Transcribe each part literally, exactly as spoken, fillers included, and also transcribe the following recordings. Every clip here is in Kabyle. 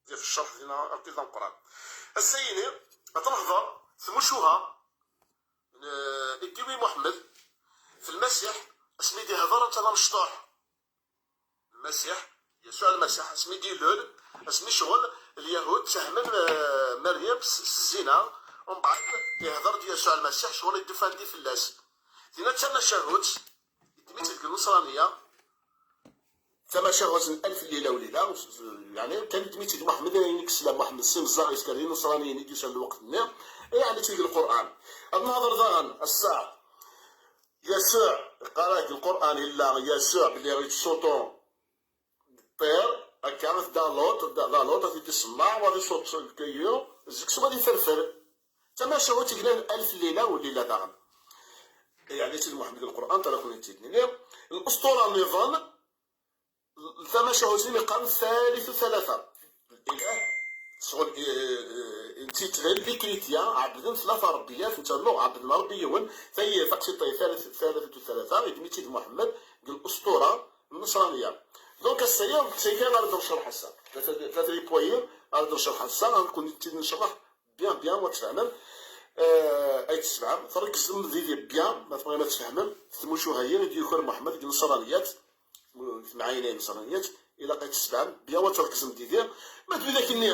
Di ɣef ccerḥ dinna akked d ameqqran. Ass-ayini, ad nehḍer tmucuha n, eh, Iddiwi Muḥemmed f Lmasiḥ, asmi d-ihder anta d amecṭuḥ. Lmasiḥ, Yasuɛ Lmasiḥ, asmi d-ilul, asmi ccɣel Lyahud ttahmen, eh, Meryem s, s zzina, umbeɛd ihder-d Yasuɛ Lmasiḥ, ccɣel i d-ufan di fell-as. Dinna d tamacahut, yeddem-itt deg Nneṣraniya, tamacahut n alef lleyla u lleyla, yeɛni kan yeddem-itt-id Muḥemmed, ayen i yesla Muḥemmed s imeẓẓaɣ yesker d ineṣraniyen i d-yusan lweqt-nni, yeɛni-tt deg Lqur'an. Ad nehḍer daɣen ass-a, Yasuɛ, yeqqar-ak deg Lqur'an yella Yasuɛ belli yettsuṭu ṭṭir, akka, d Luṭ, d Luṭ ad t-id-isemmeɛ, wa d iṣuṭ lkayu, zik s wa d iferfer. Tamacahut yellan alef lleyla u lleyla daɣen. Yeɛni-tt-id Muḥemmed deg Lqur'an, tura ad ken-tt-id-nini. Lɛusṭura nniḍen, tamacahut-nni yeqqaren thalith u thalatha. Ilah, sɣel, eh, eh, netta yettban d ikritya, ɛebden tlata ṛebbiyat, netta nnuɣ, ɛebden Ṛebbi yiwen, tayi, taqsiṭ-a, thalith, thalith u thalatha, yeddem-itt-id Muḥemmed deg lɛusṭura n Nneṣraniya. Donc, ass-aya, d tagi ara d-necreḥ ass-a. Tlata, tlata les points ara d-necreḥ ass-a, ad ken-tt-id-necreḥ bien, bien, wa tfehmem. Eh, ay tessebɛem, tṛeggzem didi bien, ma tebɣim ad tfehmem, tmucuha-yi i d-yuker Muḥemmed deg Nneṣraniyat, deg temɛayin n Nneṣraniyat, ilaq ay tessebɛem bien, wa tṛeggzem didi. Ma d widak-nni,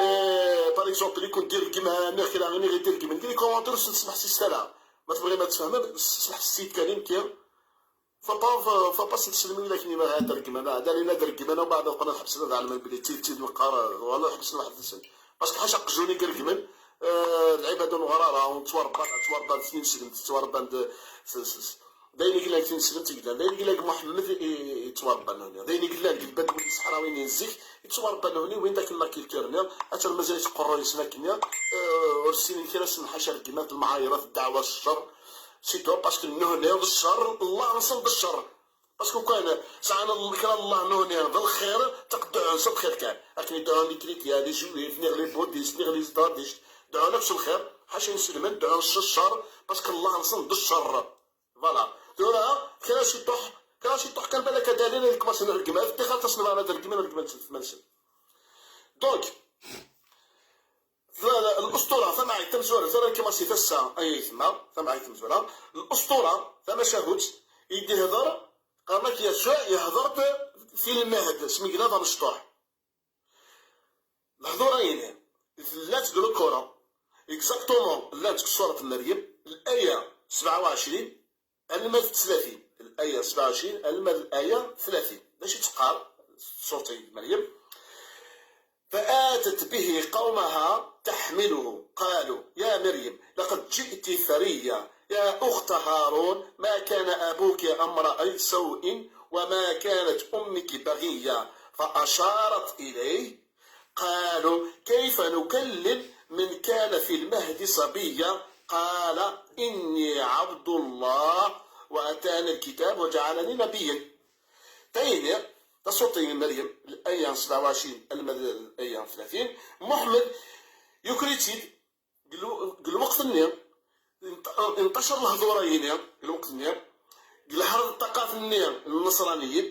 eh, par exemple, i ken-d-ireggmen, neɣ kra, imi ɣ-d-ireggmen, deg les commentaires, ur sen-smeḥsiset ara. Ma tebɣim ad tfehmem, smeḥsisit kan, imki. Faut pas, faut pas, s-tesselmem widak-nni ma ad reggmen, ad alin ad reggmen, u mbeɛd ad qqlen ad ḥebsen, ad ɛelmen belli d tidet i d-neqqar, wala ad ḥebsen waḥed-nsen. Parce que ḥaca aqjun i ireggmen, eh, lɛibad n uɣrara, ur ttwarebban, ttwarebban s tineslemt, ttwarebban d, s, s, s, d ayen i yellan deg tineslemt i yellan, d ayen i yellan deg Muḥemmed i, i, i ttwarebban huni, d ayen i yellan deg lbadwi n Seḥrawin n zik i ttwarebban huni, win d akken la culture-nni, atan mazal-itt qerruy-nsen akkenni, eh, ur ssinen kra sen ḥaca rregmat, lmeɛayrat, ddeɛwa, ccer, c'est tout, parce que nnuhni d ccer, Allah-nsen d ccer. Parce que kan sɛan kra n Allah nnuhni d lxir, taqeddɛen s lxir kan. Akken i deɛɛun les chrétiens, les juifs, niɣ les bouddhistes, niɣ les zerdistes, deɛɛun akk s lxir, ḥaca inselmen, deɛɛun s ccer, parce que Allah-nsen d ccer. Voilà. Tura, kra ciṭuḥ, kra ciṭuḥ kan balak ad alin ad kmasen rregmat, ṭixer tasnebɣa ad reggmen, reggmen s lfemansen. Donc, la, la, lɛusṭura, tamɛayt tamezwarut, ara kmasit ass-a, ay aytma, tamɛayt tamezwarut, lɛusṭura, tamacahut, i d-ihder, qqaren-ak Yasuɛ, ihder-d fi lmehd, asmi yella d amecṭuḥ. Lehdur-ayini, llant deg le Coran, exactement, llant deg surat Meryem, l'aya sebɛa u ɛecrin, alma d tlatin, l'aya sebɛa u ɛecrin, alma d l'aya tlatin. D acu i d-teqqar surat Meryem? فأتت به قومها تحمله، قالوا: يا مريم، لقد جئت فريا، يا أخت هارون، ما كان أبوك امرأ سوء، وما كانت أمك بغيا، فأشارت إليه. قالوا: كيف نكلم من كان في المهد صبيا؟ قال: إني عبد الله، وأتاني الكتاب وجعلني نبيا. Tayni, tasuṭi n Meryem, l'aya sebɛa u ɛecrin alma d l'aya tlatin, Muḥemmed yuker-itt-id deg lw-, deg lweqt-nni, int-, inṭacer lehdur-ayini, deg lweqt-nni, deg lḥerb ṭṭaqat-nni n Nneṣraniyen,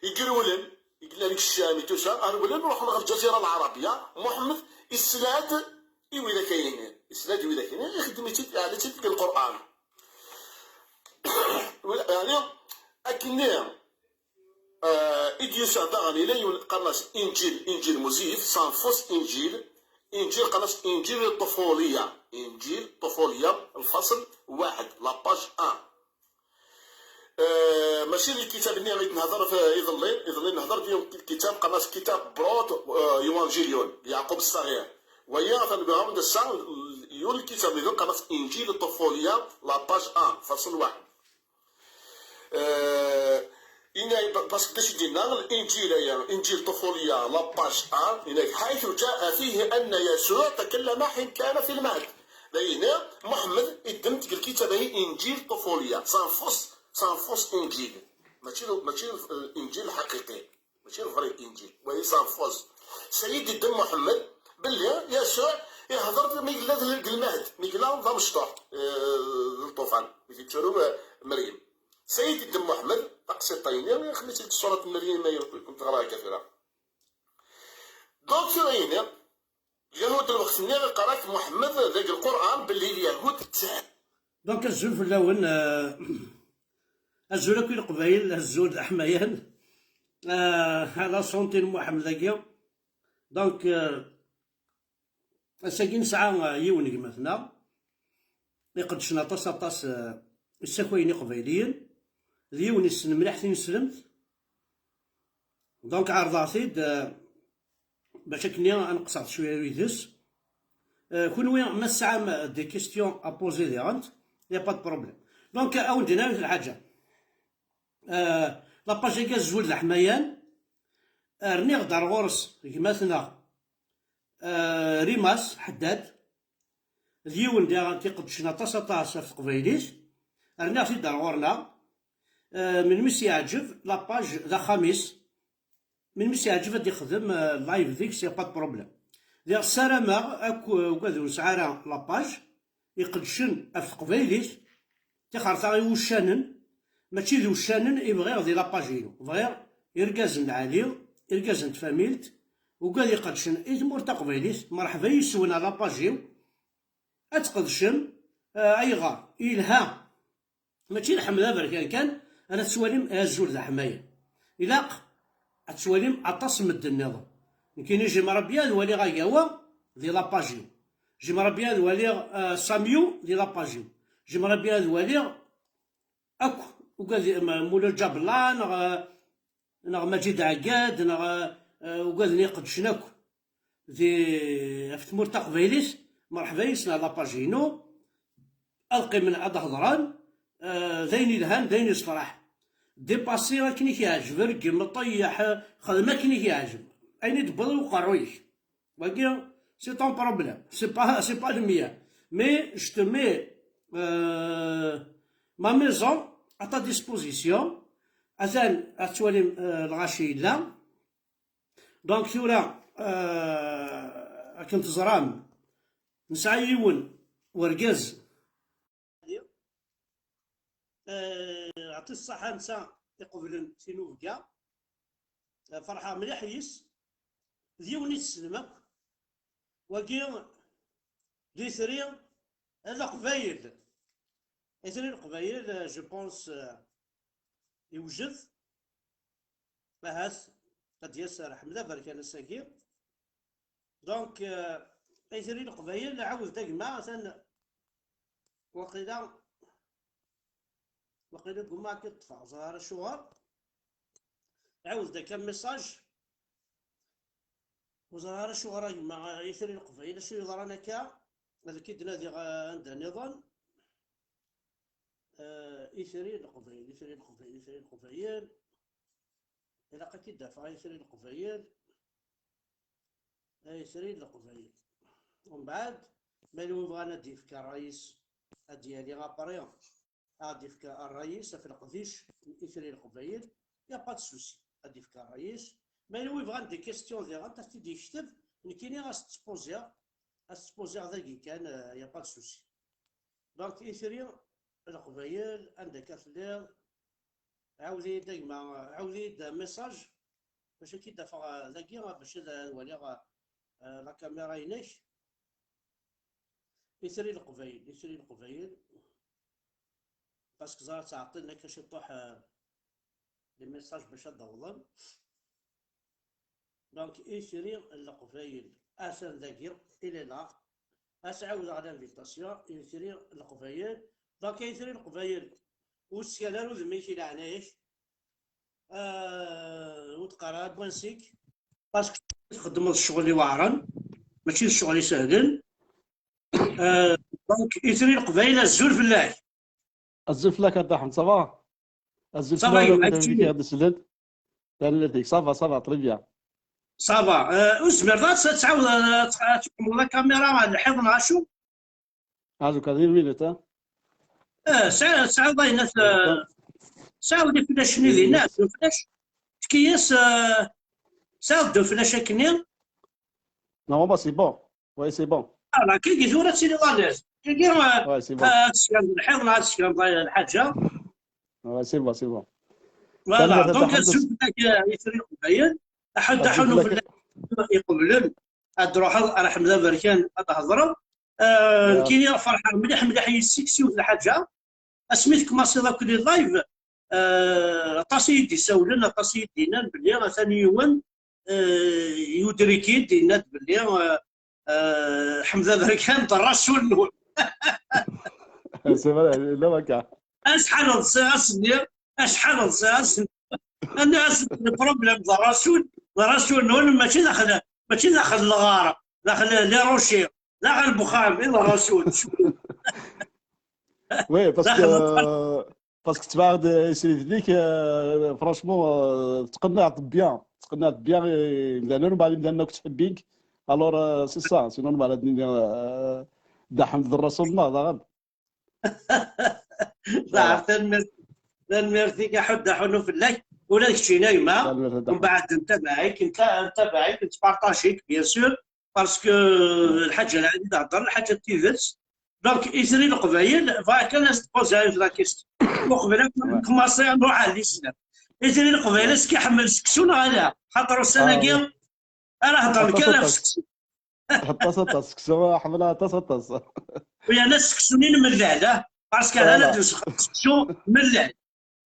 i irewlen, i yellan deg Ccam, i tusa, rewlen, ruḥen ɣer Lǧazira Lɛerbiya, Muḥemmed isla-d i widak-ayini, isla-d i widak-ayini, ixeddem-itt-id, yeɛli-tt-id deg Lqur'an. Yeɛni, akkenni, eh, i d-yusa daɣen, yella yiwen qqaren-as Inǧil, Inǧil Muzif, c'est un faux Inǧil, Inǧil qqaren-as Inǧil Ṭufuliya, Inǧil Ṭufuliya, lfasl waḥed, la page un. Eh, mačči d lkitab-nni i d-nehder f-, iḍelli, iḍelli nehder di lkitab qqaren-as kitab Brot, eh, Evangelion, Yeɛqub Ṣṣaɣir. Waya atan deg uɛawed ass-a, yur lkitab-nni qqaren-as Inǧil Ṭufuliya, la page un, fasl waḥed. Eh, ina-, parce que d acu i d-yenna, Inǧil aya, Inǧil Ṭufuliya, la page un, ina-, حيث جاء فيه أن يسوع تكلم حين كان في المهد. Dayini, Muḥemmed iddem deg lkitab-ayi Inǧil Ṭufuliya, c'est un faux, c'est un faux Inǧil. Mačči, mačči, eh, Inǧil ḥaqiqi. Mačči d vrai Inǧil, wayi c'est un faux. Sɛid iddem Muḥemmed belli Yasuɛ ihder-d mi yella d, deg lmehd, mi yella d amecṭuḥ, eh, d lṭufan, mi t-itturu, eh, Meryem. Sɛid iddem Muḥemmed, taqsiṭ-ayini, ixmi-tt-id ṣṣurat n Meryem, ma ken-teɣra akka tura. Donc tura yini, Lyahud n lweqt-nni iqqar-ak Muḥemmed deg Lqur'an belli Lyahud ttehn. Donc azul fell-awen, euh, azul akk i Leqbayel, azul d aḥmayan, euh, à la santé n Muḥemmed-agi. Donc, euh, ass-agi nesɛa, euh, yiwen n gma-tneɣ iqeddcen aṭas, aṭas, euh, issakayen iqbayliyen, d yiwen issen mliḥ tineslemt. Donc ɛerḍeɣ-t-id, euh, bac akken ad nqeṣṣer cwiya yid-s. Euh, kunwi ma tesɛam des questions à poser diɣen, y a pas de problème. Donc, euh, a wen-d-iniɣ yiwet n lḥaǧa. Euh, la page-agi azul d aḥmayan, euh, rniɣ-d ar ɣur-s gma-tneɣ, euh, Rimas Ḥeddad, d yiwen diɣen i iqeddcen aṭas, aṭas ɣef teqbaylit. Rniɣ-t-id ar ɣur-neɣ. Euh, melmi s-yeɛǧeb la page d axxam-is. Melmi s-yeɛǧeb ad d-ixdem, euh, live deg-s, y a pas de problème. Diɣ ssarameɣ akk, euh, ugad ur nesɛi ara la page iqeddcen ɣef teqbaylit, tixerta i wuccanen, mačči d uccanen i bɣiɣ di la page-inu. Bɣiɣ irgazen lɛali, irgazen n tfamilt, ugad iqeddcen i tmurt taqbaylit, merḥba yis-wen ɣer la page-iw, ad tqedcem, euh, ayɣer? Yelha. Mačči d Ḥmed Aberkan kan ara tettwalim azul d aḥmayan. Ilaq ad tettwalim aṭas n medden nniḍen. Nekkini j'aimerais bien ad waliɣ Agawa di la page-iw. J'aimerais bien ad waliɣ, euh, Samiu di la page-iw. J'aimerais bien ad waliɣ akk ugad, ma-, Mulud Ǧabella neɣ, euh, neɣ Maǧid Ɛeggad, neɣ, euh, ugaden iqeddcen akk di, ɣef tmurt taqbaylit, merḥba yis-sen ɣer la page-inu, ad qqimen ad hedren, euh, d ayen ilhan, d ayen yessefraḥen. Dépasser akken i k-yeɛǧeb, reggem, ṭeyyeḥ, xdem akken i k-yeɛǧeb. Ayen i d-tewwiḍ i uqerruy-ik. Wagi, c'est ton problème. C'est pas, c'est pas le mien. Mais je te mets, euh, ma maison à ta disposition. Atan ad twalim, euh, lɣaci yella. Donc tura, euh, akken teẓram, nesɛa yiwen wergaz. Euh, ɛṭi ṣṣaḥa netta iqeblen tinubga. Ferḥeɣ mliḥ yis. D yiwen i tessnem akk. Wagi d Itri n Leqbayel. Itri n Leqbayel, euh, je pense, euh, yewjed. Ahat ad d-yas ar Ḥmed Aberkan ass-agi. Donc, euh, Itri n Leqbayel, ɛawed-d a gma, atan waqila, waqila gummaɣ ad k-ṭṭfeɣ, ẓer ara acuɣer. Ɛawed-d akka message. Ur ẓriɣ ara acuɣer a gma Itri n Leqbayel, acu yeḍran akka. Ad k-id-nadiɣ, eh, anda nniḍen. Eh, Itri n Leqbayel, Itri n Leqbayel, Itri n Leqbayel. Ilaq ad k-id-afeɣ a Itri n Leqbayel. A Itri n Leqbayel. Umbeɛd, ma yella win bɣan ad d-yefk ṛṛay-is, ad d-yali après. Ad d-yefk ṛṛay-is ɣef leqdic n Itri n Leqbayel, y a pas de souci, ad d-yefk ṛṛay-is. Ma yella wi bɣan des questions diɣen, ad t-id-yekteb, nekkini ad s-tt-spuziɣ, ad s-tt-spuziɣ dagi kan, euh, y a pas de souci. Donc, Itri n Leqbayel, anda akka telliḍ? Ɛawed-iyi-d a gma, ɛawed-iyi-d message, bac ad k-id-afeɣ, euh, dagi, bac ad waliɣ, euh, la caméra-inek. Itri n Leqbayel, Itri n Leqbayel. Parce que ẓer ttɛeṭṭilen akka ciṭuḥ, euh, les messages bac ad d-awḍen. Donc, Itri n Leqbayel, atan dagi, il est là. Ad s-ɛawdeɣ l'invitation, Itri n Leqbayel. Donc, Itri n Leqbayel, ur ttkel ara udem-ik i leɛnaya-k. Euh, ur d-qqar ara n wansi-k. Parce que txeddmeḍ ccɣel iweɛren, mačči d ccɣel isehlen. Euh, donc, Itri n Leqbayel, azul fell-ak. Azul fell-ak a Dda Ḥmed, ça va? Azul fell-ak, ad d-slen. Tanemmirt-ik, ça va, ça va, très bien. Ça va. Euh, ur tezmireḍ ad tɛawdeḍ, euh, ad tqemmeḍ la caméra, lḥiḍ neɣ acu? Azul, kan une minute, hein. Eh, sɛiɣ, sɛiɣ ayen at, eh, sɛiɣ les flèches-nni dinna, deux flèches. Efk-iyi-as, eh, sɛiɣ deux flèches akkenni. Normalement, c'est bon. Oui, c'est bon. Ah, la, kiki tura ad tiliḍ à l'aise. Kiki, eh, ouais, c'est bon. Eh, ad tsekreḍ lḥiḍ, neɣ ad tsekreḍ lḥaǧa. Ouais, c'est bon, c'est bon. Voilà, donc, azul fell-ak, eh, Itri n Leqbayel. Aḥud, aḥunu fell-ak. iqeblen ad d-truḥeḍ ar Ḥmed Aberkan ad d-hedreḍ. Ah, nekkini ferḥeɣ mliḥ mliḥ yis-k s yiwet n lḥaǧa. Asmi tkemmasiḍ akk les lives, ah, aṭas i yi-d-isawlen, aṭas i yi-d-yennan belli atan yiwen, ah, yudrik-id, yenna-d belli, ah, ah, Ḥmed Aberkan d rrasul-nwen. C'est vrai, yella wakka. Acḥal n ḍsiɣ ass-nni, acḥal n ḍsiɣ ass-nni. Anna-as le problème d rrasul, d rrasul-nwen, mačči daxel, mačči daxel n lɣar, daxel les rochers, daxel n uxxam, i d rrasul. Oui, parce que, parce que ttbaɛeɣ-d isrid-nnek, euh, franchement, euh, tettqenniɛeḍ bien, tettqenniɛeḍ bien, euh, imdanen, mbeɛd imdanen akk ttḥebbin-k. Alors, euh, c'est ça, c'est normal, ad nini, euh, Dda Ḥmed d rrasul-nneɣ, daɣen. Tanemmirt, tanemmirt-ik a Ḥud, aḥunnu fell-ak, ula d keččini a gma. Mbeɛd ntabaɛ-ik, nta-, ntabaɛ-ik, nettpartaji-k, bien sûr, parce que lḥaǧa lɛali d-thedder, lḥaǧa d tidet. Donc, Itri n Leqbayel, bɣiɣ kan ad s-tpozi yiwet la question. Uqbel ad nkumaṣi ad nruḥ ar lislam. Itri n Leqbayel, est-ce que iḥemmel seksu neɣ ala? Xaṭer ussan-agi, ara heddren kan ɣef seksu. Aṭas, aṭas, seksu, ḥemmleɣ aṭas, aṭas. Yerna seksu n imellal, ah, parce que ara ad nesxedem seksu mellal.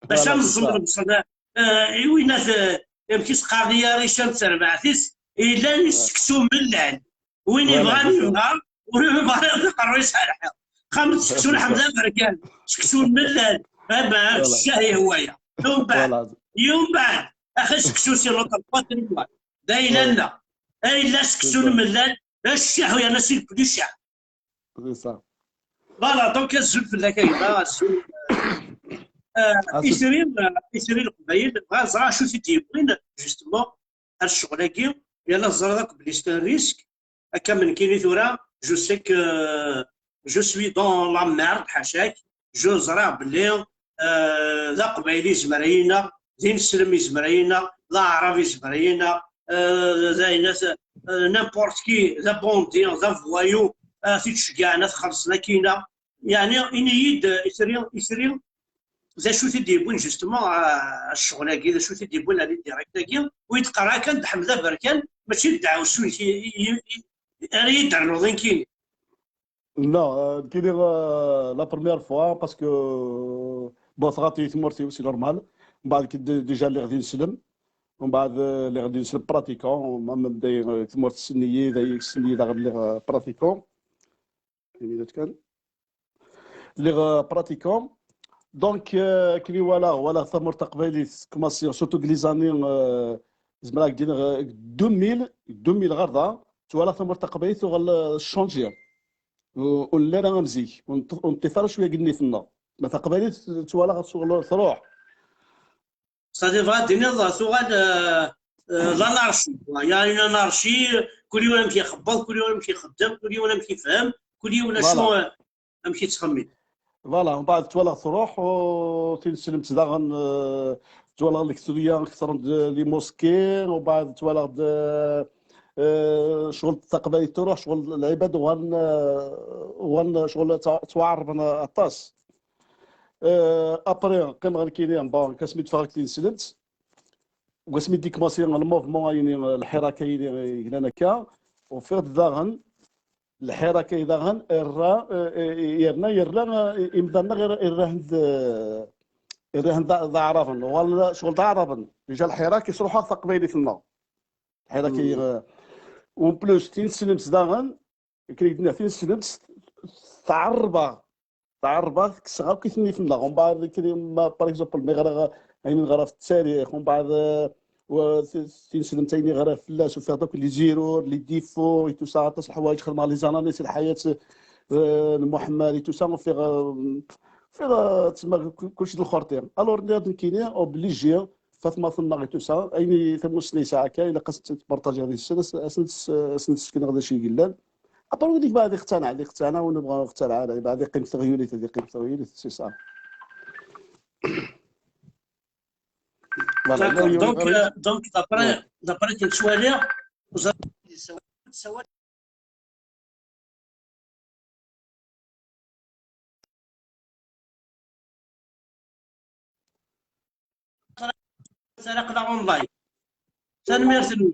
Bac ad neẓẓem lebṣel, eh, i winat, eh, amek i s-qqaren i rrica n terbaɛt-is, yella seksu mellal. Win yebɣan yebɣa, win yebɣan ad iqerru yesɛa lḥiḍ. Xamet seksu n Ḥmed Aberkan, seksu mellal, ama ccah ihwa-ya. Umbeɛd, umbeɛd, axi seksu si l'autre côté, d ayla-nneɣ. Ayla seksu n mellal, d ccah yerna si le plus cher. C'est ça. Voilà, donc azul fell-ak a gma, azul. Euh, Itri, euh, Itri n Leqbayel, bɣiɣ ad ẓreɣ acu t-id-yewwin, justement, ar ccɣel-agi, yerna teẓriḍ akk belli c'est un risque, akka am nekkini tura, je sais que je suis dans la merde, ḥaca-k, je ẓriɣ belli, euh, d aqbayli yezmer ad yi-ineɣ, d ineslem yezmer ad yi-ineɣ, d aɛrab yezmer ad yi-ineɣ, euh, d ayen, euh, n'importe qui, d abandi, d avoyou, ad t-id-ceggɛen ad t-xellṣen akkin-a. Yeɛni, ini-yi-d, Itri, Itri, d acu t-id-yewwin justement, euh, ccɣel-agi, d acu t-id-yewwin la ligne directe-agi, ur yi-d-qqar ara kan d Ḥmed Aberkan, mačči d ddeɛwessu-inek i, i, i, ara yi-d-ternuḍ nekkini. Non, euh, nekkini, euh, la première fois, parce que, euh, bon, tɣaḍ-iyi tmurt-iw, c'est normal. Mbeɛd ki d-, déjà lliɣ d ineslem. Mbeɛd, euh, lliɣ d ineslem pratiquant, même day, euh, tmurt tessen-iyi, day tessen-iyi daɣen lliɣ, euh, pratiquant. Imi d kan. Lliɣ, euh, pratiquant. Donc, euh, akken i walaɣ, walaɣ tamurt taqbaylit, commencé, surtout deg les années, euh, zemreɣ ad k-d-iniɣ, euh, deux mille, deux mille ɣer da, twalaɣ tamurt taqbaylit tuɣal, euh, tchangi. Ur, ur nelli ara am zik, ur neṭṭ-, ur neṭṭif ara cwiya deg nnif-nneɣ. Ma taqbaylit twalaɣ tsuɣel truḥ. C'est-à-dire, bɣiɣ ad d-iniḍ, tuɣal, euh, euh, l'anarchie, quoi. Il y a une anarchie, kul yiwen amek ixebbeḍ, kul yiwen amek ixeddem, kul yiwen amek ifhem, kul yiwen acu, Voilà. euh, amek yettxemmim. Voilà, mbeɛd twalaɣ truḥ, u tineslemt daɣen, euh, twalaɣ lektuya ketren-d les mosquées, mbeɛd twalaɣ-d, euh, euh, ccɣel taqbaylit truḥ, ccɣel lɛibad uɣalen, euh, uɣalen ccɣel ttwa-, ttwaɛerben aṭas. Euh, après, qqimeɣ nekkini, bon, asmi d-ffɣeɣ deg tineslemt, deg wasmi d-ikmaṣi le mouvement ayni, lḥirak ayni yeglan akka, ufiɣ-d daɣen, lḥirak ay daɣen, irra, eh, eh, yerna, yerra, eh, imdanen-nneɣ irra-, irrahen d, eh, irrahen d, d aɛraben, uɣalen ccɣel d aɛraben. Déjà lḥirak yesruḥ-aɣ taqbaylit-nneɣ. Lḥirak ay, eh, en plus, tineslemt daɣen, akken i k-d-nniɣ, tineslemt tɛerreb-aɣ. Tɛerreb-aɣ, kkseɣ akk i nnif-nneɣ. Mbeɛd, akken ma, par exemple, mi ɣriɣ ayen neɣra ɣef ttarix, mbeɛd, eh, wa-, ti-, tineslemt ayen i ɣriɣ fell-as, ufiɣ-d akk les erreurs, les défauts et tout ça, aṭas n leḥwayeǧ xedmeɣ les analyses n lḥayat, eh, n Muḥemmed et tout ça, ufiɣ, eh, ufiɣ, eh, tsemma ku-, kulci d lxerṭi. Alors, nniɣ-d nekkini, obligé, tatmaten-nneɣ et tout ça, ayen i tamussni yesɛa akka, ilaq ad tt-partajiɣ deg-sen, ad s-, ad sen-, ad sen-d-sekneɣ d acu i yellan. Après, wid i yebɣa ad iqtanaɛ, ad iqtanaɛ, win yebɣa ur iqtanaɛ ara, yebɣa ad iqqim teɣyulit, ad iqqim teɣyulit, c'est ça. Voilà, D'accord. il y a une Donc, vraie- euh, donc, d'après, Ouais. d'après que tu as l'air, vous avez aql-aɣ online. Tanemmirt-nwen.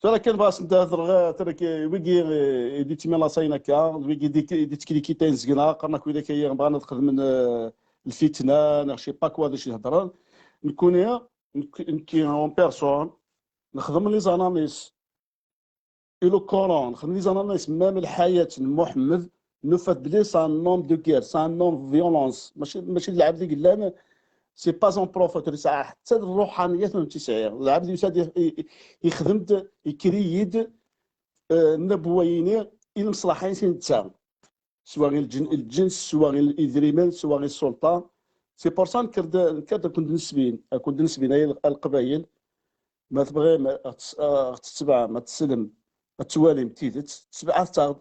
Tura kan bɣas nda hedreɣ, eh, tura k-, wigi, eh, i d-ittmilaṣayen akka, wigi i d-, i d-itteklikitayen zegna, qqaren akk widak-agi bɣan ad xedmen, eh, lfitna, neɣ je sais pas quoi d acu i d-heddren. Nekkuni, nekk-, nekki en personne, nexdem les analyses. Et le Coran, nexdem les analyses, même lḥayat n Muḥemmed, nufa-d belli c'est un homme de guerre, c'est un homme de violence. Mačči, mačči d lɛebd i yellan, c'est pas un prophète, ur yesɛi ḥetta d ṛṛuḥaniyat ur tt-yesɛi. Lɛebd yusa-d i-, i-, ixdem-d, ikker-iyi-d, eh, nnabuwa-yini, i lmeṣlaḥa-ines i netta. Swa i lǧen-, lǧens, swa i idrimen, swa i ssulṭa. C'est pour ça nekk-d, nekk-d ad kent-nesbin, ad kent-nesbin ay l-, a Leqbayel. Ma tebɣim ad tes-, ad ɣ-tetebɛem, ad teslem, ad twalim tidet, sebɛat-aɣ-d.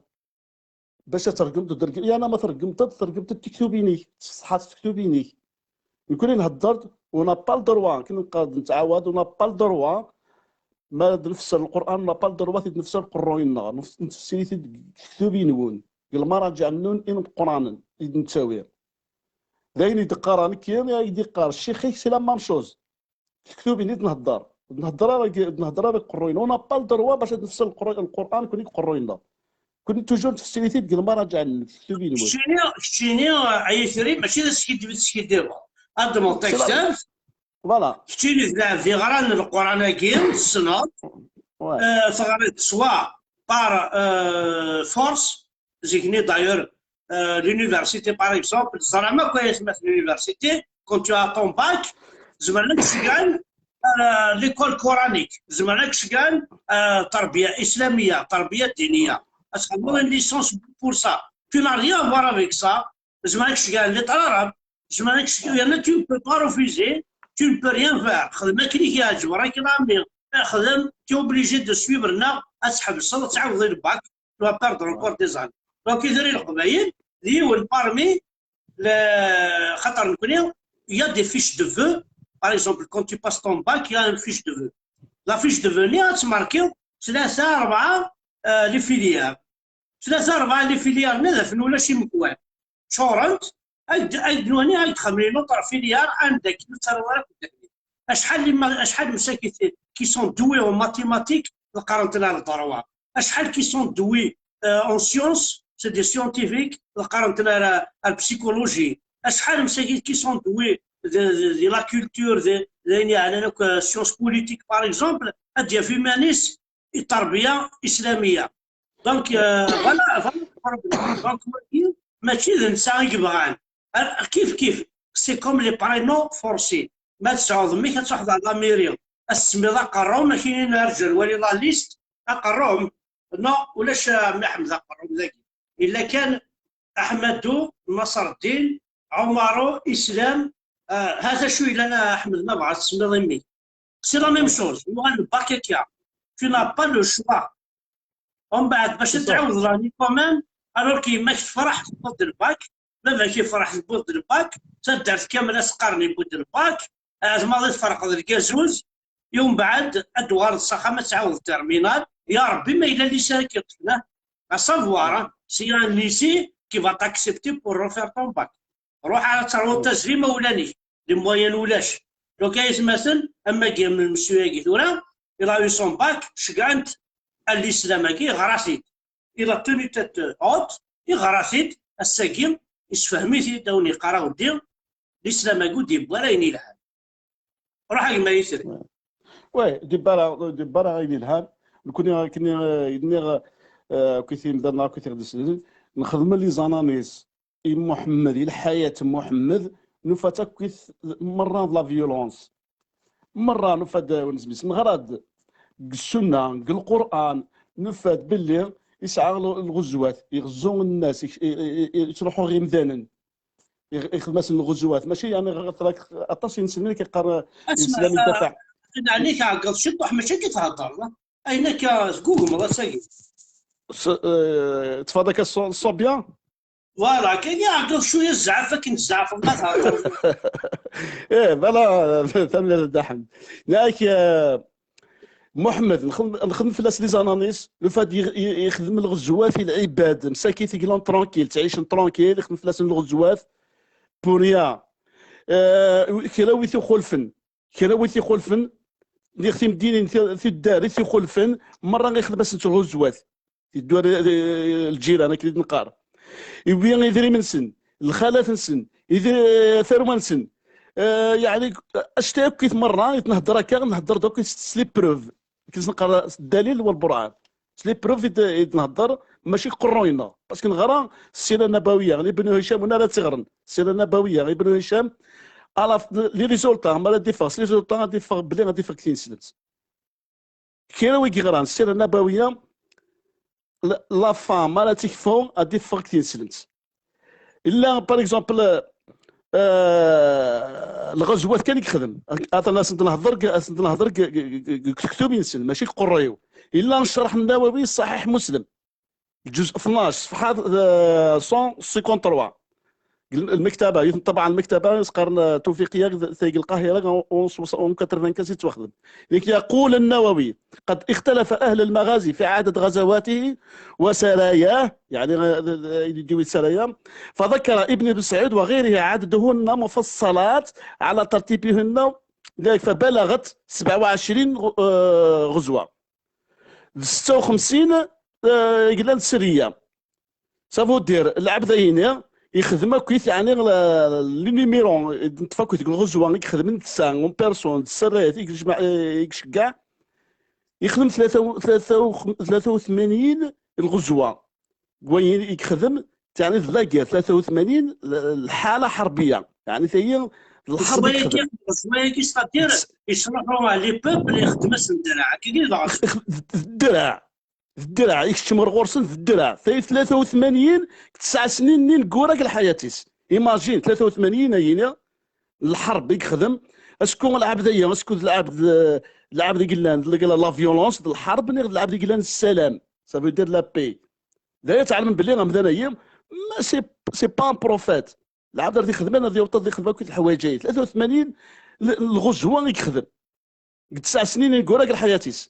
Bac ad tergem-d, ur d-tergem-, yerna ma tergem-d, tergem-d tiktubin-ik, tṣeḥḥa tektubin-ik. Nekkni nhedder-d, on n'a pas le droit, akken nqad nettɛawad, on n'a pas le droit, ma ad nefser Lqur'an, on n'a pas le droit ad nefser Lqur'an-nneɣ, nef-, nefsir-it-id deg tektubin-nwen, deg lmaraǧiɛ-nwen imeqqranen i d-nettawi. D ayen i d-qqareɣ nekki, i d-iqqar ccix-ik, c'est la même chose. Tektubin i d-nhedder. D-nhedder ara, d-nhedder ara deg uqerruy-nneɣ. On n'a pas le droit bac ad nefsel Lqur-, Lqur'an, nekkni deg uqerruy-nneɣ. Nekkni toujours nettfessil-it-id deg lmaraǧiɛ-nwen, deg tektubin-nwen. Keččini, keččini, ay akri, mačči d askiddeb i teskiddibeḍ. Ad d-tmeḍ taktabt, voilà. Keččini d lɛebd yeɣran Lqur'an-agi, tessneḍ. Ouais. Euh, teɣriḍ soit par, euh, force, zik-nni d'ailleurs, euh, l'université, par exemple, teẓram akk ay atmaten l'université, quand tu as ton bac, zemren ad k-sgan, euh, l'école coranique, zemren ad k-sgan, euh, terbiya islamiyya, terbiya ddiniyya. Ad txedmeḍ une licence pour ça. Tu n'as rien à voir avec ça. Zemren ad k-sgan lettres arabes, zemren ad k-sgan, yerna tu ne peux pas refuser, tu ne peux rien faire. Xdem akken i k-yeɛǧeb, réclamer, xdem, tu es obligé de suivre, neɣ ad tḥebseḍ, ad tɛawdeḍ le bac, tu vas perdre encore des années. Donc, Ider i Leqbayel, d yiwen parmi le, xaṭer nekkni, il y a des fiches de vœux. Par exemple, quand tu passes ton bac, il y a une fiche de vœux. La fiche de vœux-nni, ad tmarkiḍ tlata, rebɛa, euh, les filières. Tlata, rebɛa les filières-nni, ad afen ulac imekwan. Ččurent, ay d-, ay d-nwani, ay d-xemlin autre filière, anda akken ur ttaruɣ ara akk ddehli. Acḥal n ma-, acḥal n msakit qui sont doués en mathématiques, qqaren-ten ar le droit. Acḥal qui sont doués, euh, en sciences, c'est des scientifiques, qqaren-ten ar, ar psychologie. Acḥal n msakit qui sont doués de, de, de la culture, de, de, يعني، على، euh, sciences politiques, par exemple, ad d-yaf iman-is i terbiya islamiyya. Donc, euh, voilà, voilà le problème. Donc, wagi, mačči d netta i yebɣan. Ar-, kif kif, c'est comme les prénoms forcés. Ma tesɛuḍ mmi-k, ad truḥeḍ ɣer la mairie, ad s-tsemmiḍ Aqerrum, ad k-inin: "Rǧu, wali la liste, Aqerrum." Non, ulac, euh, Mmi Ḥmed Aqerrum dagi. Yella kan Aḥmadu, Naṣreddin, Ɛumaru, Islam, Ah, hata acu yellan, a Ḥmed, ma bɣa tesmiḍ imi. C'est la même chose. Yuɣal le bac akka. Tu n'as pas le choix. Umbeɛd, bac ad tɛawdeḍ l'année quand même, alors que yemma-k tefreḥ tewweḍ-d le bac, baba-k yefreḥ tewweḍ-d le bac, taddart kamel ad s-qqaren yewweḍ-d le bac, ahat maḍi tferqeḍ lgazuz, i umbeɛd ad d-tuɣaleḍ s axxam ad tɛawdeḍ terminal. Ya Rebbi, ma yella lycée ara k-yeṭṭfen, ah, à savoir, hein, s'il y a un lycée qui va t'accepter pour refaire ton bac. Ruḥ ad terwuḍ tazli imawlan-ik, les moyens ulac. Donc, ay atmaten, am wagi, am monsieur-agi tura, il a eu son bac, ceggɛen-t à l'islam-agi, yeɣra-t-id. Il a tenu tête haute, yeɣra-t-id, ass-agi, yessefhem-it-id, a wen-yeqqar aweddi, l'islam-agi ur d-yewwi ara ayen yelhan. Ruḥ a gma yitri. Ouais, d bara, d bara ayen yelhan. Nekni akken i nniɣ, eh, akkit imdanen akkit iɣ-d-isellen, nxedm les analyses i Muḥemmed, i lḥayat n Muḥemmed, nufa-tt akkit merra d la violence. Merra nufa-d, eh, wen-, isem-is, neɣra-d deg Ssunna, deg Lqur'an, nufa-d belli yesɛa l-, lɣezwat, iɣezzu nnas, i-, i-, i-, i-, yettruḥu ɣer yimdanen. Ix-, ixdem-asen lɣezwat. Mačči, yeɛni, ɣ-, ɣ-, aṭas n yinselmen i k-yeqqar, eh, Asma, islam yedafeɛ. Ɛni tɛeggeḍ ciṭuḥ, mačči akka i thedreḍ, ayen akka tgugmeḍ ass-agi. S-, eh, tfad akka ṣṣo-, ṣṣo bien? Voilà, kan iɛeggeḍ cwiya zzɛaf akken tzeɛfeḍ ma thedreḍ. Eh, bala, tanemmirt a Dda Ḥmed. Nek, eh, Muḥemmed, nxedm, nxedm fell-as les analyses, le fait y-, y-, yexdem lɣezwat i lɛibad, msakit i yellan tranquille, ttɛicen tranquille, yexdem fell-asen lɣezwat, pour rien. Eh, kra wi t-ixulfen, kra wi t-ixulfen, niɣ timdinin, ti-, tiddar i t-ixulfen, merra yexdem-asent lɣezwat. Tiddar, eh, lǧiran, akken i d-neqqar. Iwwi idrimen-nsen, lxalat-nsen, idri-, tarwa-nsen. Eh, yeɛni, acta akk-it merra, i d-nhedder akka, nhedder-d akk s, s les preuves. Akken i s-neqqar, s ddalil walburhan. S les preuves i d-, i d-nhedder, mačči qerruy-nneɣ. Parce que neɣra ssira nabawiya, Ibn Hicam, win ara tt-iɣren. Ssira nabawiya, Ibn Hicam, à la f-, les résultats, ma ara d-iffeɣ, s les résultats, ad iffeɣ belli ad iffeɣ deg tineslemt. Kra wi yeɣran ssira nabawiya, la, la fin, ma ara tt-ikfu, ad iffeɣ deg tineslemt. Illa, par exemple, eh, lɣezwat kan i yexdem. Atan ad sent-nehder, ad sent-nehder deg, deg, deg, deg uktub-nsen, mačči deg uqerruy-iw. Illa ccreḥ n Nawawi, Ṣaḥiḥ Muslim. Lǧuz tnac, ṣṣefḥa, eh, cent cinquante-trois. Lmektaba, yiwet n ṭṭabɛa n lmektaba, s-qqaren, eh, Tewfiqiya, tagi Lqahira, en, en quatre-vingt-quinze i tettwaxdem. Nek يقول النووي: قد اختلف أهل المغازي في عدد غزواته وسراياه، يعني، eh, eh, eh, سراياه، فذكر ابن مسعود وغيره عددهن مفصلات على ترتيبهن، فبلغت سبعة وعشرين غ-، eh, غزوة. D setta u xemsin, eh, i yellan d sriya. Ça veut dire, lɛebd-ayini, yexdem akkit, yeɛni, la, les numéros, neṭṭef akkit deg lɣezwa i yexdem, d tesɛa, en personne, d sserrayat, i yejmeɛ, eh, i iceggeɛ. Yexdem tlata u, tlata u, tlata u tmanyin lɣezwa. Wayen i yexdem, yeɛni, d la guerre, tlata u tmanyin, l-, lḥala ḥerbiya. Yeɛni, tayi, d lḥerb i yexdem. Lɣezwa-yagi, c'est-à-dire, yesruḥu les peuples, ixeddem-asen ddreɛ, akkagi dɣa. D ddreɛ. D ddreɛ, ikeččem ɣer ɣur-sen d ddreɛ. Tayi tlata u tmanyin, tesɛa snin-nni neggura deg lḥayat-is. Imagine, tlata u tmanyin ayini, lḥerb i yexdem, acku lɛebd-aya, acku d lɛebd, eh, lɛebd i yellan, d la, la violence, d lḥerb, neɣ d lɛebd i yellan ssalam, ça veut dire la paix. D aya tɛelmem belli amdan-ayi, ma c'est, c'est pas un prophète. Lɛebd ar d-ixedmen, ad yewṭeḍ ad ixdem akk lḥwayeǧ-ayi. Tlata u tmanyin l-, lɣezwa i yexdem. Deg tesɛa snin i neggura deg lḥayat-is.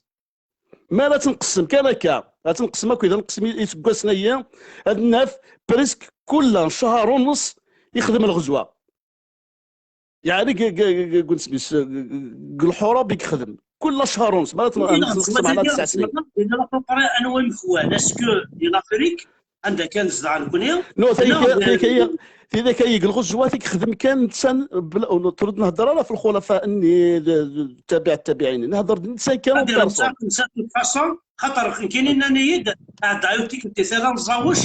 Ma ara tt-nqessem kan akka, ara tt-nqessem akk, ad nqessem iseggasen-ayi, ad naf presque kul ccher u nneṣ yexdem lɣezwa. Yeɛni deg, deg, deg, deg, deg, deg lḥurub i yexdem. Kul ccher u nneṣ, ma ara tt-, ara tt-nqessem ɛla tesɛa snin. Anwa imekwan? Est-ce que di l'Afrique, anda kan zedɣen nekni? Non, tagi, tagi, tagi, lɣezwat i yexdem kan netta, bla, ur nehder ara ɣef lxulafa-nni, d, d, tabiɛ tabiɛin. Nehder d netta kan en personne. Netta, netta, de toute façon, xaṭer nekni nnan-iyi-d, ɛeddaɣ yiwet tikkelt di Tala n Ẓawec,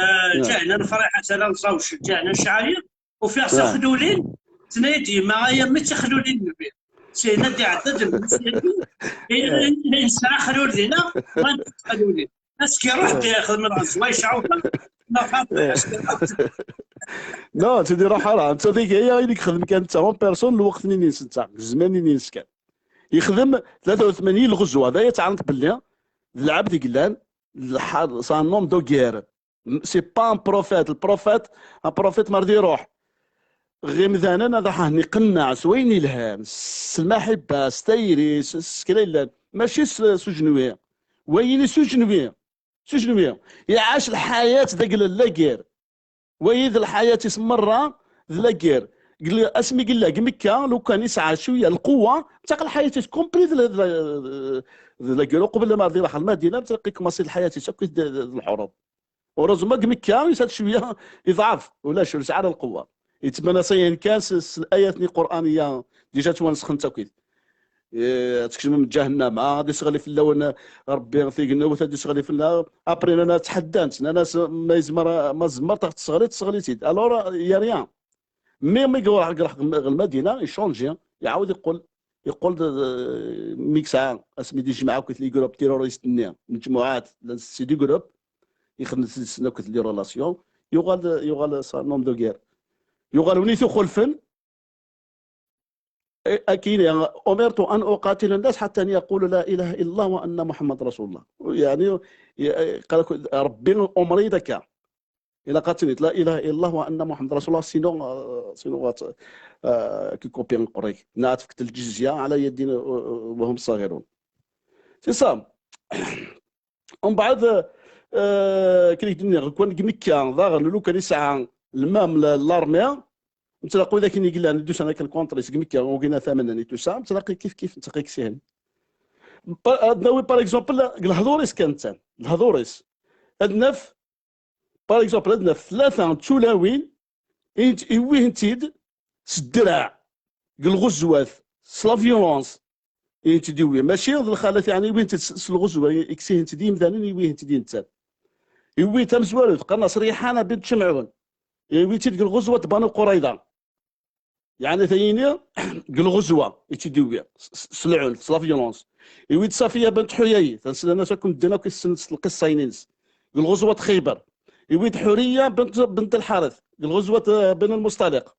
eh, lǧahna n Friḥa, Tala n Ẓawec, lǧahna n Cɛali, ufiɣ taxlulin, tenna-yi-d yemma, ay a mmi, d taxlulin n mmi. Syin ad d-iɛedda d mmi, syin, i, i, i, yesɛa xlul dinna, ma d taxlulin. Aski ruḥ d-ixdem lɣezwa yecɛufa, neɣ xaṭi, aski ruḥ. Non, c'est des roḥ ara. Netta d aya ayen i yexdem kan netta en personne, lweqt-nni-ines netta, deg zzman-nni-ines kan. Yexdem tlata u tmanyin lɣezwa, d aya ttɛerḍent belli d lɛebd i yellan, c'est un homme de guerre. C'est pas un prophète. Le prophète, un prophète ma rad iruḥ ɣer imdanen ad iqenneɛ s wayen yelhan, s lmaḥibba, s tayri, s, s kra yellan. Mačči s, s ujenwi. Wayen s ujenwi. S ujenwi. Iɛac lḥayat d agla n la guerre. Wayi d lḥayat-is merra d la guerre. Asmi yella deg Mekka, lukan yesɛa cwiya lqewwa, tettaq lḥayat-is complet d la, d la, d la guerre. Uqbel ma rad iruḥ ɣer Lmadina, tettaq ikumaṣi lḥayat-is akk d, d, d lḥurub. Heureusement deg Mekka, yesɛa cwiya, yeḍɛef, ulac, ur yesɛi ara lqewwa. Yettmana ṣayen kan s, s layat-nni qur'aniya, déjà ttwanesxent akk. Eh, ad tkecmem ǧahennama, ad iseɣli fell-awen Rebbi tignewt, ad iseɣli fell-awen. Après, nnan-as ttḥeddan-tt, nnan-as ma yezmer, ma tzemreḍ ad ɣ-tesseɣliḍ, tesseɣli-tt-id. Alors, y a rien. Mais mi iruḥ, iruḥ ɣer Lmadina, ichangi, iɛawed iqqel, iqqel d, d, mi yesɛa, asmi d-ijmeɛ akk les groupes terroristes-nni, mejmuɛat, c'est des groupes, ixdem deg-sen akk les relations, yuɣal, yuɣal c'est un homme de guerre. Yuɣal win i t-ixulfen, أكيد، يعني، أمرت أن أقاتل الناس حتى أن يقولوا لا إله إلا الله وأن محمد رسول الله. يعني، قال لك ربي أمري ذاك. إلا قاتلت لا إله إلا الله وأن محمد رسول الله، sinon، آه، sinon غات-، آه، كي كوبي نقريك. نعتفك الجزية على يدين، آه، وهم صاغرون. C'est ça. ومن بعد، آه، كي نقول لك، كان مكة، ضاغن لو كان يسعى المام ل-، l'armée، نتلاقوا ذاك اللي قلنا ندوس أنا كالكونتري، سقمك يا غوغينا ثمنا نتوسع، نتلاقي كيف كيف، نتلاقي كسيهن. ب-، آه، ناوي، par exemple، الهضوريس كانت، الهضوريس. هاد نف، par exemple، هاد نف ثلاثة تشولاوين، إنت-، يويه نتيد، سدرع، الغزوات، سلا فيولونس، إنت ديوي. ماشي هاد الخالات، يعني، وين تس-، سلغزوة، يكسيهن تدي مدانين، يويه نتيد إنتان. يوي تمزوالو، تقرنا صريحانة بنت شمعون. يوي تيد الغزوة بنو قريظة. يعني ثيني الغزوة يتدوي س-، س-، سلعون، سلا فيولونس. يويد صفية بنت حيي، تنسى الناس راكم دينا كيسن القصة ينينس. الغزوة خيبر. يويد حورية بنت، بنت الحارث. الغزوة، آه، بن المصطلق.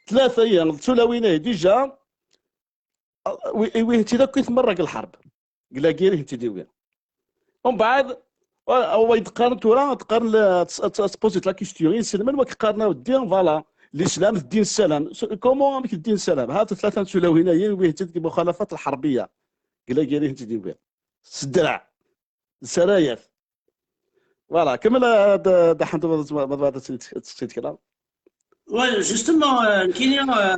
ثلاثة أيام، ثلاوينية ديجا. وي-، وي-، انت ذاك كيف مرة الحرب. قلا كيري انت ديوي. ومن بعد، هو يتقارن تورا، تقارن ل-، تس-، تس-، تسبوزيت لا كيستيون، يسلم الوقت قارنا ودي، فوالا. الإسلام الدين السلام. س-، كومون عندك الدين السلام؟ ها ثلاثة سلوينيين ويه تلك المخالفات الحربية. قلا كيري انت ديوي. سدرع. سرايات. فوالا، كمل، آه، د-، دحين تبغى تسمع، ما تبغى تسيت-، تسيت كلام. وي، جوستومون، آه، نكيني، آه،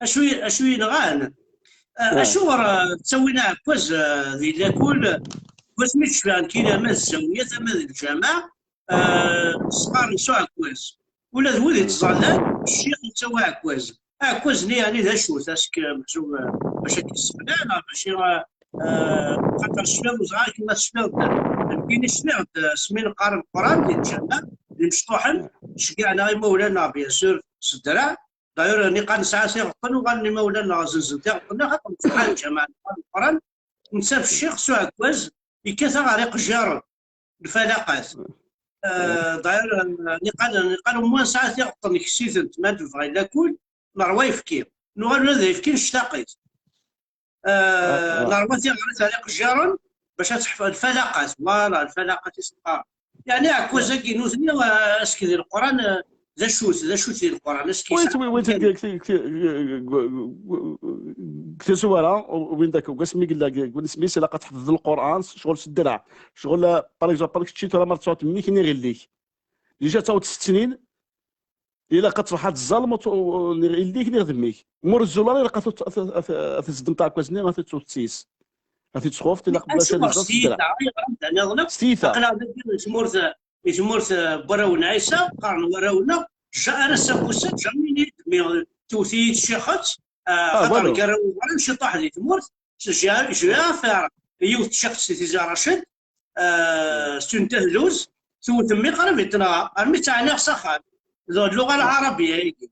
اشوي، اشوي نغان. آه، اشور، آه، تسوينا عكوز، آه، ذي لاكول. واسمي تشفى نكيني اما الزاوية، اما الجامع. آه، الصغار نسو عكوز. ولا ذوي ذي تزالان، الشيخ يسوي عكوز. عكوز ني يعني ذا شو، تاسك محسوب، آه، باش هكا السبلان، آه، ماشي، آه، آه، خاطر الشباب وزعما كيما الشباب، كاين الشباب، آه، سمين قارن القران ديال الجامع، اللي مشطوحن، شكعنا غير مولانا بيان سور سدرع. داير ني قال نسعى سي غطن وقال لي مولانا زنزل تي غطن، خاطر مفتوحة الجامع قارن القران. نسى في الشيخ سو عكواز، يكاث غريق جار الفلاقات. آه، داير، آه، ني قال، ني قال موان ساعة تي غطن كسيثن تما دفغي لاكول، نروى يفكي. نغال ولا ذا يفكي نشتاقيت. آه، نروى تي غريق جارن، باش تحفظ الفلاقات، فوالا، الفلاقات يسقى. يعني عكوزاكي نوثني، آه، اسكي ذي القران، آه، ذا شوت، ذا شوت ذي القران، اسكي وين، وين، وين، كتسوارا، وين ذاك، واسمي قال لك، وين سميت، لا قد حفظ القران، شغل سدرع، شغل، بار اكزومبل، كتشي ترى مرة تصوت ميك ني غير ليك. ديجا تعاود ست سنين، الا قد واحد الظالم وت-، و-، اللي يليك اللي يخدميك. مور الزولار الا قد ت-، ت-، ت-، ت-، تزدم تاع كوزني، غادي تصوت سيس. غادي تخوف، تلا قبل شي نزل ستيتا. ستيتا. انا غلط. ستيتا. انا غلط. تمورت، تمورت براون عيسى، قرن وراونا، جا انا سابوسا، جا ميني، مي توثي شيخت، آه، آه، خاطر قالوا شي طاح لي تمورت، جا، جا فيها يوث شخص في زي رشيد، آه، سنته لوز، ثم تمي قرب يتنغى، أرمي تاعنا سخان. ذو اللغة العربية هيك.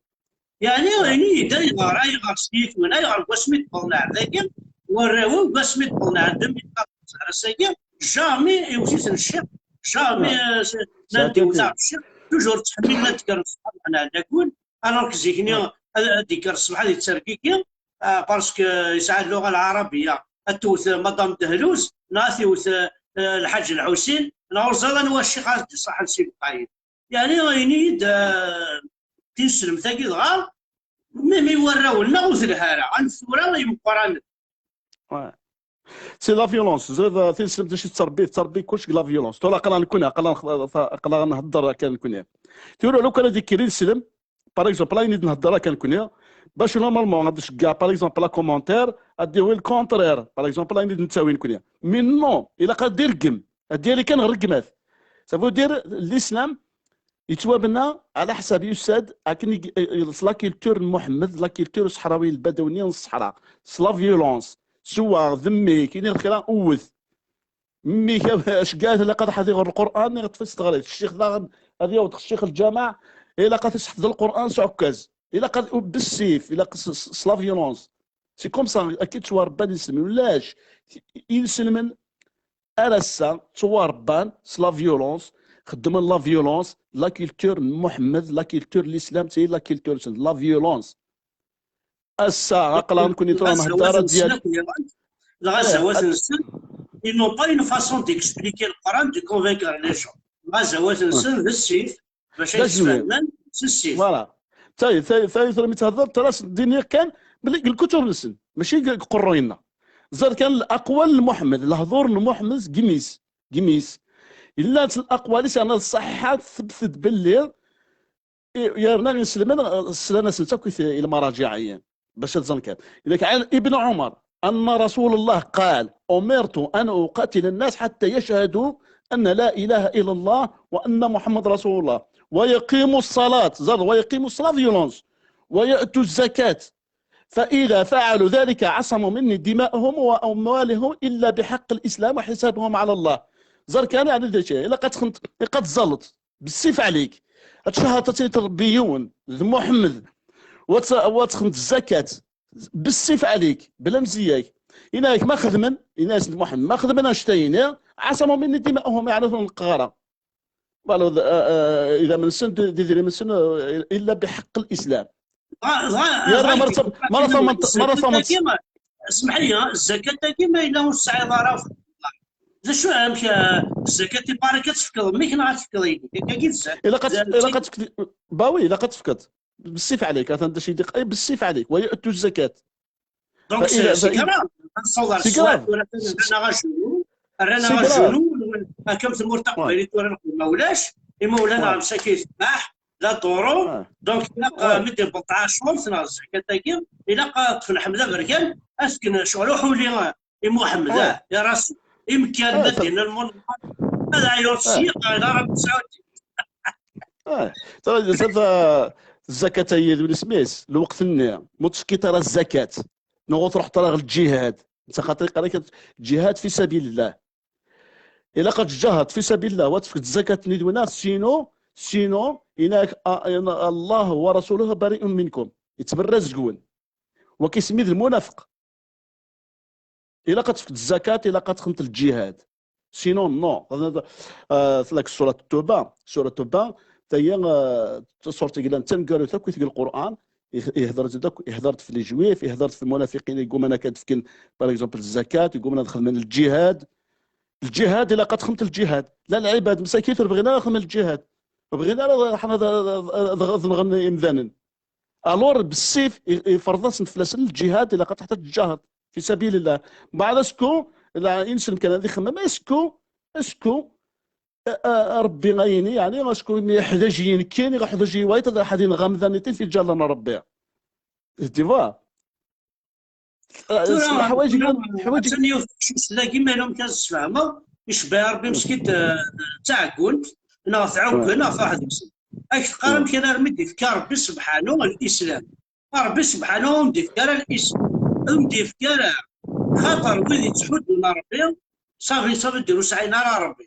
يعني، يعني، دا يغار، أي غار سيت، وين أي غار قسمي تقولنا عندك، وراو قسمي تقولنا عندهم، يتقاطع سهرة سيا، جامي يوزيت الشيخ، جامي، آه، س-، نادي وزع الشيخ. Toujours ttḥemmilen ad d-kkren ṣṣbeḥ, meɛna ɛedda-ken. Alors que zik-nni ad d-yekker ṣṣbeḥ ad yettergigi, ah, parce que yesɛa lluɣa lɛarabiya, ad tewwet Madame Dehluz, neɣ ad t-iwwet, eh, Lḥaǧ Lḥusin, neɣ ur ẓriɣ anwa ccix ara d-iṣaḥen si Leqbayel. Yeɛni, ini-yi-d, eh, tineslemt-agi dɣa, même i warraw-nneɣ ur telha ara, anef tura i imeqqranen. C'est la violence. Ẓriɣ, eh, tineslemt d acu tettrebbi, tettrebbi kullec deg la violence. Tura aql-aɣ nekkni, aql-aɣ, aql-aɣ nhedder akka nekkni. Tura lukan ad yekker ineslem, par exemple, ayen i d-nhedder akka nekkni, bac normalement ad nceggeɛ, par exemple, la commentaire, ad d-yawi le contraire, par exemple, ayen i d-nettawi nekkni. Mais non, ilaq ad d-ireggem, ad d-yali kan ɣer rregmat. Ça veut dire, l'islam yettwabna ɛla ḥsab, yusa-d akken i, i, i, la culture n Muḥemmed, la culture useḥrawi, lbadawni n ṣṣeḥra, s la violence, swa, d mmi-k, ini-k kra, wwet. Mmi-k, aceggeɛ, ilaq ad ḥadiɣ Lqur'an, iɣ tfes teɣrit. Ccix daɣen, ad yaweḍ ccix lǧameɛ, ilaq ad t-iseḥfeḍ Lqur'an s uɛekkaz. Ilaq ad, bessif, ilaq s, s, s la violence. C'est comme ça, akka i ttwarebban iselmen. Ulac iselmen ar ass-a ttwarebban s la violence, xeddmen la violence, la culture n Muḥemmed, la culture n l'islam, c'est la culture n la violence. Ass-a, aql-aɣ nekkni tura nhedder ad d-yal. Lɣazawat-nsen, ils n'ont pas une façon d'expliquer le Coran, de convaincre les gens. Lɣazawat-nsen, d ssif, bac ad sfehmen, s ssif. Voilà. Tayi, tayi, tayi, tura mi thedder, tura ad d-iniɣ kan belli deg lkutub-nsen, mačči deg uqerruy-nneɣ. Ẓer kan l'aqwal n Muḥemmed, lehdur n Muḥemmed, gmis, gmis. Illan l'aqwal-is, yerna ṣṣaḥiḥa, tebtet belli, i-, yerna iselmen, eh, slan-asent akk i t-, i lmaraǧiɛ-iyen, bac ad ẓren kan. Ilak ɛan Ibn Ɛumar, أن رسول الله قال: أمرت أن أقاتل الناس حتى يشهدوا أن لا إله إلا الله وأن محمد رسول الله ويقيموا الصلاة، ẓer, ويقيموا الصلاة, violence, ويؤتوا الزكاة، فإذا فعلوا ذلك عصموا مني دماءهم وأموالهم إلا بحق الإسلام وحسابهم على الله. Ẓer kan, yeɛni d acu, ilaq ad txent-, ilaq ad tẓalleḍ بالسيف عليك. Ad tcehheḍ ad tili tṛebbi yiwen d Muḥemmed, wa ad txedmeḍ zzakat, بالسيف عليك, bla mzeyya-k. Yenna-ak ma xedmen, yenna-as-d Muḥemmed, ma xedmen annect-a-yini, عصموا مني دماءهم, yeɛni ur ten-neqqeɣ ara. Voilà, d-, eh, eh, idammen-nsen, d, d idrimen-nsen, eh, إلا بحق الإسلام. Yerna ma ara taf-, ma ara tafeḍ, ma ara tafeḍ. Smeḥ-iyi, zzakat-agi ma yella ur tesɛiḍ ara, d acu, amek, eh, zzakat i barak ad tefkeḍ mmi-k neɣ ad tefkeḍ yelli-k? Akkagi d zzakat. Ilaq ad, ilaq ad tefkeḍ, bah oui, ilaq ad tefkeḍ. بالسيف عليك, atan d acu i d-iq-, eh, بالسيف عليك, ويؤتوا الزكاة. Donc, c'est, c'est grave. Ad nessaweḍ ar ṣṣwab, tura rran-aɣ ajunu, rran-aɣ ajunu, akka am tmurt taqbaylit tura neqqel ma ulac, imawlan-a msakit tbaḥ, la ḍuru, donc ilaq, eh, mi d-ibeṭ ɛacur, neɣ zzakat-agi, ilaq ad ṭṭfen ḥmed aberkan, ad fken ccɣel uḥuli, eh, i Muḥemmed, ah, i Rasul, i Mekkan, Madina Lmunawwara, ad ɛyun s yiqan, ara nesɛu. Ah, tura, tura, zzakat-agi d isem-is, lweqt-nni, ma ur tefkiḍ ara zzakat, neɣ ur truḥeḍ ara ɣer lǧihad, netta xaṭer yeqqar-ak ǧihad fi sabilillah. Ilaq ad tǧaheḍ fi sabilillah, wa tefkeḍ zzakat-nni d winna, sinon, sinon, yenna-ak, a-, a-, Allah wa rasuluhu bari'un minkum. Yettberra seg-wen. Wagi isem-is d lmunafeq. Ilaq ad tefkeḍ zzakat, ilaq ad txedmeḍ lǧihad. Sinon, non. Ah, tella deg surat Tuba. Surat Tuba, tayi, ah, d taṣurt i yellan d taneggarut akk i deg Lqur'an. Ih-, ihder-d akk, ihder-d f les juifs, ihder-d f lmunafiqin i yegguman akka ad fken, par exemple, zzakat, i yegguman ad xedmen lǧihad. Lǧihad, ilaq ad txedmeḍ lǧihad. Llan lɛibad msakit ur bɣin ara ad xedmen lǧihad. Ur bɣin ara ad, ad, ad, ad, ad nɣen imdanen. Alors, bessif, i-, iferḍ-asen fell-asen lǧihad, ilaq ad teḥtaǧ tǧaheḍ fi sabilillah. Mbeɛd, acku, la, inselm kan ad ixemmem, acku, acku, a, a, a Rebbi ayini, yeɛni, acku mi iḥdaǧ-iyi nekkini, iḥdaǧ-iyi wayeḍ, ad ḥad inɣ amdan-itin fi lǧal n Rebbi. Tu vois? Ah, tura, ḥwaǧ, tura, ḥwaǧ. Attan yiwet teqcict dagi, ma ilum kan tesfehmeḍ, icebbeḥ Rebbi meskint, eh, d taɛeggunt, neɣ tɛeggen, neɣ truḥ deg-sen. Ad k-teqqar amek ara armi d-ifka Rebbi sebḥanu l'islam. Rebbi sebḥanu ur m-d-ifka ara l'islam. Ur m-d-ifka ara. Xaṭer wid yettḥuddun Rebbi, safi, safi, ur sɛin ara Rebbi.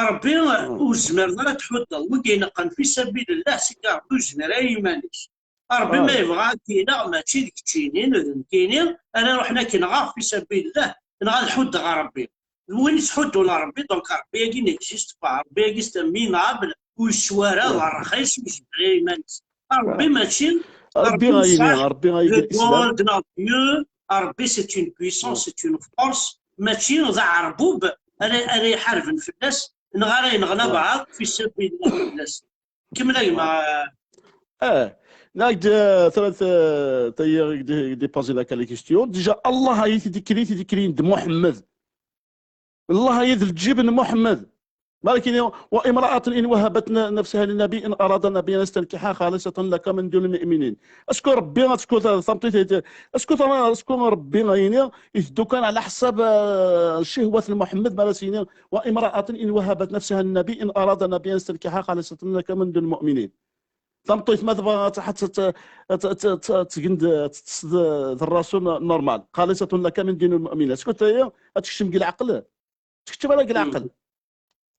Rebbi ur zmireḍ ara ad tḥuddeḍ. Wigi ineqqen fi sabilillah, seg Rebbi ur zmir ara i yiman-is. Rebbi ma yebɣa ad k-ineɣ, mačči d keččini, d nekkini, ara ruḥen ad k-nɣeɣ fi sabilillah, neɣ ad ḥuddeɣ Rebbi. D win yettḥuddun Rebbi, donc Rebbi-agi n'existe pas. Rebbi-agi c'est minable, ur yeswi ara, d ṛxis, ur yezmir i yiman-is. Ṛebbi mačči, Ṛebbi a yini, Ṛebbi a yini le gold neɣ Dieu, Ṛebbi c'est une puissance, c'est une force, mačči d aɛerbub ara, ara iḥarben fell-as, neɣ ara yenɣen abeɛḍ fi sabilillah fell-as. Kemmel a gma. Ah, nag-d, euh, ثلاث, euh, tayi, dépasé la question. Déjà, Allah a été décrit, été décrit de Mohamed. Allah a été le djib de Mohamed. ولكن وامرأة إن وهبت نفسها للنبي إن أراد النبي أن يستنكحها خالصة لك من دون المؤمنين. Est-ce que Ṛebbi, est-ce que tameṭṭut, est-ce que, est-ce que Ṛebbi a yini iteddu kan ɛla ḥsab, euh, ccehwat n Muḥemmed, mi ara s-yini وامرأة إن وهبت نفسها للنبي إن أراد النبي أن يستنكحها خالصة لك من دون المؤمنين. Tameṭṭut ma tebɣa ad t-, ad t-, ad t-, ad t-, ad t-, ad tgen d, ad teṭṭes d, d Ṛṛasul normal, خالصة لك من دون المؤمنين. Est-ce que tayi ad tekcem deg leɛqel? Tekcem ara deg leɛqel.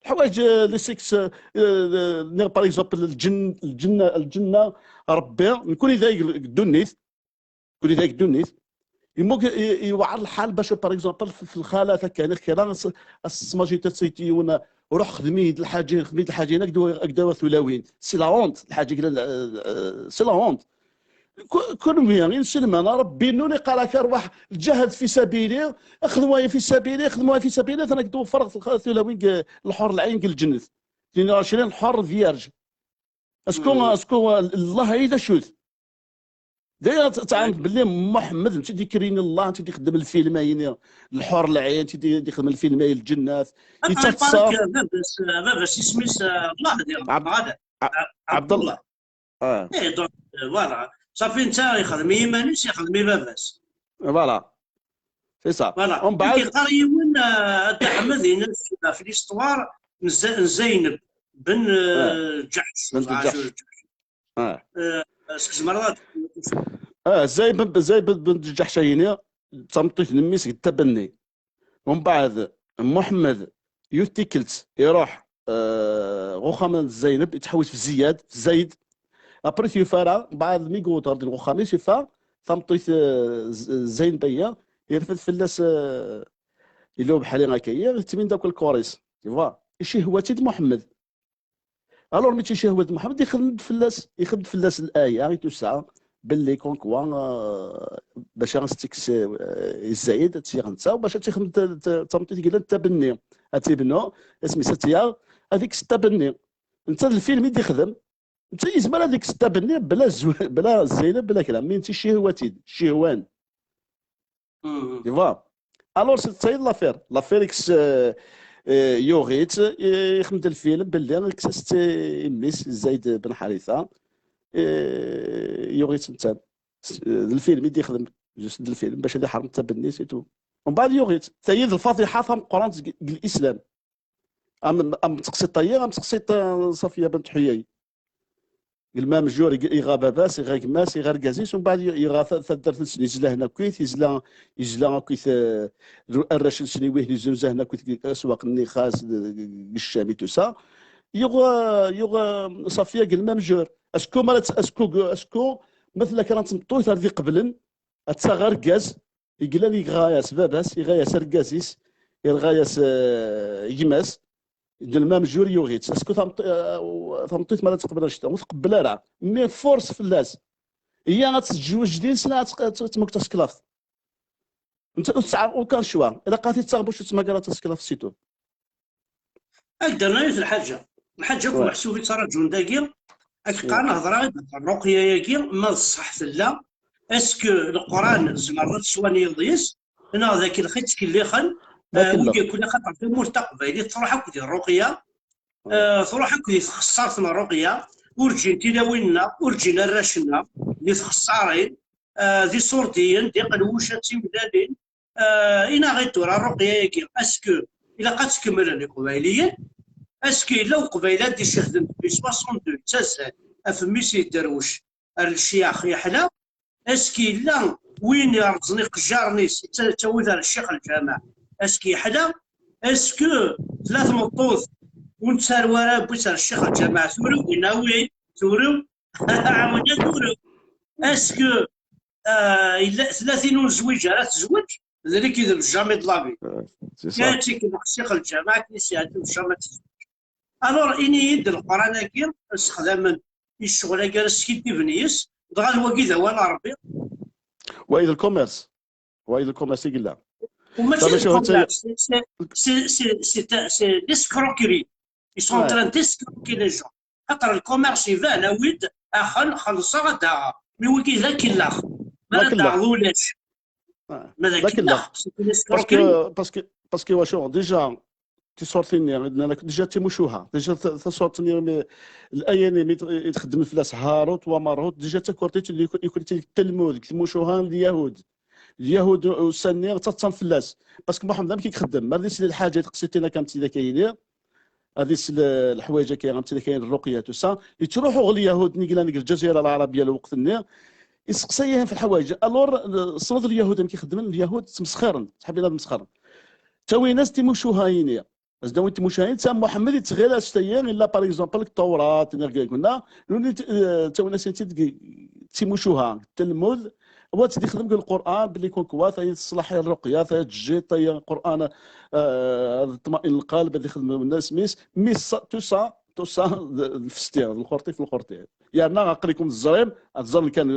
Ḥwayeǧ, euh, les six, euh, euh, par exemple, lǧen-, lǧenna, lǧenna, Ṛebbi, nekkni d ay deg ddunit, nekkni d ay deg ddunit. Yemmug-, i-, yewɛer lḥal bac, par exemple, f-, f-, lxalat akka, neɣ kra, as-, as-, tesmajit-as yiwen, ruḥ xdem-iyi-d lḥaǧa, xdem-iyi-d lḥaǧa, ak-d-awiɣ, ak-d-awiɣ tulawin. C'est la honte, lḥaǧa, euh, euh, c'est la honte. Ku-, kunwi inselmen, Ṛebbi-nnun iqqar-ak: "Arwaḥ, ǧahad fi sabili, xdem waya fi sabili, xdem waya fi sabili, ad ak-d-weffreɣ tulawin deg lḥur lɛin deg lǧennet." Tnin uɛecrin lḥur vierge. Est-ce que, est-ce que Allah ay d acu-t? D'ailleurs, ad tɛelmeḍ belli Muḥemmed, netta i d-ikrin Allah, netta i d-ixeddem lfilm-ayini, lḥur lɛin, netta i d-ixeddem lfilm-ayi lǧennat, yettaṭṭeṣṣer. Baba-s, baba-s isem-is, euh, Allah, diɣen, Ɛeb-, neɣ ala? Ɛ-, Ɛebdellah. Ah. Eh, donc, euh, voilà. Safi, netta ixdem i yiman-is, ixdem i baba-s. Voilà. C'est ça. Voilà. Umbeɛd yeqqar yiwen, euh, a Dda Ḥmed, yenna-d ɣef l'histoire n Z-, n Zeyneb ben, euh, Ǧaḥec. Ben Ǧaḥec. Ah. Euh, est-ce que tzemreḍ ad... Ah, Zeyneb, Zeyneb ben Ǧaḥec-ayini, d tameṭṭut n mmi-s deg Tabenni. Umbeɛd, Muḥemmed, yiwet tikkelt, iruḥ, euh, ɣer uxxam n Zeyneb, yettḥewwis f Ziyad, f Zayd. Après, yufa ara, mbeɛd mi yewweḍ ɣer din ɣer uxxam-is, yufa tameṭṭut, euh, Z-, Zeyneb-ayi, yerfed fell-as, euh, yella ubeḥri akka-yi, yettmin-d akk lkor-is. Tu vois? Icihwa-tt-id Muḥemmed. Alors, mi tt-icihwa-tt Muḥemmed, ixdem-d fell-as, ixdem-d fell-as l'aya, i tusa, belli comme quoi, euh, bac ad s-tekkes, euh, i Zayd, ad tt-yaɣ netta, u bac ad tt-ixdem t-, t-, tameṭṭut i yellan d Tabenni. Ad tt-ibnu, isem-is ad tt-yaɣ, ad ikkes Tabenni. Netta d lfilm i d-ixdem. Netta yezmer ad ikkes Tabenni bla zw-, bla Zeyneb, bla kra. Mi netta icihwa-tt-id, cihwan. Tu vois? Alors, c'est ça l'affaire. L'affaire, ikkes, euh, euh, yuɣ-itt, euh, ixdem-d lfilm belli ikkes-as-tt i mmi-s, Zayd ben Ḥaritha. Euh, yuɣ-itt netta. S-, euh, d lfilm i d-ixdem. Juste d lfilm, bac ad iḥrem Tabenni, c'est tout. Umbeɛd yuɣ-itt. Tayi d lfaḍiḥa tameqqrant deg, deg l'islam. Am, am teqsiṭ-ayi, am teqsiṭ, euh, Safiya bent Ḥuyay. Lmam jur, iɣ-, iɣa baba-s, iɣa gma-s, iɣa argaz-is, umbeɛd i-, iɣa ta-, taddart-nsen, izla hna akkit, izla, izla akkit, euh, arrac-nsen i wih, iznuza hna akkit deg aswaq-nni xas, d-, deg Ccam i tusa. Yuɣ, euh, yuɣ, euh, Safiya deg lmam jur. Est-ce que ma, est-ce que, est-ce que ma tella kra n tmeṭṭut ar d-iqeblen, ad taɣ argaz, i yellan iɣa-yas baba-s, iɣa-yas argaz-is, irɣa-yas, euh, gma-s, d lmam jur yuɣ-itt. Est-ce que tameṭ-, euh, tameṭṭut mi ara teqbel annect-a? Ur tqebbel ara. Mais force fell-as. Iyya ad teǧǧ wejdi-s, neɣ ad tq-, ad tmug taseklaft. Netta ur tesɛa aucun choix. Ilaq ad t-id-taɣ bac ur tettmagar ara taseklaft, c'est tout. Ad d-rnu yiwet lḥaǧa. Lḥaǧa akk meḥsub i ttraǧun dagi, ad k-qqaren hḍra i d-, ṛṛuqya-agi, ma d ṣṣeḥ tella, est-ce que Leqran tzemreḍ ad teswaniyeḍ yes, neɣ d akellex i ttkellixen, d akellex. Eh, wigi akk, axaṭer tamurt taqbaylit truḥ akk di ṛṛuqya, eh, truḥ akk di txeṣṣart n ṛṛuqya, ur ǧǧin tilawin-nneɣ, ur ǧǧin arrac-nneɣ di txeṣṣarin, eh, d iṣurdiyen, d iqelwuca, d timdalin, eh, inaɣ-it tura ṛṛuqya-agi, est-ce que ilaq ad tt-kemmlen Iqbayliyen? Est-ce que yella Uqbayli ad d-icehden depuis soixante-deux, yettazzal ɣef mmi-s yedderwec ar lecyax yeḥla? Est-ce que yella win yerẓen iqejjaren-is, yettawi-t ar ccix lǧameɛ? Est-ce que yeḥla? Est-ce que tella tmeṭṭut ur nettarew ara, wwi-tt ar ccix lǧameɛ, turew, yenna wi turew? Ɛawed ad turew. Est-ce que, euh, yella, tella tin ur nezwiǧ ara tezweǧ? D nekk i d jamais de la vie. Euh, c'est ça. Kečč i k-ineɣ ccix lǧameɛ, akken i s-yeɛǧeb, jamais ad tezweǧ. Alors, ini-yi-d, Leqran-agi ssexdamen i ccɣel-agi ara skiddiben yes, dɣa d wagi d awal n Ṛebbi. Wa d lkumirs. Wa d lkumirs i yella. Ou mačči d lkumirs, c'est l'escroquerie. Ils sont en train d'escroquer les gens. Xaṭer lkumirs iban, awi-d axen, xellṣeɣ ad d-aɣeɣ. Mi wigi d akellax. Ma ad d-aɣeḍ ulac. Ma d akellax, c'est une escroquerie. Parce que, parce que, wacu, déjà, tiṣurtin-nni, déjà d timucuha. Déjà taṣurt-nni, l'aya-nni, mi txeddem fell-as Harut wa Marut, déjà d takurtit i kent-id Talmud, deg tmucuha n Lyahud. Lyahud ussan-nni ttaḍsan fell-as. Parce que Muḥemmed amek i ixeddem? Ma ad isel lḥaǧa i teqsiṭin akka am tidak-ayini, ad isel leḥwayeǧ akka am tidak-ayini, rruqya, tout ça, yettruḥu ɣer Lyahud-nni yellan deg Lǧazira Lɛarabiya lweqt-nni, iseqsa-yahen f lḥawayeǧ. Alors, tessneḍ Lyahud amek i xeddmen? Lyahud ttmesxiren, ttḥebbin ad mesxeren. Ttawin-as timucuha-yini. As-d-awin timucahin, ta Muḥemmed yettɣil as tayyi, illa par exemple deg Tawrat, neɣ deg kunna, nuni ttawin-as-tent-id d timucuha, Talmud, wa tt-id-ixdem deg Lqur'an, belli kunkwat, ay teṣlaḥ i rruqya, ay tjiṭ, ay Lqur'an, ad ṭma'in lqalb, ad ixdem nnas mis, mis, tout ça, tout ça, d lfesti, d lxurṭi f lxurṭi. Yerna aql-ikum teẓrim, ad ẓren kan,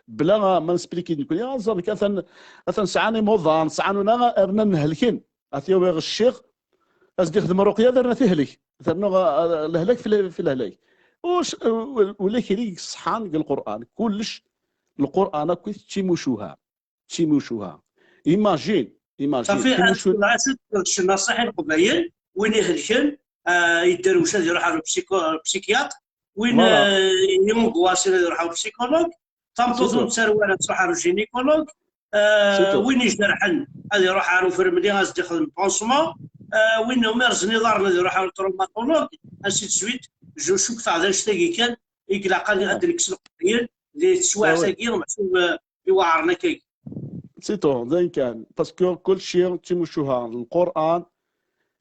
bla ma nespliki nekni, ad ẓren kan, atan sɛan imuḍan, sɛan una, rnan helken. Ad t-yawi ɣer ccix, ad s-d-ixdem rruqya, ad rna tihlek. Ternu lehlak fi lehlak. Ulac kra i iṣeḥḥan deg Lqur'an. Kullec, Lqur'an akkit d timucuha. D timucuha. Imagine, imagine. Safi, ccnaṣiḥ i Leqbayel, win ihelken, yedderwec ad iruḥ ɣer upsikyat, win yumgwasin ad iruḥ ɣer upsikulog, tameṭṭut ur nettaru ara ad tṛuḥ ɣer gynécologue, win ijerḥen ad iṛuḥ ɣer ufremli ad s-d-ixdem pansement, win umirzen iḍarren ad iṛuḥ ɣer traumatologue, ainsi de suite. Je cukkeɣ d annect-agi kan i ilaq ad d-nekkes Leqbayel di teswiɛt-agi, meḥsub iweɛren akkagi. C'est tout, d ayen kan. Parce que kulci d timucuha. Lqur'an,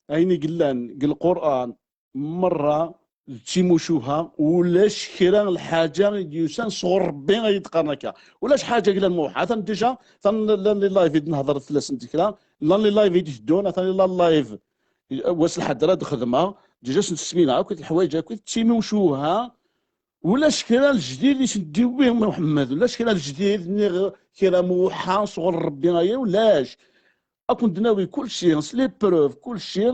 ayen i yellan deg Lqur'an, merra d timucuha, ulac kra n lḥaǧa i d-yusan sɣur Rebbi ay d-qqaren akka. Ulac ḥaǧa i yellan mewḥa. Atan déjà, atan llan les live i d-nehder fell-asen kra, llan les live i d-iteddun, atan llan live wass lḥedd ara d-xedmeɣ, déjà sen-ssmineɣ akkit leḥwayeǧ akkit d timucuha. Ulac kra n lejdid i sen-d-iwwi Muḥemmed, ulac kra n lejdid, niɣ kra mewḥa sɣur Rebbi aya, ulac. Ad ken-d-nawi kulci, s les preuves, kulci,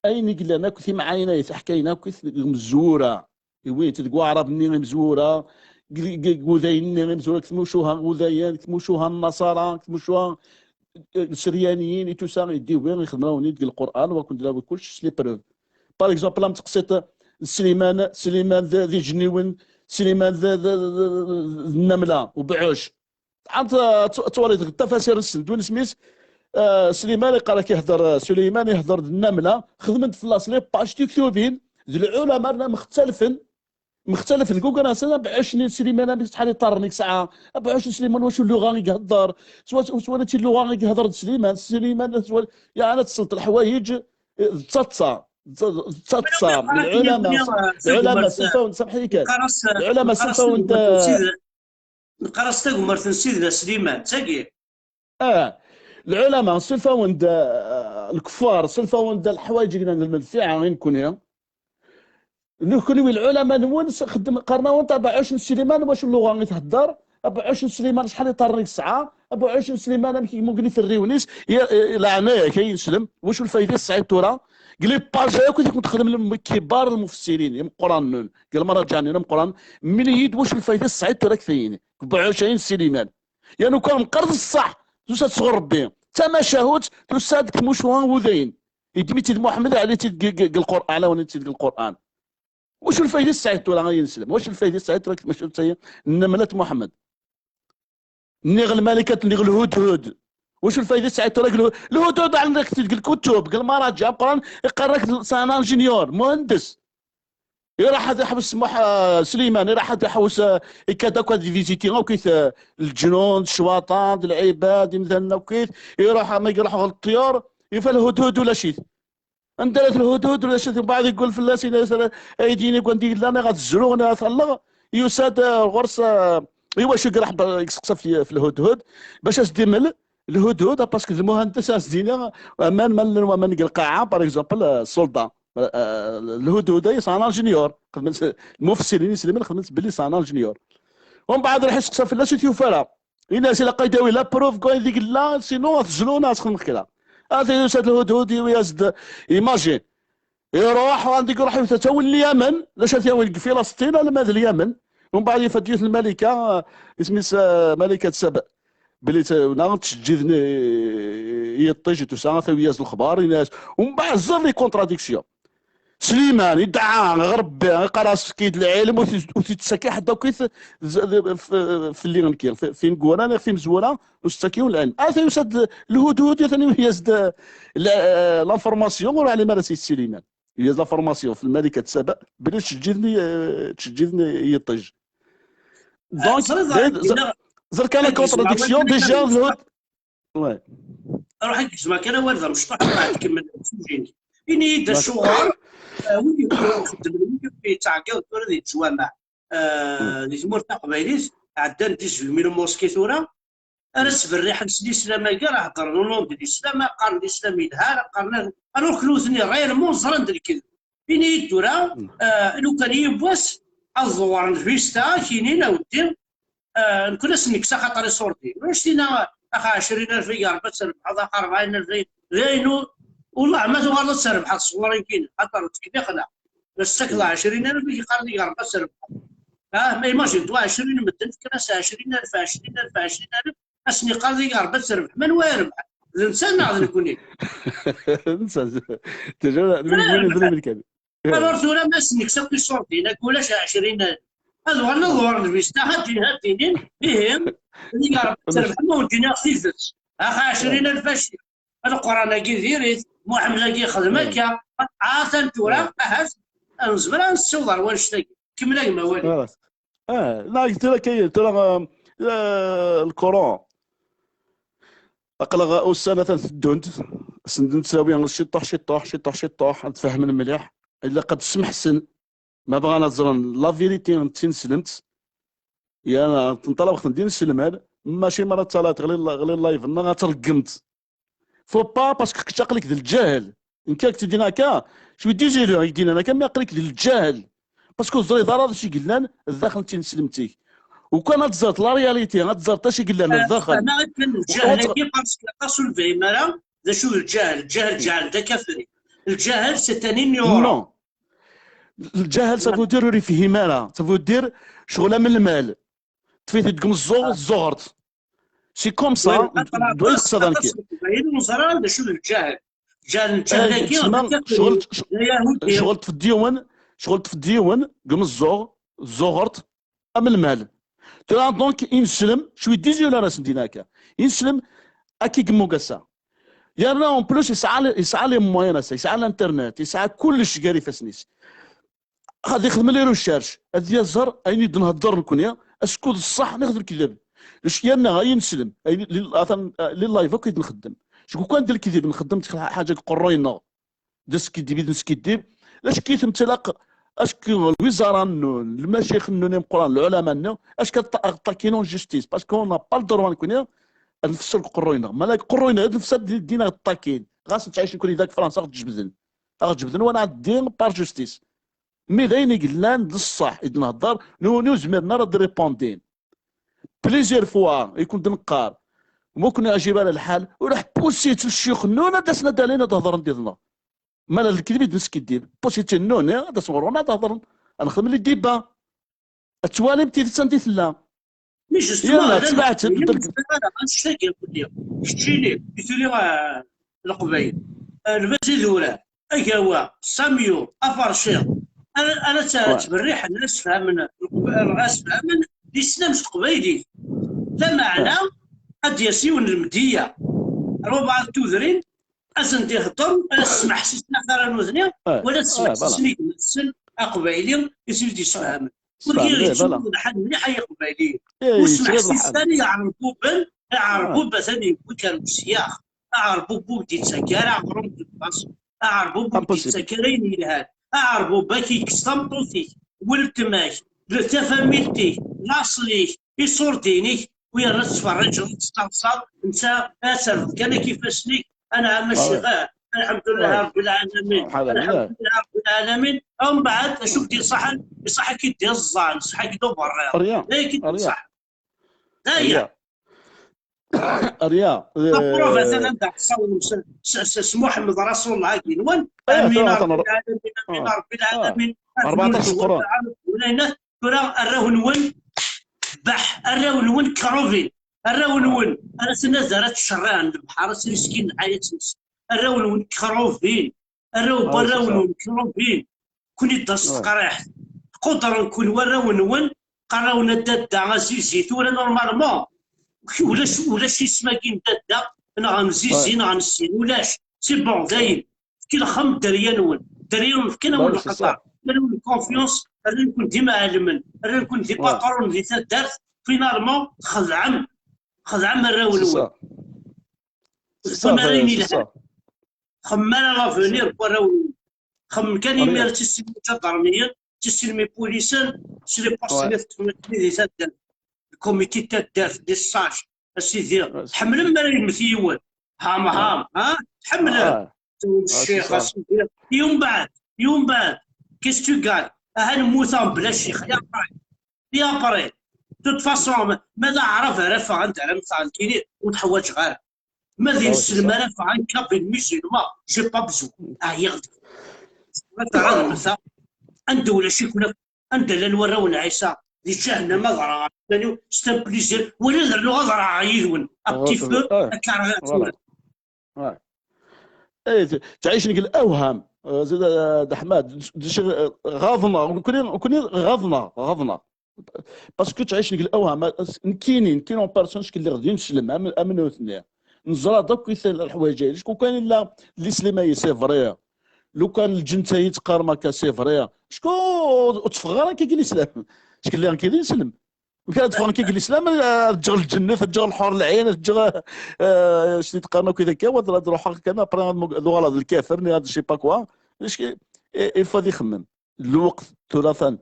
ayen i yellan akk timɛayin ay teḥkayin akk i tmezwura, iwin-t deg waɛrab-nni imezwura, deg udayen-nni imezwura, deg tmucuha n udayen, deg tmucuha n Naṣara, deg tmucuha n Seryaniyin, i tusa i d-iwi ixedmen-awen-id deg Lqur'an, wa ken-d-nawi kullec s les preuves. Par exemple, am teqsiṭ Sliman, Sliman d ijenniwen, Sliman d nnamla, ubɛuc. Ad twaliḍ deg tafasir-nsen, d win isem-is, Sliman iqqar-ak ihder, Suleyman ihder d nnamla, xedmen-d fell-as les pages tiktubin, d lɛulama rna mxettalen, mxettalen deg ugar-nsen, abɛuc-nni n Sliman, amek acḥal iṭarren i yesɛa, abɛuc n Sliman wacu lluɣa i ihedder, s wacu lluɣa i ihedder d Sliman, Sliman, yeɛni ad tessneḍ leḥwayeǧ, d taḍsa, d taḍsa, lɛulama, lɛulama, selfawen, samḥ-iyi kan, lɛulama selfawen, Neqqar-as tagmert n Sidna Sliman, d tagi. Ah, lɛulama, selfawen-d, ah, lkeffar, selfawen-d leḥwayeǧ i yellan d lmenfiɛa i nekni. Nekni, lɛulama-nwen, qqaren-awen-d abɛuc n Sliman, wacu lluɣa i thedder, abɛuc n Sliman acḥal iṭarren i yesɛa, abɛuc n Sliman amek i yemmug iferriwen-is, leɛnaya-k ay ineslem, wacu lfayda i tesɛiḍ tura? Deg les pages akk i ken-texdem kibar lmufessirin, imeqqranen, deg lmaraǧa-nni ameqqran, mel-iyi-d wacu lfayda i tesɛiḍ tura deg tayin, deg ubɛuc-ayi n Sliman. Yan ukan meqqar d ṣṣeḥ, tusa-d sɣur Rebbi. D tamacahut, tusa-d deg tmucuha n wudayen. Yeddem-itt-id Muḥemmed, iɛli-tt-id deg Lqur'an, awen-itt-id deg Lqur'an. Wacu lfayda i tesɛiḍ tura ay ineslem? Wacu lfayda i tesɛiḍ tura deg tmacahut-ayi n nnamla n Muḥemmed? Niɣ lmalikat, niɣ lhudhud. Wacu lfayda i tesɛiḍ tura deg lhudhud? Ɛelmen-ak-t-id deg lkutub, deg lmaraǧa, ameqqran iqqar-ak c'est un ingénieur, muhendes. Iruḥ ad iḥewwes Muḥ-, Sliman, iruḥ ad iḥewwes, ikad akk ad viziti akk-it, leǧnun, ccwaṭa, d lɛibad, imdanen akk-it, iruḥ, ma iruḥ ɣer ṭṭyur, yufa lhudhud ulac-it. Anda ara t-lhudhud ulac-it, mbeɛd yeggul fell-as, yenna-as, aydi-nni deg wanda yella, neɣ ad zruɣ, neɣ ad t-alleɣ, yusa-d ɣur-s, iwacu i iruḥ, iseqsa f lhudhud, bac as-d-imel, lhudhud, parce que d lmuhandes, as-d-iniɣ, aman, ma llan waman deg lqaɛa, par exemple, soldat. Lhudhuda yesɛa un ingénieur, xedmen-t, lmufessirin iselmen xedmen-t belli yesɛa un ingénieur. Umbeɛd, iruḥ iseqsa fell-as, ur t-yufi ara. Ini-as ilaq ad idawi la preuve, quoi, deg la, sinon ad t-zlun, ad s-xedmen kra. Ata yusa-d lhudhud, yawi-as-d, imagine. Iruḥ, anda iruḥ, iwet-as awal n Lyamen, d acu ara t-yawin deg Filasṭin, alamma d Lyamen. Umbeɛd, yefka-d yiwet n lmalika, isem-is, eh, Malika Saba. Belli t-, neɣ ttceǧǧiden i, i yiṭij, i tusa, tawi-yas lexbar, ini-as, umbeɛd, ẓer les contradictions. Sliman, idɛa ɣer Rebbi, iqqar-as, efk-iyi-d lɛilm, ur t-, ur t-ittaki ḥedd akk i t-, z-, f-, fell-i nekki, f-, f ineggura neɣ f imezwura, ur s-ttaki lɛilm. Ata yusa-d lhudhud, atan yas-d l-, l'information, ur ɛlim ara si Sliman. Yas l'information f Lmalikat Saba, belli ttceǧǧiden i, ttceǧǧiden i yiṭij. Donc, ẓer kan la contradiction, déjà, lhud-, ouais. Ruḥ ad gezmeɣ kan awal d amecṭuḥ, ad tkemmel sujet-ik. Ini-yi-d acuɣer, eh, wid yexeddmen, wid yettɛeggiḍen tura di leǧwameɛ, eh, di tmurt taqbaylit, ɛeddan dix-huit mille mosquées tura, ara sberriḥen s lislam-agi, ara heddren au nom de l'islam, ara qqaren lislam yelha, ara qqaren, alors que nutni réellement ẓran-d lkedb. Ini-yi-d tura, eh, lukan yiwwas ad ḍewren lvista, ad k-inin, a weddi, eh, nekni ad sen-nekkes axaṭer iṣurdiyen. Ulac tinna, ax ɛecrin alef i yeṛba ad trebḥeḍ, ax rebɛin alef i, d ayen u-, wellah ma tuɣaleḍ ad trebḥeḍ sɣur-i kini, xaṭer ur ttkellixen. Bas ttakeḍ ɛecrin alef i yeqqaren i yeṛba ad trebḥeḍ. Ah, ma imagine-toi ɛecrin medden, fkan-as ɛecrin alef, ɛecrin alef, ɛecrin alef, ad sen-yeqqar di yeṛba ad terbeḥ. Manwa yerbeḥ? D netta neɣ d nekni? Netta, déjà, d win, d win kan. Alors tura ma sen-nekkes akk iṣurdiyen, ak ulac ɛecrin alef. Ad uɣalen ad ḍewren lvista, ad d-, ad d-inin, ihi, di yeṛba ad terbeḥ, ma ur d-iniɣ tidet. Ax ɛecrin alef aci. Leqran-agi diri-t, Muḥemmed-agi yexdem akka. Atan tura, ahat, nezmer ad nessiweḍ ɣer wannect-agi. Kemmel a gma Wali. Ah, neɣ tura kay-, tura, ah, ah, lkuran. Aql-aɣ ussan atan teddunt, send nettawi ciṭuḥ, ciṭuḥ, ciṭuḥ, ciṭuḥ, ad tfehmen mliḥ. Ilaq ad smeḥsen, ma bɣan ad ẓren la vérité n tineslemt, ya, tenṭalabex n din selmal, mačči mara ttalayeḍ ɣli, ɣli live-nneɣ ad tṛeggmeḍ. Faut pas, parce que kečč aql-ik d lǧahel. Nekk ak-tt-id-ini akka, je suis désolé, ak-d-inan akka, mi aql-ik d lǧahel. Parce que ur teẓriḍ ara d acu i yellan daxel n tineslemt-ik. Ukan ad teẓreḍ la réalité, ad teẓreḍ d acu i yellan daxel. Fehmeɣ akken lǧahel-agi, parce que aṭas ur nefhim ara d acu d lǧahel. Lǧahel, lǧahel d akafri. Lǧahel, c'est un ignorant. Non. Lǧahel, ça veut dire ur yefhim ara. Ça veut dire ccɣel am lmal. Ṭṭef-it-id deg umeẓẓuɣ, tzuɣert. C'est comme ça, d wayen qsadeɣ nekk. Ur neẓra d acu d lǧahel. Lǧahel, lǧahel-agi, d akafri, d ayahudi. Ccɣel ṭṭef-d yiwen, ccɣel ṭṭef-d yiwen deg umeẓẓuɣ, tzuɣert, am lmal. Tura, donc, ineslem, je suis désolé ara sen-d-iniɣ akka. Ineslem, akka i yemmug ass-a. Yerna, en plus, yesɛa, yesɛa les moyens ass-a, yesɛa l'internet, yesɛa kullec gar ifassen-is. Ad ixdem les recherches, ad yaẓer ayen i d-nhedder nekni, acku d ṣṣeḥ neɣ d lekdeb. Yerna, ay ineslem, ay li, atan, li live akk i d-nxeddem. Seg ukan d lekdeb nxeddem ḥaǧa deg uqerruy-nneɣ. D askiddib i d neskiddib. D acu i temtlaq, acku lwizaṛa-nnun, lmacayix-nnun imeqqranen, lɛulama-nni, acku ad ṭ-, ad ṭṭakin en justice, parce qu'on n'a pas le droit nekni ad nfesser deg uqerruy-nneɣ. Ma la deg uqerruy-nneɣ, ad nfes ad d-, din ad ṭṭakin. Ɣas nettɛic nekni da deg Fransa, ad ɣ-ǧebden. Ad ɣ-ǧebden, wa nɛeddi par justice. Mi d ayen i yellan d ṣṣeḥ i d-nhedder, nutni ur zmiren ara ad répondin. Plusieurs fois i kent-d-neqqar, ma ur ken-iɛjib ara lḥal, ur ḥpusit ccuyuxen-nnun ad d-asen ad d-alin ad hedren did-neɣ. Ma la d lekdeb i d-neskiddib, pusit-nnun, eh, ad d-asen ɣur-wen ad hedren, ad nexdem les débats. Ad twalim tidet anda i tella. Mi justement, yalla, tebɛet-d. Ara annect-agi akk-nni. Keččini, i tuli, ah, Leqbayel. Ah, Lbaz Idurar, Agawa, Samyuṛ, Aferciḍ. Ara, ara tt-, ttberriḥen, ara sfehmen, ara sfehmen, d islam s teqbaylit. Lameɛna, ad d-yas yiwen n lemdeyya. Rubeɛ tudrin, ad sen-d-ihedder, ad smeḥsisen axir nutni, wala ad smeḥsisen i gma-tsen aqbayli, i sen-d-yessefhamen. Wigi yettwali lḥal mliḥ ay iqbayliyen. Ur smeḥsis ara i Iɛerbuben, Iɛerbub atan yewwi-k ar usyax. Aɛerbub ur d-yettak ara aɣrum deg lbas. Aɛerbub ur d-yettak ara ayen yelhan. Aɛerbub ad k-yekkes tameṭṭut-ik, weltma-k, tafamilt-ik, laṣel-ik, iṣurdiyen-ik, u yerna tettferriǧeḍ, tettaḍsaḍ, netta ad terreḍ kan akk ifassen-ik, anɛam a ccix, ah, الحمد لله رب العالمين، الحمد لله رب العالمين. ومن بعد شوف دي صح، صح كي دي الزان، صح كي دو برا. ريا، لا كي دي صح. لا يا. ريا. بروف مثلا تاع تصور س- س- س- محمد رسول الله كي نون. امين رب العالمين، امين رب العالمين. أربعطاش قرون. ولينا ترى الراو نون بح، الراو نون كروفين، الراو نون. انا سنا زارت الشران البحر سيسكين عيط. الراو نون كروفين، الراو برا نون كروفين. كوني داس تقريح قدر نكون وراو نون. قراونا دادا عزيزي ثورة نورمالمون. ولاش، ولاش يسمى كين دادا، نغ نزيزي نغ نسين ولاش. سي بون داين. كي الخم دريا نون، دريا نون كي نون الخطر. دريا نون كونفيونس، انا نكون ديما عالمن، انا نكون دي باترون دي تدارت. فينالمون خدعم، خدعم الراو نون. خدمة راني لها. خمارة لافونير بوراو. خم كان يمير تسلمي جدرمية، تسلمي بوليسان، سلي بوستني تخدمي دي تدارت. الكوميتي تدارت دي ساج. اسيدي، تحملم ما يمثيون. هام هام، ها؟ تحملم. الشيخ اسيدي. يوم بعد، يوم بعد. كيس تو قال؟ اها نموت بلا شيخ، يا براي. يا براي. توت فاسون، ماذا عرف رفع انت على مثال كيني وتحوج غير. ما ذي السلم رفع عن كابين ميزيلما، جي با بزو. اه يغدي. مثلا، مثلا. عنده ولا شي كنا، عنده لا نورا ولا عيسى. دي جهنم ما ضرع. يعني، ستان بليزير، ولا ذا نو ضرع عيدون. ابتي فو، اكارغات. آه. ايه، ت- تعيش نقول اوهام. آه، زيد، آه، د حماد، د- د- شغ- آه، غاضنا، كوني كوني غاضنا غاضنا. باسكو تعيش نقول اوهام. آه، نكيني نكيني اون بيرسون شكل اللي غادي نسلم امن امن وثنيا. نزرا دوك كيف الحوايج هاي. شكون كان الا اللي سلم هي سي فري؟ لو كان الجنت هي تقارما كا سي فري، شكون؟ وتفغر كي الاسلام؟ شكل اللي كي نسلم؟ كانت فان كيك الاسلام، آه، تجغل الجنه، تجغل الحور العين، تجغل، آه، شتي تقارنوا كذا كا ولا تروح كان ابري دوغ هذا الكافر ني هذا شي با كوا. اش كي- اي فادي يخمم الوقت ثلاثا.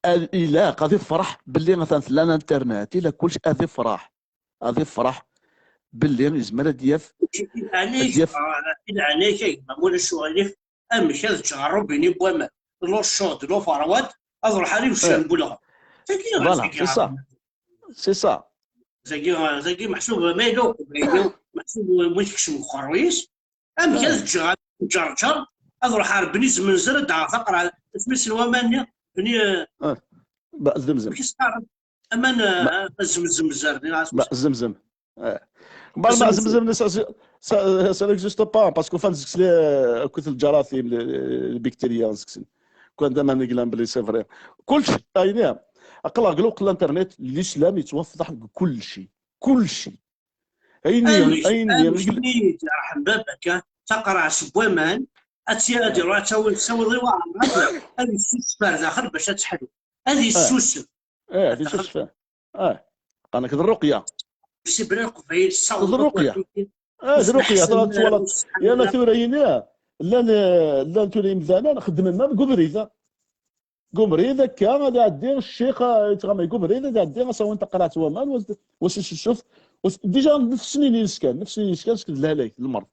الا غادي يفرح باللي مثلا لا الانترنت الا كلش غادي يفرح، غادي يفرح باللي يزمر هاد ياف. عليك، عليك ما مولا شو عليك. Amek ad ččeɣ rubini n waman, l'eau chaude, l'eau froide, ad ruḥeɣ ar ibeccan n ulɣem. Tagi, voilà, c'est ça. C'est ça. Tagi, tagi meḥsub ma yella uqbayli, meḥsub ma yekcem uqerruy-is. Amek ad ččeɣ, ǧerǧer, ad ruḥeɣ ar Bni Zmenzer, ad d-aɣeɣ taqerɛet, asmi-s n waman-nni, Bni, Zemzem. Aman, zemzem. Zemzem. Bon, zemzem, ça n'existe pas, parce que fan zikli, كنت الجراثيم، البكتيريا زكسن. كون دابا نقول بلي c'est vrai. كلشي، عينيها. اقلع قلوب الانترنت، الاسلام يتوفضح بكلشي. كلشي. عينيها، عينيها. يرحم بابك، تقرا سبوامان، اتي ادي راه تاول تسوي ضيوة. هذه السوس داخل باش تحلو. هذه السوس. ايه، هذه السوس. اه، قالك ذي الرقية. سي بلا القبيل، الصوت الرقية. اه، ذي الرقية، ترى تولد. يا لا ثوريين، يا. لا، لا، لا، ثوريين مزانا، خدمنا بقبريزة. قبريزة كا، غادي يعدي الشيخ، آه، يتغمى قبريزة، غادي يعدي، غاسا وين تقرات ومان، وس-، وس-، شوف، وس-، ديجا نفس السنين يسكن، نفس السنين يسكن، سكت لها ليك، المرض.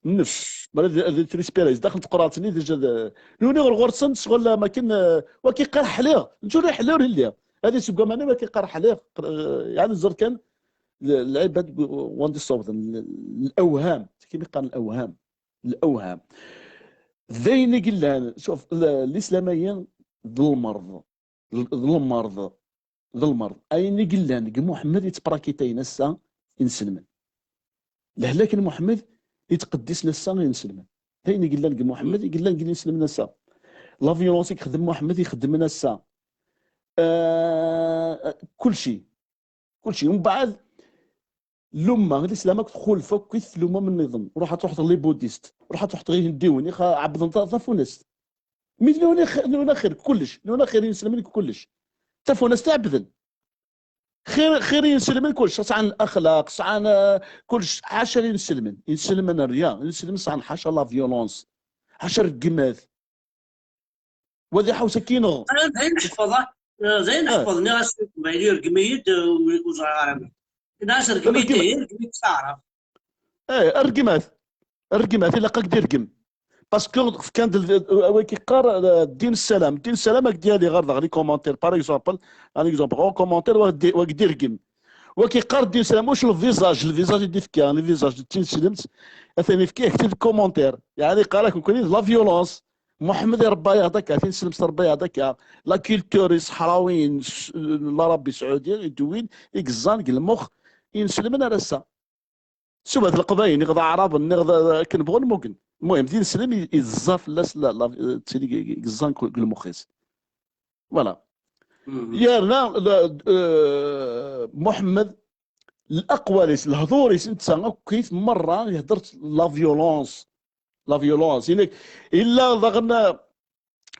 النفس. مرة ذي، ذي تريسبيريز، داخل تقراتني ديجا ذا-، نوني غير غرسن، شغل ما كان، آه، وكي قرح ليه، نشوف ريح ليه، ريح ليه. هذه سوق ماني وكي قرح ليه، قر-، آه، يعني زر كان ل-، العباد ب-، وان دي صوت، ال-، الأوهام، كيما قال الأوهام، الأوهام. ذين قلان، شوف، ال-، الإسلامية ذو المرض، ذو المرض. ذ المرض. أين قلان، ق محمد يتبراكيتاين السا ينسلمن. لهلاك محمد يتقدس السا ينسلمن. أين قلان، ق محمد، قلان، قلان ينسلمن السا. لا فيولونس يخدم محمد يخدم السا. آه، كل شيء. كل شيء. ومن بعد، لما الإسلام تدخل فوق كيف لما من النظام. روح تروح تغلي بوديست. روح تروح تغلي هنديون. يخ-، عبد الله طرف ونست. مي نونا خ-، نونا خير كلش، نونا خير ينسلمن كلش. تفونا استعبدن. خير، خير ينسلمن كلش، سعان الأخلاق، سعان، آه، كلش. عشر ينسلمن، ينسلمن الريا، ينسلمن سعان حاشا لا فيولونس. عشر قمات. وذي حوسة كينغ. أنا زين نحفظ، آه، زين نحفظ، ناس ما يرقميد، آه، وزعارة. ناس رقميد، رقميد. رقميد تعرف. ايه، الرقمات. Rregmat, ilaq ad k-d-irgem. Parce que fkan-d l-, wa k-iqqar, euh, ddin ssalam. Ddin ssalam, ad k-d-yali ɣer daɣ les commentaires. Par exemple, un exemple, ɣur commentaire, wa k-d-, wa k-d-irgem. Wa k-iqqar ddin ssalam, wacu le visage, le visage i d-ifka, le visage d tineslemt, atan ifka-ak-t-id commentaire. Yeɛni, iqqar-ak nekkni d la violence. Muḥemmed irebba-yaɣ-d akka, tineslemt trebba-yaɣ-d akka. La culture iseḥrawiyen, s-, Larabi Saɛudi i d-wwin, i yeẓẓan deg lmux inselmen ar ass-a. Subat Leqbayel, niɣ d Aɛraben, niɣ d, d, akken bɣun mmugen. Lmuhim, d ineslem i, i yeẓẓa fell-as la, la, ttili i, i yeẓẓan deg lmux-is. Voilà. Mhm. Yerna, la, euh, Muḥemmed, laqwal-is, lehdur-is, netta akkit merra ihder la violence. La violence. Inek, illa daɣen,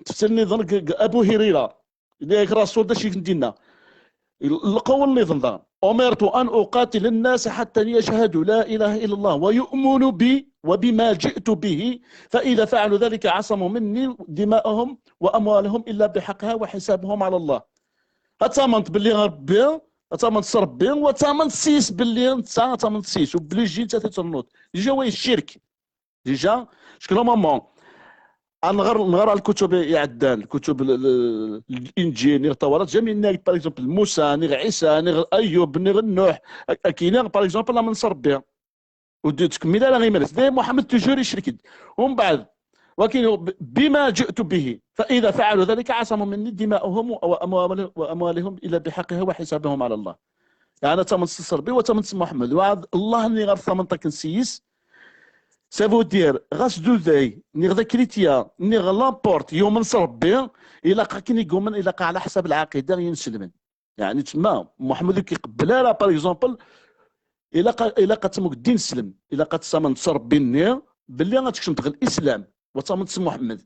tefsir nniḍen deg, deg Abu Hirira. Inek Rasul d acu i k-d-yenna? Lqawel nniḍen daɣen. أمرت أن أقاتل الناس حتى يشهدوا لا إله إلا الله ويؤمنوا بي وبما جئت به، فإذا فعلوا ذلك عصموا مني دماءهم وأموالهم إلا بحقها وحسابهم على الله. Ad tamneḍ belli Rebbi, ad tamneḍ s Rebbi, wa ad tamneḍ s yis belli netta, ad tamneḍ s yis, obligé netta ad tennuḍ. Déjà wa d ccirk. Déjà, parce que normalement, ad nɣer, nɣer lkutub iɛeddan, lkutub l-, l-, l-, Linǧil, niɣ Tawrat, jamais yenna-ak, par exemple, Musa, niɣ Ɛisa, niɣ Ayub, niɣ Nuḥ, ak-, akken, par exemple, ad amen s Rebbi. Ur d-yettkemmil ara iman-is. Dayem Muḥemmed toujours icrek-d. Umbeɛd, wakin, ب-، بما جئت به، فإذا فعلوا ذلك عصموا مني دماءهم وأموال-، وأموالهم إلا بحقها وحسابهم على الله. Yeɛni ad tamneḍ s Rebbi, wa ad tamneḍ s Muḥemmed. Wa d Allah-nni ɣer tamneḍ akken s yis. Ça veut dire, ɣas d uday, niɣ d akritya, niɣ n'importe, yumen s Rebbi, ilaq akken i yumen, ilaq ɛla ḥsab lɛaqida i inselmen. Yeɛni tma, Muḥemmed ur k-iqebbel ara, par exemple, ilaq, ilaq ad tmug ddin slem, ilaq ad tessamneḍ s Rebbi-nni, belli ad tkecmeḍ ɣer Lislam, wa ad tamneḍ s Muḥemmed.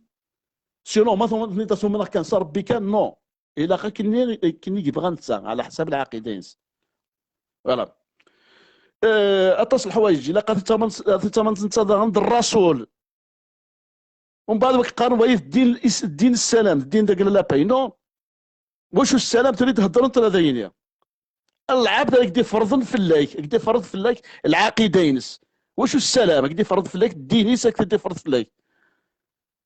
Sinon, ma tumneḍ, tenniḍ-as umneɣ kan s Rebbi kan, non. Ilaq akken, akken i yebɣa netta, ɛla ḥsab lɛaqida-ines. Voilà. Euh, aṭas n leḥwayeǧ, ilaq ad tettamneḍ, ad tettamneḍ netta daɣen d Rasul. Umbeɛd wa k-qqaren wayi d ddin, is-, ddin ssalam, ddin dagla la paix, non? Wacu ssalam tuli d-heddren tura d ayini? Lɛebd ad k-d-iferḍen fell-ak, ad k-d-iferḍ fell-ak lɛaqida-ines. Wacu ssalam, ad k-d-iferḍ fell-ak ddin-is, ad k-t-id-iferḍ fell-ak.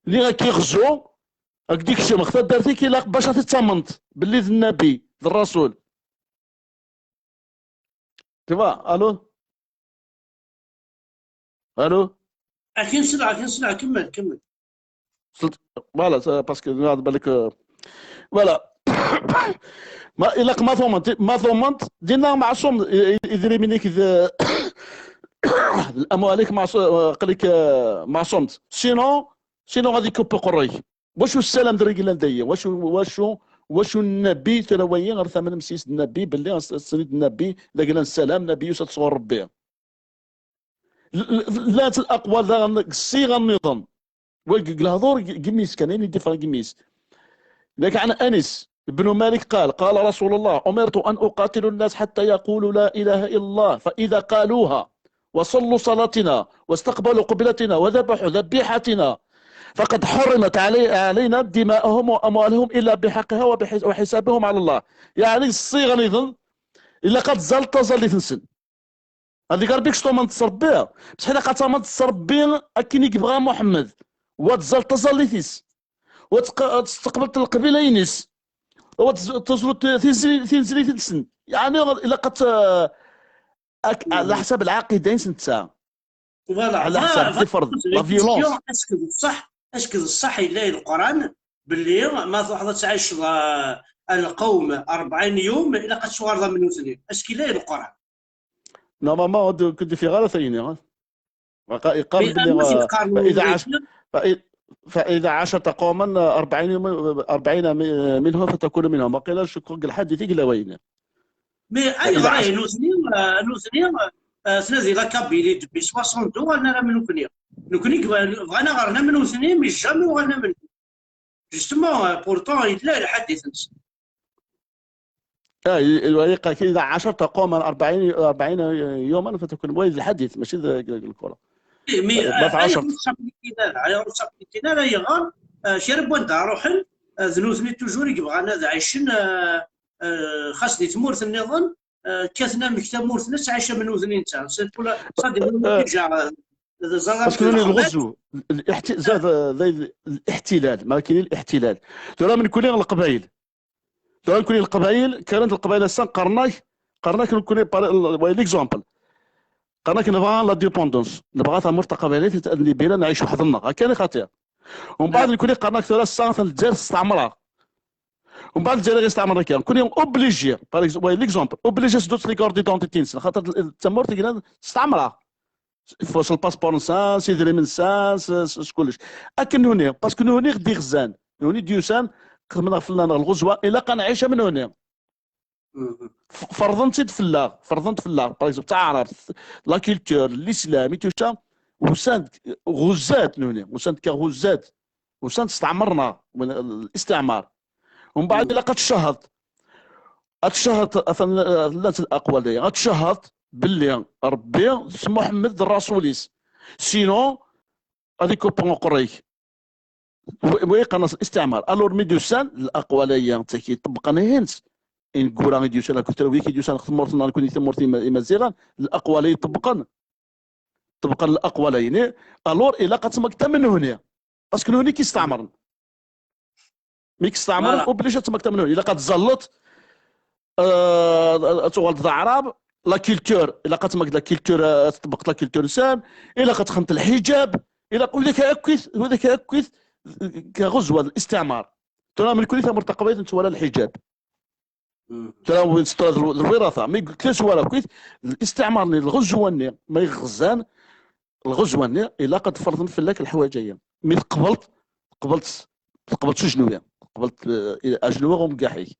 Li ad k-iɣzu, ad k-d-ikcem ɣer taddart-ik, ilaq bac ad t-tamneḍ belli d nnabi, d rasul. Tu vois, allô? Allô? Akin sla, akin sla, kemmel, kemmel. Voilà, ça, parce que, euh, voilà. Ma, ilaq ma tumneḍ, ma tumneḍ, dinna meɛṣum, i-, i-, idrimen-ik d, d amwal-ik meɛṣu-, aql-ik, euh, meɛṣum. Sinon, sinon, ad ikupi uqerruy-ik. Wacu ssalam d reglan dayi? Wacu, wacu, wacu nnabi tura wayi ɣer tamnem s yis nnabi, belli as-, as-, nnabi d aglan ssalam, nnabi yusa-d sɣur Rebbi. L-, l-, llant laqwal daɣen deg ṣṣiɣa nniḍen. Wa deg lehdur g-, gmis kan, ayen i d-iffɣen gmis. Nek ɛan Anis ibnu Malik qal, qala Rasulullah, umirtu an uqatila nnas ḥatta yaqulu la ilaha illa Allah, fa ida qaluha, wa sallu salatina, wa staqbalu qiblatina, wa dabaḥu dabiḥatina, faqad ḥurrimat ɛalay-, ɛalayna dima'uhum wa amwaluhum illa biḥaqqiha wa biḥis-, wa ḥisabihum ɛala Allah. Yeɛni ṣṣiɣa nniḍen, ilaq ad tẓalleḍ taẓallit-nsen. Ad iger bik s tumneḍ s Rebbi, bṣeḥ ilaq ad tamneḍ s Rebbi akken i yebɣa Muḥemmed, wa ad tẓalleḍ taẓallit-is, wa ad tq-, ad testeqbleḍ lqbila-ines, wa ad tz-, teẓruḍ tizi-, tinezlit-nsen. Yeɛni ilaq ad t-, ak-, ɛla ḥsab lɛaqida-ines netta. Voilà. Ɛla ḥsab tifreḍ, la violence. Est-ce que d ṣṣeḥ, est-ce que d ṣṣeḥ yella i Leqran belli ma truḥeḍ ad tɛiceḍ, ah, lqawm rebɛin yum, ilaq ad tuɣaleḍ am nutni? Est-ce que yella i Leqran? Normalement, ur d-, ur d-ifiɣ ara tayni, ha? Baqa yeqqar belli, ah, فإذا عاش-, فإ-، فإذا عاشرت قوما أربعين يوما، أربعين منهم فتكون منهم. Waqila cukkeɣ deg lḥadit i yella wayen. Mais ayɣer ay nutni, ah, nutni, ah, tnadi la Kabylie depuis soixante-deux, ur ɣalen ara am nukni. Nukni bɣan ad ɣren am nutni, mais jamais ur ɣalen am nutni. Justement, euh, pourtant, yella lḥadit-nsen. Ah, i-, i-, yeqqar-ak, إذا عاشرت قوما أربعين، أربعين يوما فتكون، wa d lḥadit, mačči d, d, d lkura. Eh, mais, ma, euh, ma tɛaceḍ. Ayɣer ur ttapplikin ara, ayɣer ur ttapplikin ara, yeɣɣar, euh, kra n wanda ruḥen, euh, d nutni toujours i yebɣan ad ɛicen, euh, euh, xas di tmurt nniḍen, euh, kkaten amek tamurt-nni ad tɛic am nutni netta. C'est pour la, ça, euh, déjà, euh, Parce que nuni lɣezu, الاحتلال, الاحتلال, ma كاين الاحتلال. Tura nekkni Leqbayel. Tura nekkni Leqbayel, kra n Leqbayel ass-a qqaren-ak, qqaren-ak nekkni, l'exemple. Qqaren-ak nebɣa l'indépendance, nebɣa tamurt taqbaylit, ad nibira nɛic weḥd-nneɣ. Akka neɣ xaṭi? Umbeɛd nekkni qqaren-ak tura ass-a atan Lezzayer testeɛmer-aɣ. Umbeɛd Lezzayer i ɣ-isteɛmer akka. Nekkni obligé, par exemple, l'exemple, obligé s-, les cartes d'identité-nsen, xaṭer d tamurt i yellan testeɛmer-aɣ. Ifus lpaspuṛ-nsen, s idrimen-nsen, s, s, s kullec. Akken nuni, parce que nuni i ɣ-d-iɣzan, nuni d-yusan, xedmen ɣef fell-aneɣ lɣezwa, ilaq ad nɛic am nuni. F-, ferḍen-tt-id fell-aɣ, ferḍen-t fell-aɣ, par exemple, taɛrabt, la culture, l'islam, i tuca, usan-d, ɣuzzat nuni, usan-d ka ɣuzzat, usan-d steɛmren-aɣ, listiɛmar. Umbeɛd ilaq ad tcehheḍ, ad tcehheḍ, atan, eh, llant الأقوال دايا. Ad tcehheḍ belli Ṛebbi s Muḥemmed d ṛṛasul-is. Sinon, ad ikupi uqerru-ik. Wa, wa yeqqaren-as الاستعمار. Alors, mi d-usan الأقوال-aya, d taki ṭebbqen-hent. Ineggura i d-yusan, akked trawik i d-yusan ɣef tmurt-nneɣ, nekkni tamurt ima-, imaziɣen, الأقوال-aya ṭebbqen. Ṭebbqen الأقوال-aya. Alors, ilaq ad tmagteḍ am nehni. Parce que nehni i k-isteɛmren. Mi k-steɛmren, obligé ad tmagteḍ am nehni. Ilaq ad tẓalleḍ, euh, ad tuɣaleḍ d aɛrab, la culture, ilaq ad tmagteḍ la culture, euh, ad tṭebbeqeḍ la culture-nsen, ilaq ad texneḍ lḥiǧab, ilaq, widak akkit, widak akkit, ka ɣezwa, الاستعمار. Tura, nekkni tamurt taqbaylit nettwala lḥiǧab. Tura, tura d lw-, d lwiraṭa. Mi qlent tazwara akkit, الاستعمار-nni, lɣezwa-nni, ma iɣzan, lɣezwa-nni, ilaq ad ferḍen fell-ak leḥwayeǧ-aya. Mi tqebleḍ, tqebleḍ, tqebleḍ s ujenwi, tqebleḍ, eh, ajenwi umgaḥ-ik.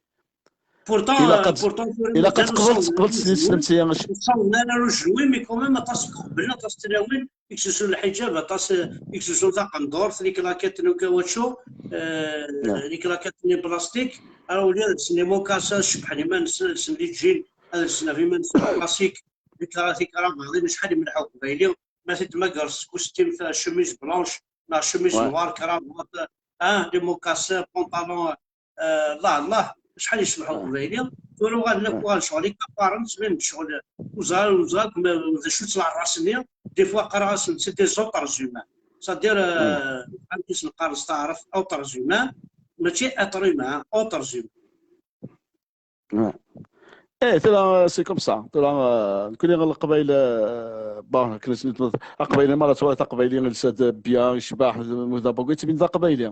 Pourtant, ilaq ad, pourtant, tura ilaq ad mazal tqebleḍ, ur tqebleḍ s, s, s, s, ur ssawḍen ara ur ujenwi, mais quand même, aṭas i qeblen, aṭas n tlawin i yettlusun lḥiǧab, aṭas, eh, i yettlusun taqendurt, les claquettes n ukawatcu, eh, les claquettes n plastique, ara wlin lsen les mocassins, cebbḥen iman-nsen, lsen les jeans, ad lsen ɣef iman-nsen classique, les cra-, les cravates, acḥal imelleḥ uqbayli, ma t-id-tmagreḍ seg usettim, chemise blanche, neɣ chemise noire, cravate, ah, les mocassins, pantalon, euh, Allah, Allah, acḥal yecbeḥ uqbayli. Tura uɣalen akk, uɣalen ccɣel ikaparen, ttbanen-d ccɣel, ur ẓriɣ, ur ẓriɣ akk ma d acu-tt leɛrac-nni. Des fois qqareɣ-asen c'est des autres humains. C'est-à-dire, euh, amek i sen-qqaren s taɛrabt, autres humains, mačči êtres humains, autres humains. Ouais. Eh, tura, c'est comme ça. Tura, euh, nekkni Leqbayel, euh, bon, akken i s-nitmeḍ, Aqbayli, ma ara twaliḍ Aqbayli, ilsa-d bya, yecbeḥ, d, d, d, d aqbayli.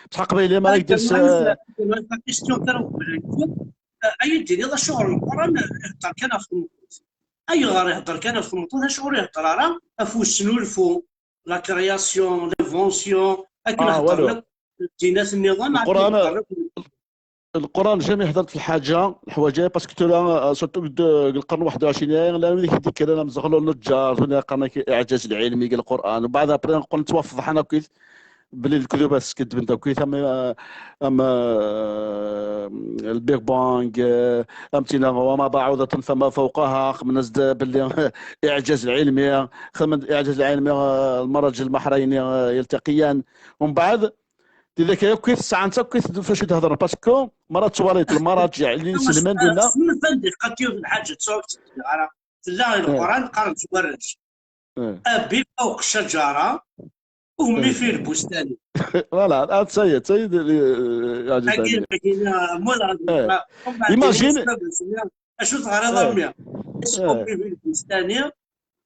Bṣeḥ Aqbayli, ma ara yeddes, euh, question kan uqbel ad nfuk. Euh, ad yi-d-tiniḍ acuɣer Leqran ihedder kan ɣef tmeṭṭut? Ayɣer ihedder kan ɣef tmeṭṭut, acuɣer ihedder ara ɣef usnulfu, la création, l'invention, akken heddren akk ddinat nniḍen, akken heddren akk. Leqran jamais هدرت في الحاجة، الحوايج، parce que tura, euh, surtout deg, deg القرن واحد وعشرين, la wid i k-d-ikkren am Zexlul Neǧǧar, tura qqaren-ak إعجاز العلمي deg القرآن, وبعد après نقول نتوفضحن akkit belli lekdub ad skedben akkit, am, euh, am, euh, le Big Bang, euh, am tina وما بعوضة فما فوقها, xedmen-as-d belli إعجاز العلمي, xedmen-d إعجاز العلمي, euh, المرج البحرين, euh, يلتقيان, ومن بعد Tidak akk i tesɛant akk i ted-, facu d-hedren, parce que mara twaliḍ lmaraǧiɛ n yinselmen dinna. Ssurfan dqiqa yiwet n lḥaǧa, ttṣurfet ara. Tella i Leqran qqaren-tt warrac. Abi fawq ccajara, ummi fi lbustani. Voilà, ah, ça y est, ça y est, euh, yeɛjeb-ak. Imagine. Acu teɣriḍ a mmi? Ummi fi lbustani,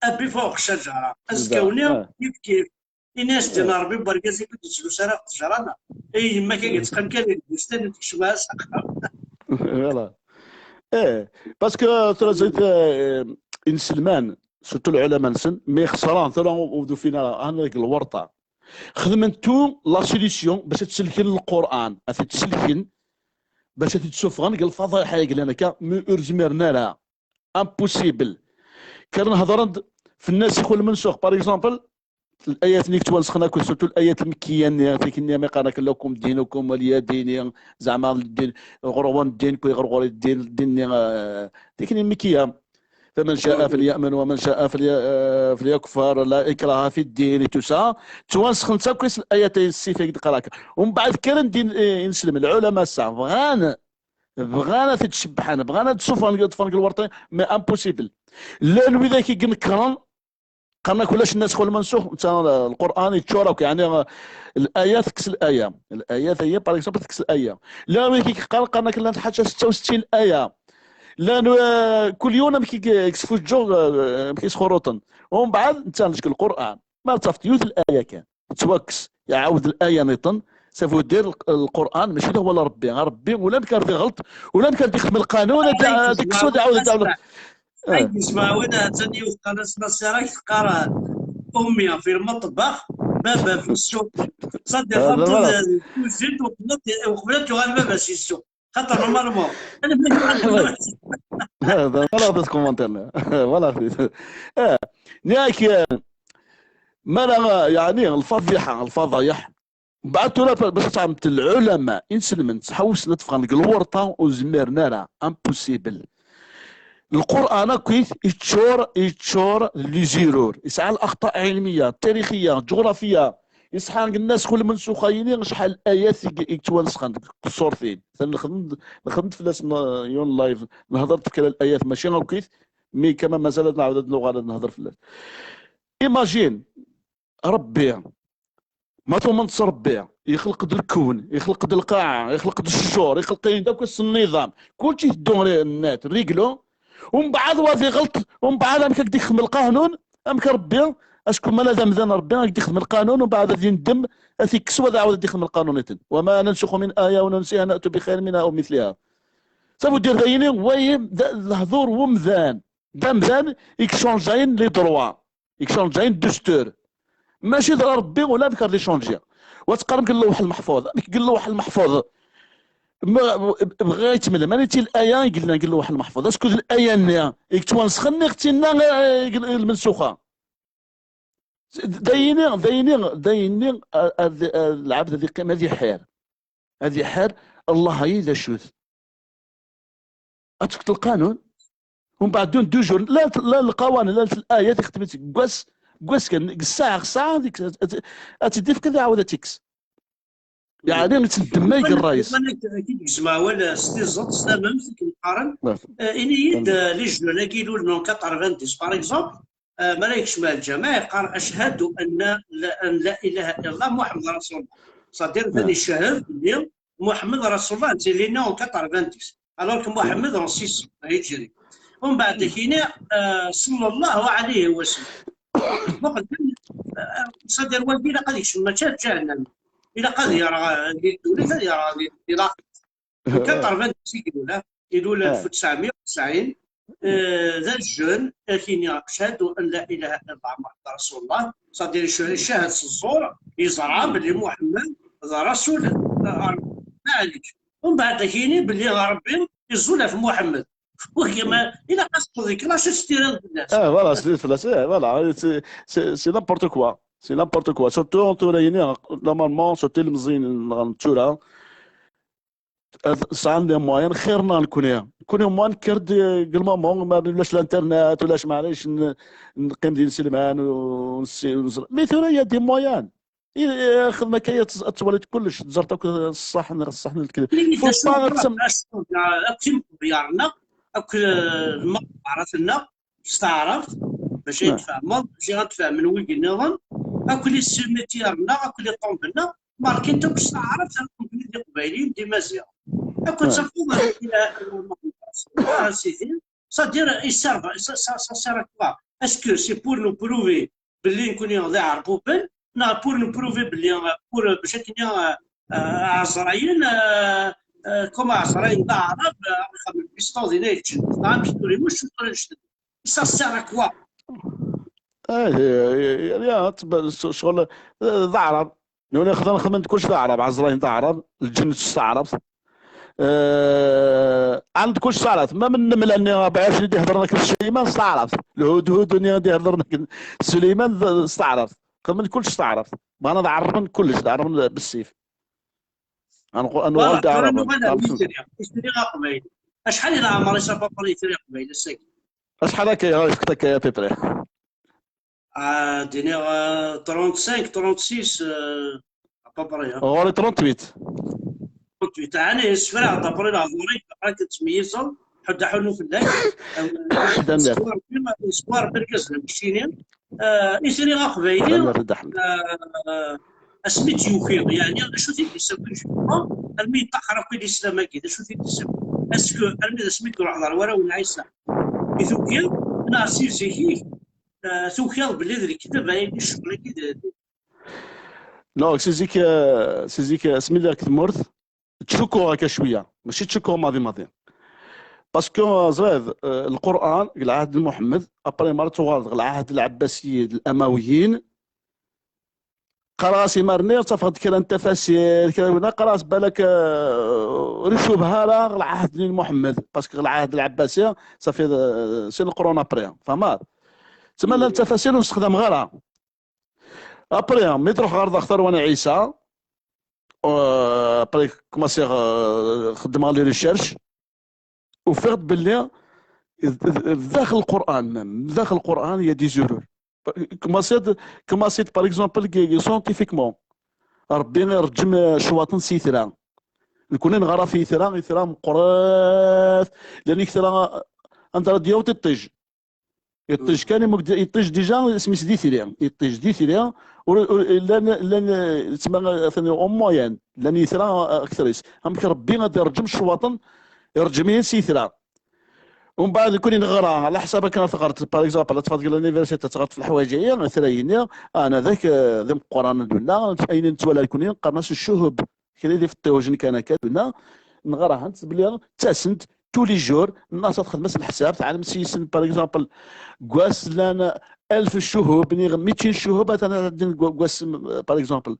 abi fawq ccajara. Azekka-nni, kif kif. Ini-as-d, eh, a Ṛebbi, wergaz-ik ur d-yettlusu ara ṭṭejra, neɣ? Eh, yemma-k ad teqqim kan deg lbustan, ur tekcem ara s axxam. Voilà. Eh, parce que tura zayt, eh, inselman, surtout lɛulama-nsen, mi xesren, tura ur d-ufin ara, atan deg lwerṭa. Xedmen tout la solution bac ad selken Lqur'an, ad t-selken, bac ad t-id-suffɣen deg lfaḍiḥa i yellan akka, mi ur zmiren ara. Impossible. Kkren hedren-d f الناسخ والمنسوخ, par exemple, الآيات-nni yettwasxen akk, surtout الآيات المكية-nni, tikni mi qqaren-ak لكم دينكم ولي ديني, zeɛma ddin, ɣur-wen ddin-nwen, ɣur-ɣur-i ddin, ddin-nni, eh, tikni المكية. فمن شاء فليؤمن ومن شاء فلي-, eh, فليكفر، لا إكراه في الدين, et tout ça. Ttwasxent akk الآيات-agi, ssif-agi d-qqaren-ak. Umbeɛd kkren-d in-, eh, inselmen, lɛulama ass-a, bɣan Bɣan ad t-id-cebbḥen, bɣan ad d-suffɣen, ṭṭfen deg lwerṭ, mais impossible. Llan widak i inekkren, Qqaren-ak ulac الناسخ والمنسوخ, netta Lqur'an yeččur akk, yeɛni, الآية tekkes الآية, الآية هي, par exemple, tekkes الآية. La, win i k-yeqqaren, qqaren-ak llant ḥaca ستة وستين آية. Llan, eh, kul yiwen amek i k-, i k-sfuǧǧuɣ, eh, amek i sxuruṭen. Umbeɛd, netta, nek Lqur'an, ma tafeḍ yiwet الآية kan tettwakkes, iɛawed الآية niṭen, ça veut dire Lqur'an mačči d awal n Ṛebbi. Ṛebbi ulamek ar d-iɣelṭ, ulamek ar d-ixdem lqanun, ad, ad d-ikkes, ad iɛawed, ad d-iɛawed. Ay, yesma, win ha-tt-an yiwet qqaren-as Nasira, teqqar: أمي في المطبخ, baba في السوق. Ça dépend de la cuisine, uqbel ad, uqbel ad yuɣal baba si ssuq. Xaṭer normalement, alamma yuɣal baba. Voilà, c'est ce commentaire-là. Voilà, c'est, eh, nniɣ-ak, eh, mi ara, yeɛni, lfaḍiḥa, lfaḍayeḥ, mbeɛd tura, bac ad tɛelmeḍ, lɛulama, inselmen, ttḥewwisen ad ffɣen deg lwerṭa, ur zmiren ara, impossible. Lqur'an akkit yeččur, yeččur d les erreurs, yesɛa الأخطاء العلمية, التاريخية, الجغرافية, yesɛa الناسخ والمنسوخ, ayen acḥal ayat i, i yettwanesxen deg tṣurtin. Nexdem, nexdem fell-as n-, yiwen live, nehder-d f kra n ayat, mačči akkit, mais quand même mazal ad nɛawed ad nuɣal ad nehder fell-as. Imagine, Ṛebbi, ma tumneḍ s Ṛebbi, ixleq-d lkewn, ixleq-d lqaɛa, ixleq-d ccur, ixleq-d akk s nniḍam, kulci iteddu net, réglo, umbeɛd wa ad iɣelṭ, umbeɛd amek ad k-d-ixdem lqanun, amek Ṛebbi, acku ma d amdan Ṛebbi ad k-d-ixdem lqanun, umbeɛd ad yendem, ad t-ikkes, wa ad iɛawed ad d-ixdem lqanun-iten. وما ننسخ من آية أو ننسها نأت بخير منها أو مثلها. Ça veut dire dayini, wayi, d, d lehdur n umdan, d amdan i yechanjayen les droits. Yechanjayen ddestur. Mačči d Ṛebbi ulamek ar d-ichanji. Wa teqqarem deg Lewḥ Lmeḥfuḍ. Amek deg Lewḥ Lmeḥfuḍ? Ma, bɣiɣ ad yi-tmellem, aniti laya i yellan deg Lewḥ Lmeḥfuḍ? Acku d laya-nni i yettwanesxen, neɣ d tinna, eh, lmensuxa? D, d ayini, d ayini, d ayini, a, a, a, lɛebd ad iqqim, ad iḥir. Ad iḥir, Allah-yi d acu-t? Ad tefkeḍ lqanun, umbeɛd dun du jour, la, la lqawan, la layat, ixdem-itt deg wass, deg wass kan, deg ssaɛa, ssaɛa, ad, ad, ad tt-id-ifk, ad iɛawed ad tt-ikkes. Yeɛni, yettendemmay deg ṛṛay-is. Win i d-yegzem awal, eh, s tiẓeṭ, s tamemt, i kem-qqaren, eh, ini-yi-d, eh, les jeunes-agi ilulen en quatre-vingt-dix, par exemple, eh, mi ara yekcem ar lǧameɛ, yeqqar: أشهد أن لا، أن لا إله إلا الله محمد رسول الله. C'est-à-dire, atan icehhed belli Muḥemmed Rasulullah, netta yella en quatre-vingt-dix, alors que Muḥemmed en six cents hijri. Umbeɛd ad k-yini, eh, صلى الله عليه وسلم. Muqeddem, eh, c'est-à-dire, wagi ilaq ad yekcem, mačči ar ǧahennam. Ilaq ad yerɣ, eh, di ddunit, ad yerɣ di, di laxert. Quatre-vingt-dix i ilul, ha? Ilul alef u tesɛemya u tesɛin, eh, d ajeune, ad k-yini: أشهد أن لا إله إلا الله محمد رسول الله. C'est-à-dire, ica-, icehhed s ẓẓur, yeẓra belli Muḥemmed d rasul, eh, Ṛebbi. Maɛlic. Umbeɛd ad k-yini belli Ṛebbi iẓul ɣef Muḥemmed. Wagi ma ilaq ad teṭṭeḍ deg classe ad s-tiriḍ fell-as. Ah, voilà, c'est fell-as, eh, voilà, c'est, c'est, c'est n'importe quoi. C'est n'importe quoi. Surtout, tura-yini, normalement, surtout ilemẓiyen n tura, ad sɛan les moyens xir-nneɣ nekni. Nekni au moins nekker-d deg lmument, ma ulac l'internet, ulac, maɛlic, n-, neqqim d inselman, u nessi-, u neẓra. Mais tura, il y a des moyens. I, i, xdem akka, ad t-, ad twaliḍ kullec, teẓreḍ akk ṣṣeḥ neɣ ṣṣeḥ n lekdeb. Faut pas ad tem- akk imeḍyar-nneɣ, akk, eh, lmeɣbarat-nneɣ, s taɛrabt, bac ad tfehmeḍ, bac ad tfehmen wigi nniḍen, akk les cimetières-nneɣ, akk les tombes-nneɣ, marquent akk s taɛrabt, ar nekni d iqbayliyen, d imaziɣen. Akk ad tafeḍ, eh, eh, Sidi, c'est-à-dire, il sert, ça, ça, ça sert à quoi? Est-ce que c'est pour nous prouver belli nekni d iɛerbuben, neɣ pour nous prouver belli, euh, pour, euh, bac akken, euh, euh, ɛezrayen, euh, euh, comme ɛezrayen d aɛrab, euh, ixdem lpisṭu dinna yeččen. Neɣ amek tura, iwacu tura neǧǧed? Ça sert à quoi? Ah, eh, eh, eh, ya, tba-, s-, ccɣel, eh, d aɛrab. Nuni xedmen, xedmen-d kullec d aɛrab, ɛezrayen d aɛrab, lǧennet s taɛrabt. Eh, ɛand kullec s taɛrabt. Ma min nemla-nni, Ṛebɛi ɛecrin i d-iheddren akken s Suleyman s taɛrabt. Lhudhud-nni i d-iheddren akken s Suleyman d, s taɛrabt. Xedmen kullec s taɛrabt. Bɣan ad ɛerben kullec, ad ɛerben bessif. Ad nuɣ-, ad nuɣal d aɛraben. Tura nuɣal ar Misri, Misri aqbayli. Acḥal i leɛmer-is à peu près Itri aqbayli ass-agi? Acḥal akka i ɣ-ifket akka à peu près? Ah, d-iniɣ, euh, trente-cinq, trente-six, euh, à peu près, hein. Ɣur-i trente-huit. Trente-huit, ɛni yessefra-ɣ-d après lehdur-ik, après ad ttmeyyizeḍ, ḥedd aḥunnu fell-ak. Tanemmirt. Yeswa Rebbi, yeswa Rebbi argaz d amekcini. Ah, itri aqbayli, ah, asmi d-yuki, yeɛni, d acu t-id-yessawin jimma, armi yeṭṭaxer akk i lislam-agi, d acu t-id-yessawin? Est-ce que armi d asmi d-ruḥeḍ ɣer warraw n Ɛisa i tukiḍ, neɣ si zik-ik, ah, tukiḍ belli d lekdeb, ay, ccɣel-agi d, d- Non, si zik, euh, si zik, euh, asmi lliɣ deg tmurt, ttcukkuɣ akka cwiya, mačči ttcukkuɣ maḍi maḍi. Parce que, euh, ẓriɣ, euh, Lqur'an, deg lɛahd n Muḥemmed, après, mi ara tuɣaleḍ ɣer lɛahd n Lɛebbasiyin, d Lamawiyin, qqareɣ-as imar-nni, ttafeɣ-d kra n tafasir, kra n, qqareɣ-as balak, euh, ur icubha ara ɣer lɛahd-nni n Muḥemmed, parce que ɣer lɛahd n Lɛebbasi, ça fait, euh, sin lqrun après, tfehmeḍ? Tma llant tafasir ur nessexdameɣ ara. Après, mi truḥ ɣer Dexter Wani Ɛisa, euh, après, commencé, euh, xeddmeɣ les recherches, ufiɣ-d belli d-, d-, daxel Lqur'an même, daxel Lqur'an, il y a des erreurs. Commencé, commencé, par exemple, scientifiquement. Rebbi ireǧǧem, euh, cwaṭen s yitran. Nekni neɣra ɣef yitran, itran meqqrit, llan yitran, euh, anda ara d-yaweḍ iṭij. Iṭij kan, imug-, iṭij déjà isem-is d itri. Iṭij d itri, ur, ur, llan, llan, tma, atan en moyenne, llan yitran akter-is. Amek Rebbi ad ireǧǧem cwaṭen, ireǧǧem-iyi s yitran. Umbeɛd, nekni neɣra, ɛla ḥsab akken ad teɣreḍ, par exemple, ad teffɣeḍ deg l'université, ad teɣreḍ ɣef leḥwayeǧ-agi, itri-agi, ah, anadak, eh, d imeqqranen d winna, ayen i nettwali nekni, qqaren-as ccuhub. Kra d ifeṭṭiwjen kan akka, dinna, neɣra-hent belli ttasent tous les jours, nnas ad xedmen s leḥsab, tɛelmem s yisem, par exemple, deg wass llan alef ccuhub, niɣ mitin ccuhub, atan ad ɛeddin deg wa-, deg wass, par exemple.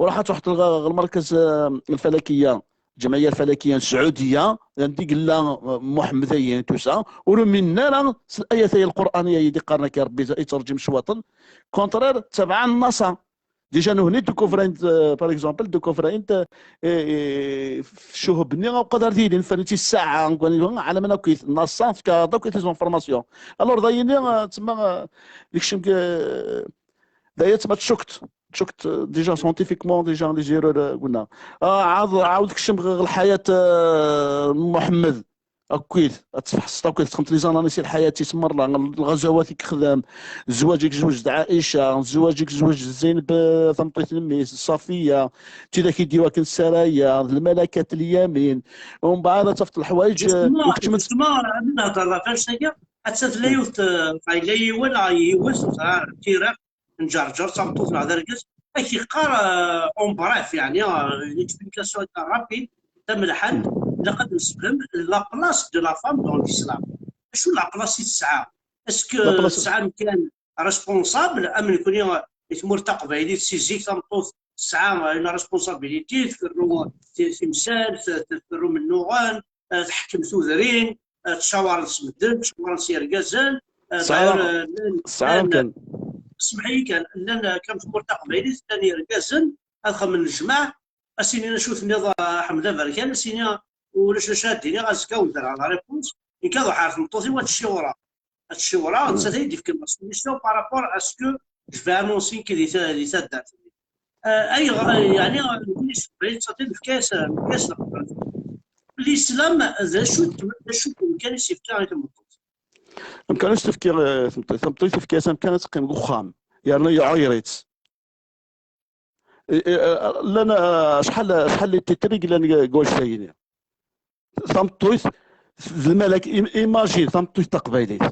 Ur ḥaǧa ad truḥeḍ ɣer, ɣer lmerkez, eh, lfalakiya, الجمعية الفلكية السعودية, anda i yella, eh, Muḥemmed-agi, tout ça, ur uminen ara s layat-agi n Lqur'an i d-iqqaren akka Rebbi yettreǧim cwaṭen, contraire, ttabaɛen NASA. Déjà, nutni découvrin-t, euh, par exemple, découvrin-t, euh, euh, في الشهب-nni, uqad ar d-yilin, ffren-t i ssaɛa, ɛlamen akk-it, NASA tefka-aɣ-d akk-it les informations. Alors, d ayenni, euh, tma, euh, nekcem, euh, d aya tma tcukket, tcukket, euh, déjà scientifiquement, déjà les erreurs, euh, qulna. Ah, ɛawed, ɛawed kcem ɣer lḥayat, euh, Muḥemmed. Akkit, ad tfeḥṣeḍ akkit, txedmeḍ les analyses i lḥayat-is merra, lɣazawat i yexdem, zzwaǧ i yezweǧ d Ɛaica, zzwaǧ i yezweǧ d Zeyneb, eh, tameṭṭut n mmi-s, Ṣafiya, d tidak i d-iwakken Saraya, d lmalakat lyamin, umbeɛd ad tafeḍ leḥwayeǧ, eh, justement, justement, mi d-thedreḍ ɣef wannect-agi, atta tella yiwet, eh, yella yiwen, ah, yiwet, ur ẓriɣ, tira, n Ǧerǧer, d tameṭṭut neɣ d argaz, ad k-yeqqar, euh, en bref, yeɛni, euh, une explication rapide, tamelḥant, ilaq ad nessefhem la place de la femme dans l'islam. Acu la place i tesɛa? Est-ce que tesɛa amkan responsable, am nekni, euh, di tmurt taqbaylit, si zik tameṭṭut tesɛa, euh, une responsabilité, tferru ti-, timsal, t-, tferru mennuɣen, eh, teḥkem tudrin, eh, tcawaṛ s medden, tcawaṛ s yergazen, eh, tesɛa, d'ailleurs, eh, llan, tesɛa llan, amkan. Semmeḥ-iyi kan, llan, eh, kam tmurt taqbaylit, llan yergazen ad xedmen lejmaɛ, ad s-inin acu tenniḍ, eh, Ḥmed Aberkan, ad s-inin ulac d acu ad d-iniɣ, azekka ad d-rreɣ la réponse, nekk ad ruḥeɣ ɣer tmeṭṭut-iw ad tciwṛeɣ. Ad tciwṛeɣ, nettat ay d-ifken la solution par rapport à ce que je vais annoncer nekk di ta-, di taddart. Eh, ayɣer, eh, yeɛni, eh, nekni s teqbaylit, nettat ay d-nefka-as, eh, nefka-as leqder. L'islam, d acu d, d acu d umkan i s-yefka i tmeṭṭut? Amkan i s-tefka, eh, tmeṭṭut, tameṭṭut tefka-as amkan ad teqqim deg uxxam, yerna iɛuyer-itt. Eh, eh, eh, llan, eh, acḥal, acḥal n titres i yellan deg wannect-agi-nni. Tameṭṭut d lmalak, im-, imagine tameṭṭut taqbaylit.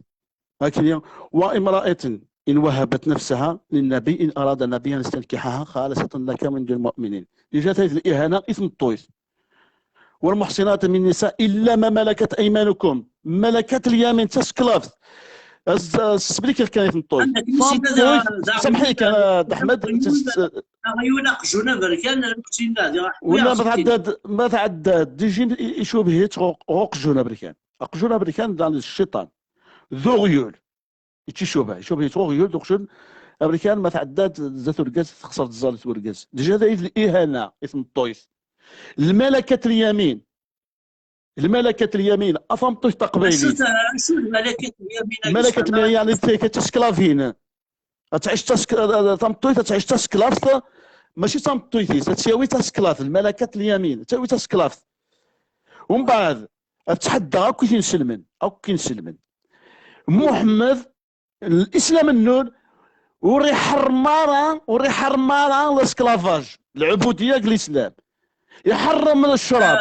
Akken, وامرأة إن وهبت نفسها للنبي إن أراد النبي أن يستنكحها خالصة لك من دون المؤمنين. Déjà, tayi d l'ihana i tmeṭṭut. والمحصنات من النساء إلا ما ملكت أيمانكم. ملكت اليمين, d tasklavt. As-, as-, sblik kan i tmeṭṭut. Tameṭṭut, samḥ-iyi kan, a Dda Ḥmed, aɣyul aqjun aberkan, wala ma tɛeddaḍ, ma tɛeddaḍ, déjà icubeh-itt ɣer uqjun aberkan. Aqjun aberkan, dan, d cciṭan. D uɣyul. Yettcubah, icubah-itt uɣyul d uqjun aberkan, ma tɛeddaḍ zdat urgaz, texṣer tẓallit n urgaz. Déjà, tayi d l'ihana i tmeṭṭut. الملكة اليمين. الملكة اليمين, a tameṭṭut taqbaylit. Acu d, acu d الملكة اليمين? الملكة اليمين, yeɛni, d tasklavin. Ad tɛic task-, tameṭṭut ad tɛic d tasklavt, mačči d tameṭṭut-is, ad tt-yawi d tasklavt, الملكة اليمين, ad tt-yawi d tasklavt. Umbeɛd, ad tḥedda akk inselmen, akk inselmen. Muḥemmed, l'islam n-nnun, ur iḥerrem ara, ur iḥerrem ara l'esclavage, العبودية deg l'islam. Iḥerrem ccrab,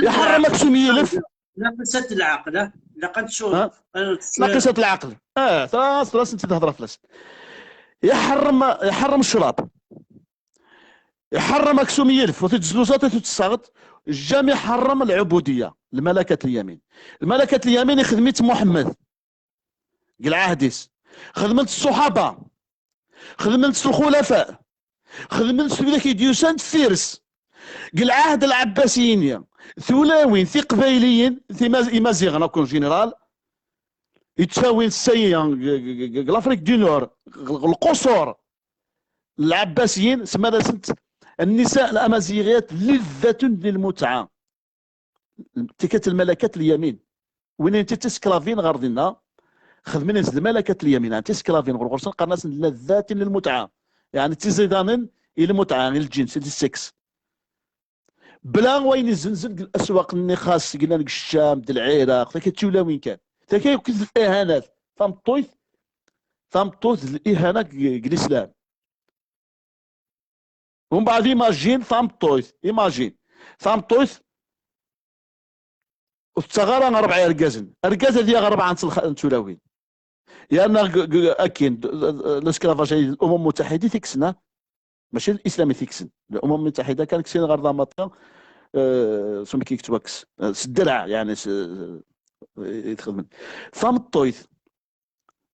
iḥerrem aksum n yilef. Naqisat lɛeql, ah, ilaq ad tsu-, Ha? ad tsu-, Naqisat lɛeql. Ah, tura, tura sent-id-hedreɣ fell-as. Iḥerrem, iḥerrem ccrab. Iḥerrem aksum n yilef, ur t-id-tezluzaḍ, ur t-id-tessaɣeḍ. Jamais iḥerrem العبودية, الملكة اليمين. الملكة اليمين ixdem-itt Muḥemmed deg lɛahd-is. Xedmen-tt ṣṣuḥaba. Xedmen-tt lxulafa. Xedmen-tt wid i d-yusan deffir-s. Deg lɛahd lɛabbasiyin, tulawin tiqbayliyin, timaz-, imaziɣen akk en général, yettawin ssaya deg, deg, deg, deg l'Afrique du Nord, deg lqusur n lɛabbasiyin, semman-asent النساء الأمازيغيات لذة للمتعة. Tikat الملكة اليمين. Wwin-tent d tisklavin ɣer dinna, xedmen-tent d الملكة اليمين, d tisklavin ɣer ɣur-sen, qqaren-asen لذات للمتعة. Yeɛni d tiẓidanin i lmutɛa, i lǧins, i sexe. Bla wayen izzenzen deg aswaq-nni xas yellan deg Ccam, d Lɛiraq, taki d tulawin kan. Taki akk d lihanat. Tameṭṭut, tameṭṭut d lihana deg, deg l'islam. Umbeɛd imagine tameṭṭut, imagine tameṭṭut ur tettaɣ ara rebɛa irgazen. Argaz ad yaɣ rebɛa n telxa-, n tulawin. Yerna g-, g-, akin, d-, d-, d-, l'esclavage, الأمم المتحدة i t-ikksen, ah? Mačči l'islam i t-ikksen. الأمم المتحدة kan kksen ɣer d amaṭi, eh, s umek i yettwakkes. Eh, s ddreɛ, yeɛni, s, eh, i t-xedmen. Tameṭṭut,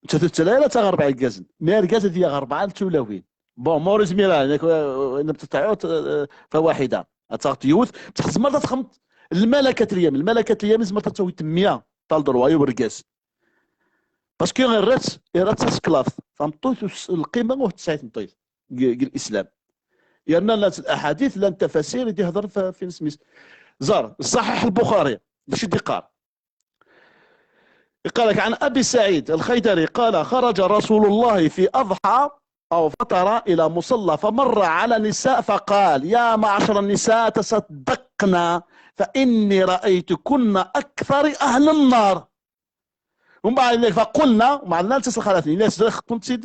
nettat ur tettali ara ad taɣ rebɛa irgazen. Mi argaz ad yaɣ rebɛa n tulawin. Bon, ma ur izmir ara, nek, eh, eh, فواحدة. Ad taɣ yiwet, bṣeḥ tzemreḍ ad txedmeḍ الملكة اليمين. الملكة اليمين tzemreḍ ad tawiḍ meyya, tal droit i urgaz. Parce que irra-tt, irra-tt d tasklaft. Tameṭṭut, lqima ur tesɛi tmeṭṭut deg, deg l'islam. Yerna llant الأحاديث, llant tafasir i d-ihedren f-, f isem-is. Ẓer, Ṣaḥiḥ Lbuxari, d acu i d-iqqar? Iqqar-ak عن أبي سعيد الخيدري قال: خرج رسول الله في أضحى أو فطر إلى مصلى فمر على نساء فقال: يا معشر النساء تصدقن فإني رأيتكن أكثر أهل النار. Umbeɛd yenna-k فقلنا, umbeɛd nnan-as lxalat-nni, yenna-as: xeṭṭumt-tt-id,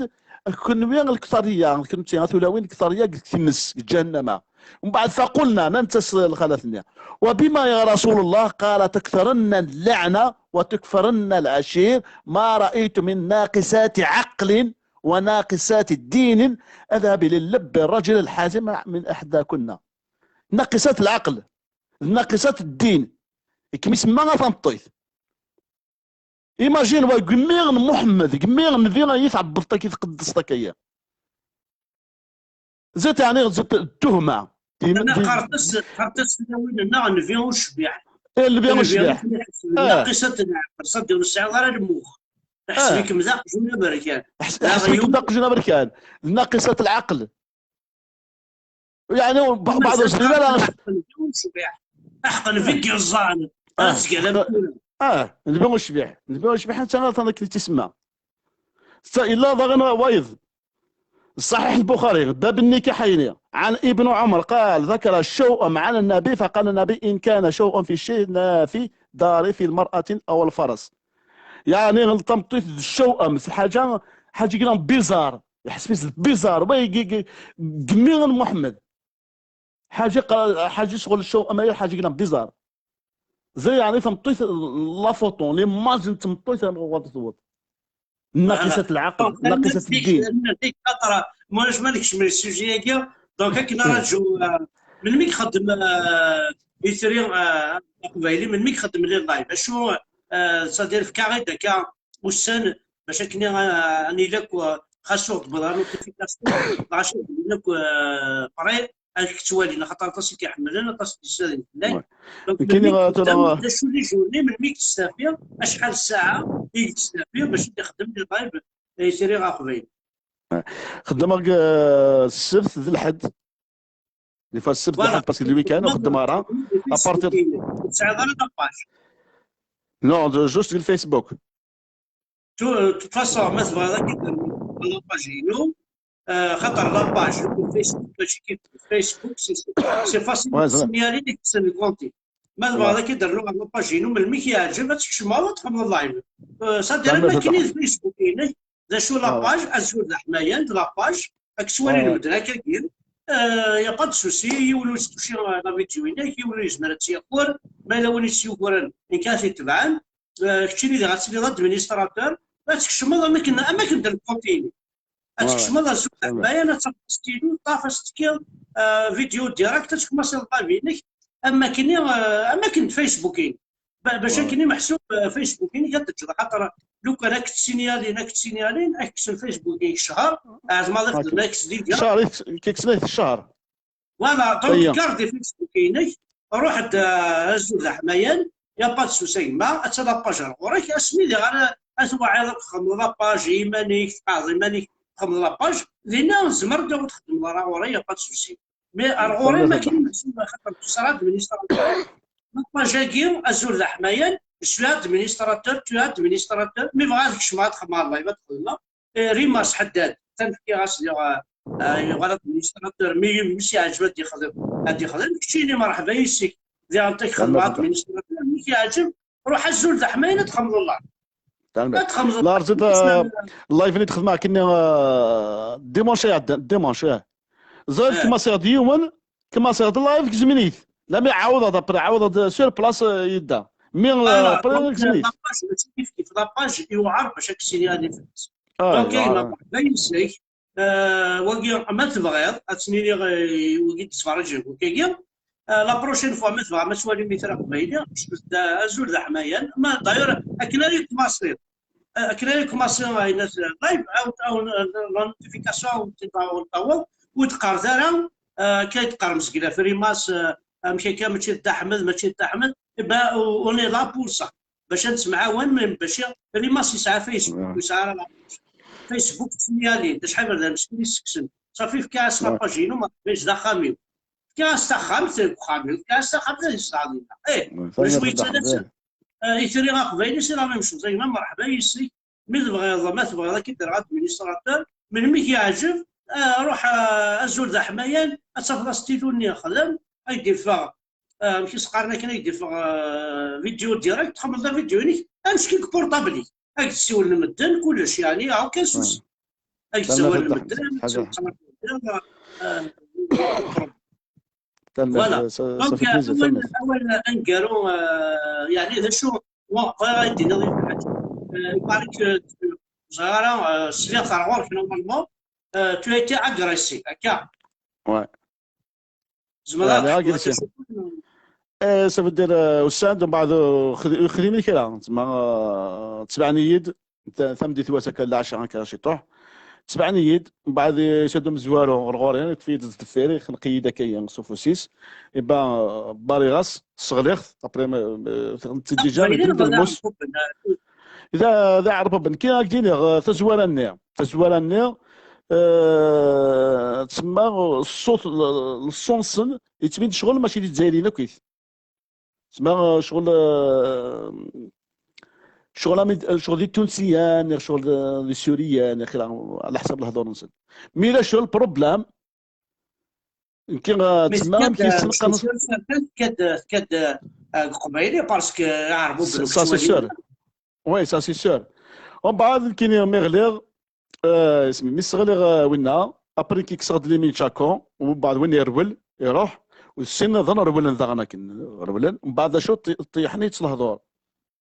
kenwi lketṛiya, kenwi a tulawin lketṛiya deg tmes, deg ǧahennama. Umbeɛd فقلنا, nnant-as lxalat-nni: وبما يا رسول الله؟ قال: تكثرن اللعنة وتكفرن العشير، ما رأيت من ناقصات عقل وناقصات دين أذهب للب الرجل الحازم من إحداكن. ناقصات العقل, ناقصات الدين. Kem isemma a tameṭṭut. Imagine wa, gmiɣ n Muḥemmed, gmiɣ n Nnbi, ay tɛebdeḍ-t akka, tqeddeseḍ akka. Zit, yeɛni, zit tuhma. Di, Ana di, qqarent-as, qqarent-as tulawin-nneɣ Nnbi ucbiḥ. Eh, Nnbi ucbiḥ. Ah. Naqisat n lɛaqel, ṣaddi ur tesɛiḍ ara lmux. Ḥseb-ikem d aqjun aberkan. Ḥseb-ikem d aqjun aberkan. Naqisat lɛaqel. Yeɛni, ba-, baɛḍ ucbiḥ ara. Ucbiḥ. Aḥeqq Nnbi i yeẓẓan. Ah. Ad tgala mkura. Ah, Nnbi ucbiḥ. Nnbi ucbiḥ, anta ara akken i tt-isemma. Sta-, illa daɣen wayeḍ. صحيح البخاري، باب النكاح يعني. عن ابن عمر قال: ذكر الشوءم عن النبي فقال النبي: إن كان شوء في الشيء في دار في المرأة أو الفرس. يعني, tameṭṭut d الشوءم, c'est حاجة, حاجة كده bizarre. Une espèce de bizarre. Oui, gmi n Muḥemmed. حاجة ق-, حاجة شغل الشوءم, حاجة كده bizarre. زي, يعني, tameṭṭut, la photo, l'image n tmeṭṭut, ɣur-s tewweḍ. ناقصة العقل، ناقصة الدين. Anamek, xaṭer, ma ulac ma nekcem le sujet-agi, donc akken ara nju, euh, melmi i ixeddem, euh, Itri, euh, Aqbayli, melmi i ixeddem les lives? Acu, euh, c'est-à-dire, fkiɣ-d akka ussan, bac akken, euh, ad nili akk, euh, xas ur d-tewwiḍ ara notification, bac ad nili akk, euh, prêt, ad k-ttwalin, axaṭer aṭas i k-iḥemmlen, aṭas i d-yessadin fell-ak. Donc, melmi i k-, d acu les journées, melmi i k-testafi, acḥal ssaɛa i k-testafi bac ad ixeddem les lives Itri Aqbayli? Xeddmeɣ, euh, ssebt d lḥedd. Des fois, ssebt d lḥedd, parce que le week-end, ur xeddmeɣ ara. À partir. Ur tesɛiḍ ara la page? Non, de, juste le Facebook. De toute façon, ma tebɣiḍ ad k-id-rnuɣ la page-inu, euh, xaṭer la page, Facebook, mačči kif Facebook, c'est, c'est facile. Ouais, c'est vrai. Tesmiyalin i yekksen le compte. Ma tebɣiḍ ad k-id-rnuɣ la page-inu, melmi i k-yeɛǧeb, ad tkecmeḍ, ad txedmeḍ live. Euh, c'est-à-dire, am akken i d Facebook-inek, d D acu la page? Azul d aḥmayan, d la page. Ad k-ttwalin medden akkagi. Euh, y a pas de souci, yiwen ur yestuci la vidéo-inek, yiwen ur yezmer ad tt-yaker, ma yella win yettyakuren, nekk ad t-itebɛen. Euh, keččini diɣ ad tiliḍ administrateur, ad tkecmeḍ am akken, am akken d lkont-inek. Ad tkecmeḍ azul d aḥmayan, ad tafeḍ stylo, ṭṭaf, ad s-tekkiḍ, euh, vidéo direct, ad tkemmasiḍ live-inek, am akken, euh, am akken d Facebook-inek. Ba-, bac akken i meḥsub, euh, Facebook-inek ad teǧǧeḍ, axaṭer lukan ad k-ttsinyalin, ad k-ttsinyalin, ad k-kksen Facebook-inek ccher, ɛad ma ad xedmen ad k-sdidya. Ccher, i k-, k-kksen ccher. Voilà, donc garde Facebook-inek, ruḥ-d, euh, azul d aḥmayan, y a pas de souci a gma, ad tala page ar ɣur-k, asmi diɣ ara ad twaɛiḍ ad txedmeḍ la page i iman-ik, tqaɛdeḍ iman-ik, txedmeḍ la page, dinna tzemreḍ ad txedmeḍ ara ɣur-i, y a pas de souci. Mais ar ɣur-i ma kan meḥsub, xaṭer tu seras administrateur. La page-agi, azul d aḥmayan, je suis administrateur, tu es administrateur, mi bɣiɣ ad kecmeɣ ad xedmeɣ live ad xedmeɣ. Eh, Rimas Ḥeddad, atan fkiɣ-as diɣ, eh, eh, yuɣal administrateur, mi, mi s-yeɛǧeb ad yexdem, ad yexdem. Keččini merḥba yes-k, diɣ anta k-xedmeɣ administrateur, mi k-yeɛǧeb, ruḥ azul d aḥmayan ad txedmeḍ live. Ad txedmeḍ live. Live-nni d-xedmeɣ akken, eh, dimanche iɛeddan, dimanche, eh. Ẓriɣ kemmasiɣ-d yiwen, kemmasiɣ-d live, gezmen-it. La mi ɛawdeɣ-d, après ɛawdeɣ-d sur place, eh, yedda. Mi, eh, après, gezmen-it. La page mačči kif kif, la page yewɛer bac ad k-ssini ad ifres. Donc, yewɛer. Merḥba yes-k. Eh, wagi, ma tebɣiḍ, ad tt-nini, eh, wagi d-sferraǧen, wagi. Eh, la prochaine fois, ma tebɣam ad twalim Itri Aqbayli, cfet-d, eh, azul d aḥmayan. Ma, d'ailleurs, akken ara yettmaṣil, eh, akken ara yettmaṣil, eh, live, aw, aw, la notification, aw, aw, taweḍ, ur d-qqaret ara, eh, akka i d-qqarem seg la Frimas, eh, amek akka, mačči d Dda Ḥmed, mačči d Dda Ḥmed, eh ben, on est là pour ça. Bac ad nettemɛawan, même bac Rimas yesɛa Facebook, ur yesɛi ara la page. Facebook ttemyalin, d acḥal n bernamec i yesseksen. Safi, fkiɣ-as la page-inu, ma tebɣiḍ d axxam-iw. Fkiɣ-as taxxamt deg uxxam-iw, fkiɣ-as taxxamt ad yezdeɣ dinna. Eh, ulac wi yettalasen. Eh, Itri Aqbayli, c'est la même chose. Ayma, merḥba yes-k. Mi tebɣiḍ, ma tebɣiḍ ad k-id-rreɣ administrateur, melmi k-yeɛǧeb, eh, ruḥ, eh, azul d aḥmayan, ad tafeḍ astilu-nni yexdem, ad k-d-iffeɣ, eh, amek i s-qqaren akken, ad k-d-iffeɣ, eh, vidéo direct, txedmeḍ la vidéo-inek, anect-ik deg portable-ik. Ad k-d-ssiwlen medden, kullec, yeɛni, aucun souci. Ad k-d-ssiwlen medden, ad k-ssiwlen medden, eh, Voilà. Donc, euh, awal, awal aneggaru, euh, yeɛni d acu, wa, bɣiɣ ad d-iniɣ yiwet n lḥaǧa. Euh, il paraît que, euh, ẓriɣ ara, euh, sliɣ-t ar ɣur-k normalement, euh, tu as été agressé, akka? Ouais. Zemreɣ ad d-ḥkuɣ agressé. Eh, ça veut dire, euh, usan-d, mbeɛd, euh, xed-, xedmen kra, tma, euh, tebɛen-iyi-d, ta-, tameddit wass akka, lɛaca akka ciṭuḥ, tebɛen-iyi-d, mbeɛd, eh, s-ad umezwaru ɣer ɣur-i, yeṭṭef-iyi-d deffir, ixneq-iyi-d akka s ufus-is, eh ben, euh, bariɣ-as, sseɣliɣ-t, après, ma, ma, déjà, d lmus. D, d aɛerbuben. Kra ad k-d-iniɣ, eh, tazwara-nni, tazwara-nni, eh, tsemma ṣṣut, l-, ṣṣut-nsen, yettbin-d ccɣel mačči d Izzayriyen akkit. Tsemma, eh, ccɣel, eh, ccɣel am-, ccɣel d Itunsiyen, neɣ ccɣel d, d Isuriyen, neɣ kra, ɛla ḥsab lehdur-nsen. Mi yella ccɣel problème, nekki, eh, tsemma amek i s-neqqar? Tekka-d, tekka-d, eh, deg Uqbayli, parce que aɛerbuben. Ça, c'est sûr. Oui, ça, c'est sûr. Umbeɛd, nekkini mi ɣliɣ, eh, isem, mi sseɣliɣ, eh, winna, après, ki kkseɣ-d limi n Chaco, umbeɛd win yerwel, iruḥ, u sin nniḍen rewlen daɣen akken, rewlen, umbeɛd, d acu, ṭi-, ṭiḥen-itt lehdur.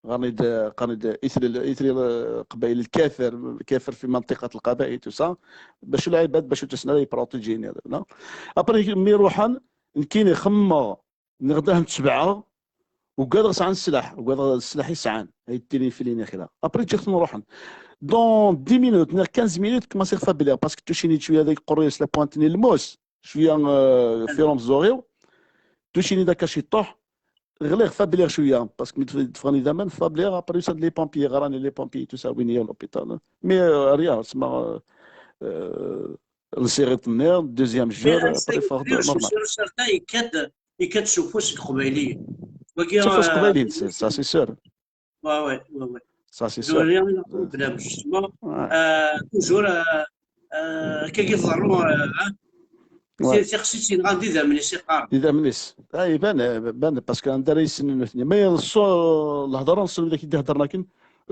Ɣarni-d, qqaren-d, Itri, Itri, eh, Qbayli lkafir, lkafir fi منطقة القبائل, tout ça. Bacu lɛibad, bacu tusna, ad yi-protégini, non? Après, mi ruḥen, nekkini xemmeɣ, nniɣ-d ad ten-tebɛeɣ, ugadeɣ sɛan sslaḥ, ugadeɣ sslaḥ i sɛan, ay d-tinin fell-i neɣ kra. Après, ǧǧiɣ-ten ruḥen. Dans dix minutes, neɣ quinze minutes, commencé fabliɣ, parce que tucini-d cwiya deg qerru-s la pointe-nni n lmus, cwiya, euh, fi remẓuɣ-iw, tucini-d akka ciṭuḥ, ɣliɣ, fabliɣ cwiya, parce que mi d-, d-ffɣen idammen, fabliɣ, après, usan-d les pompiers, ɣran-d les pompiers, tout ça, wwin-iyi à l'hôpital. Mais, euh, rien, tsemma, euh, euh, nsiɣ iḍ-nni, deuxième jour, après, ffɣeɣ-d normal. Yekka-d, yekka-d s ufus seg Iqbayliyen. Wagi, s ufus, euh, Iqbayliyen, c'est, ça, c'est sûr. Ouais, ouais, ouais, ouais. Ça, c'est sûr. Il y a un problème, justement. Ouais. Euh, toujours, euh, euh, kagi tḍerru, euh, hein. Ouais. Ti-, tiqsisin, ɣer d idammen-is iqqar. D idammen-is. Ah, iban, iban, parce que anda ara yessnen nutni. Mais ṣṣu-, lehḍra-nsen, wid akk i d-iheddren akken,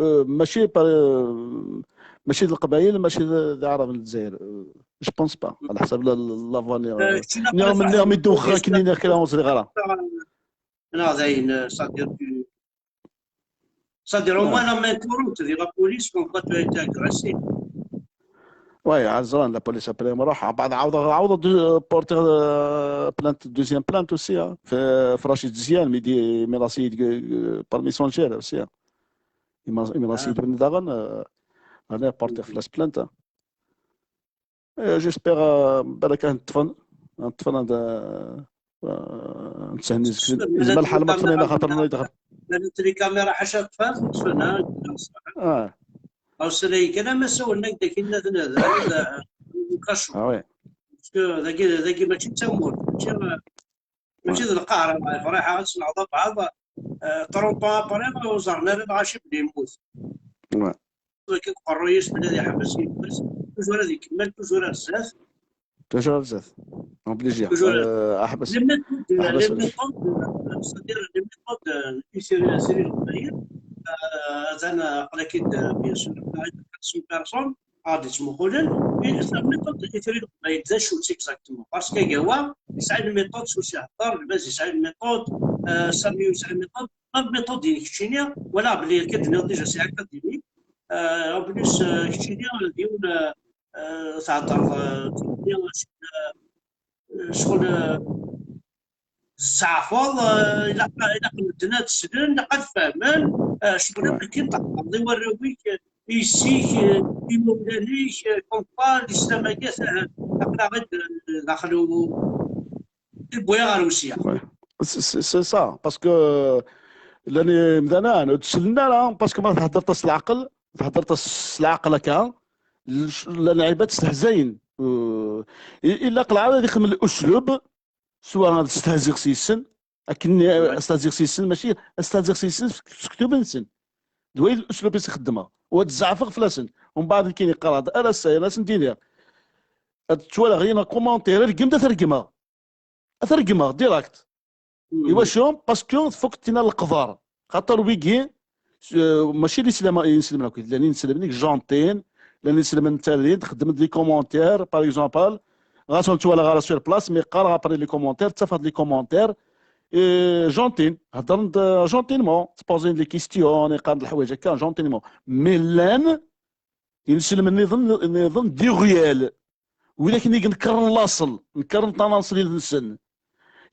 euh, mačči par, euh, mačči d Leqbayel, mačči d, d Aɛraben n Lezzayer. Euh, je pense pas, على حسب la, la, l'avenir. Euh, kečč nniɣ-am, nniɣ-am i d-wexxer akken i nniɣ kra ur ẓriɣ ara. Neɣ d ayen, euh, c'est-à-dire, tu, c'est-à-dire, au moins, la main courante, di la police, comme quoi tu as été agressé. Ouais, ẓran, la police après ma ruḥ, بعد عاود، عاود porter, euh, plainte, deuxième plainte aussi, hein. في، في رشيد زيان، mais di, mais la c'est, euh, par Messenger aussi, hein. Il m'a, il m'a essayé de venir داغن، euh, أنا porter flash plainte, hein. Euh, j'espère, euh, بالك نطفن، نطفن هذا، euh، نتسهل نزكي. زعما الحال ما تخلينا خاطر ما يدخل. بانت لي كاميرا حاشا تفاز نطفن، ها، الصراحة. اه. أو سري كلام ما سولنا داك الناس هذا، هذا، كاشو. اه وي. Parce que ذاك، ذاك ماشي تمور، ماشي، ماشي ذا القهر، الله يفرحها، غتسمع ضا بعض، آه، trente ans après، وزرنا راه غاشي بلي يموت. وي. ولكن قريش بلي يحبس يموت، toujours هذه كمل، toujours الزاف. Toujours الزاف. Obligé. Toujours. آه، احبس. Les méthodes، احبس. Les méthodes، c'est-à-dire les méthodes، آه، في سيري، سيري القبائل، آه، زعما قلت لك، آه، bien sûr، une personne، غادي تمقولن، mais la méthode اللي تريد ما يبداش شو exactement. Parce que كاوا يسعى الميثود، شو سي هضر، الباز يسعى الميثود، آه، ساميو يسعى الميثود، ما الميثود ديال كتشينيا، ولا بلي كدنا ديجا سي اكاديمي. آه، بليس، آه، كتشينيا ديون، آه، آه، تهضر، آه، كتشينيا، آه، شغل، آه، الزعفر، آه، إلا، إلا قلت لنا تسلم، إلا قد فهمن، آه، شغل وي. كي تعطي وراويك، آه، يسيك، آه، يمولانيك، آه، كومبا، الإسلام هكا ساهل. أقرا غير، آه، داخل و-، البويا غير وسيا. وي. C'est, c'est, c'est ça, parce que لاني مدانا انا تسلنا راه parce que ما تهضر تصل العقل، تهضر تصل العقل هكا، لش-، لان عباد تستهزاين. آه، الا قلع هذا يخدم الاسلوب، سواء هذا استهزئ سيسن، اكن استهزئ سيسن ماشي استهزئ سيسن في كتب نسن. دوي الاسلوب يخدمها وتزعفغ فلاسن، ومن بعد كاين يقرا هذا انا ساي انا سندينيا. تشوال غينا كومونتير الكم دا ترجمها، ترجمها ديراكت. ايوا شو؟ Parce que تفك تينا القدر، خاطر ويجي، آه، ماشي اللي سلم يسلم لك، لان يسلم لك جونتين، لان يسلم انت اللي تخدم لي كومونتير، par exemple، غاسون توالا غا sur place، مي قرا ابري لي كومونتير، تفاد لي كومونتير، إيه، جونتين، هضر جونتينمون، تبوزين لي كيستيون، يقام الحوايج هكا جونتينمون. مي لان ينسلم نظن، نظن دي غيال. ولكن يجي نكرن لاصل، نكرن طناصل نسن.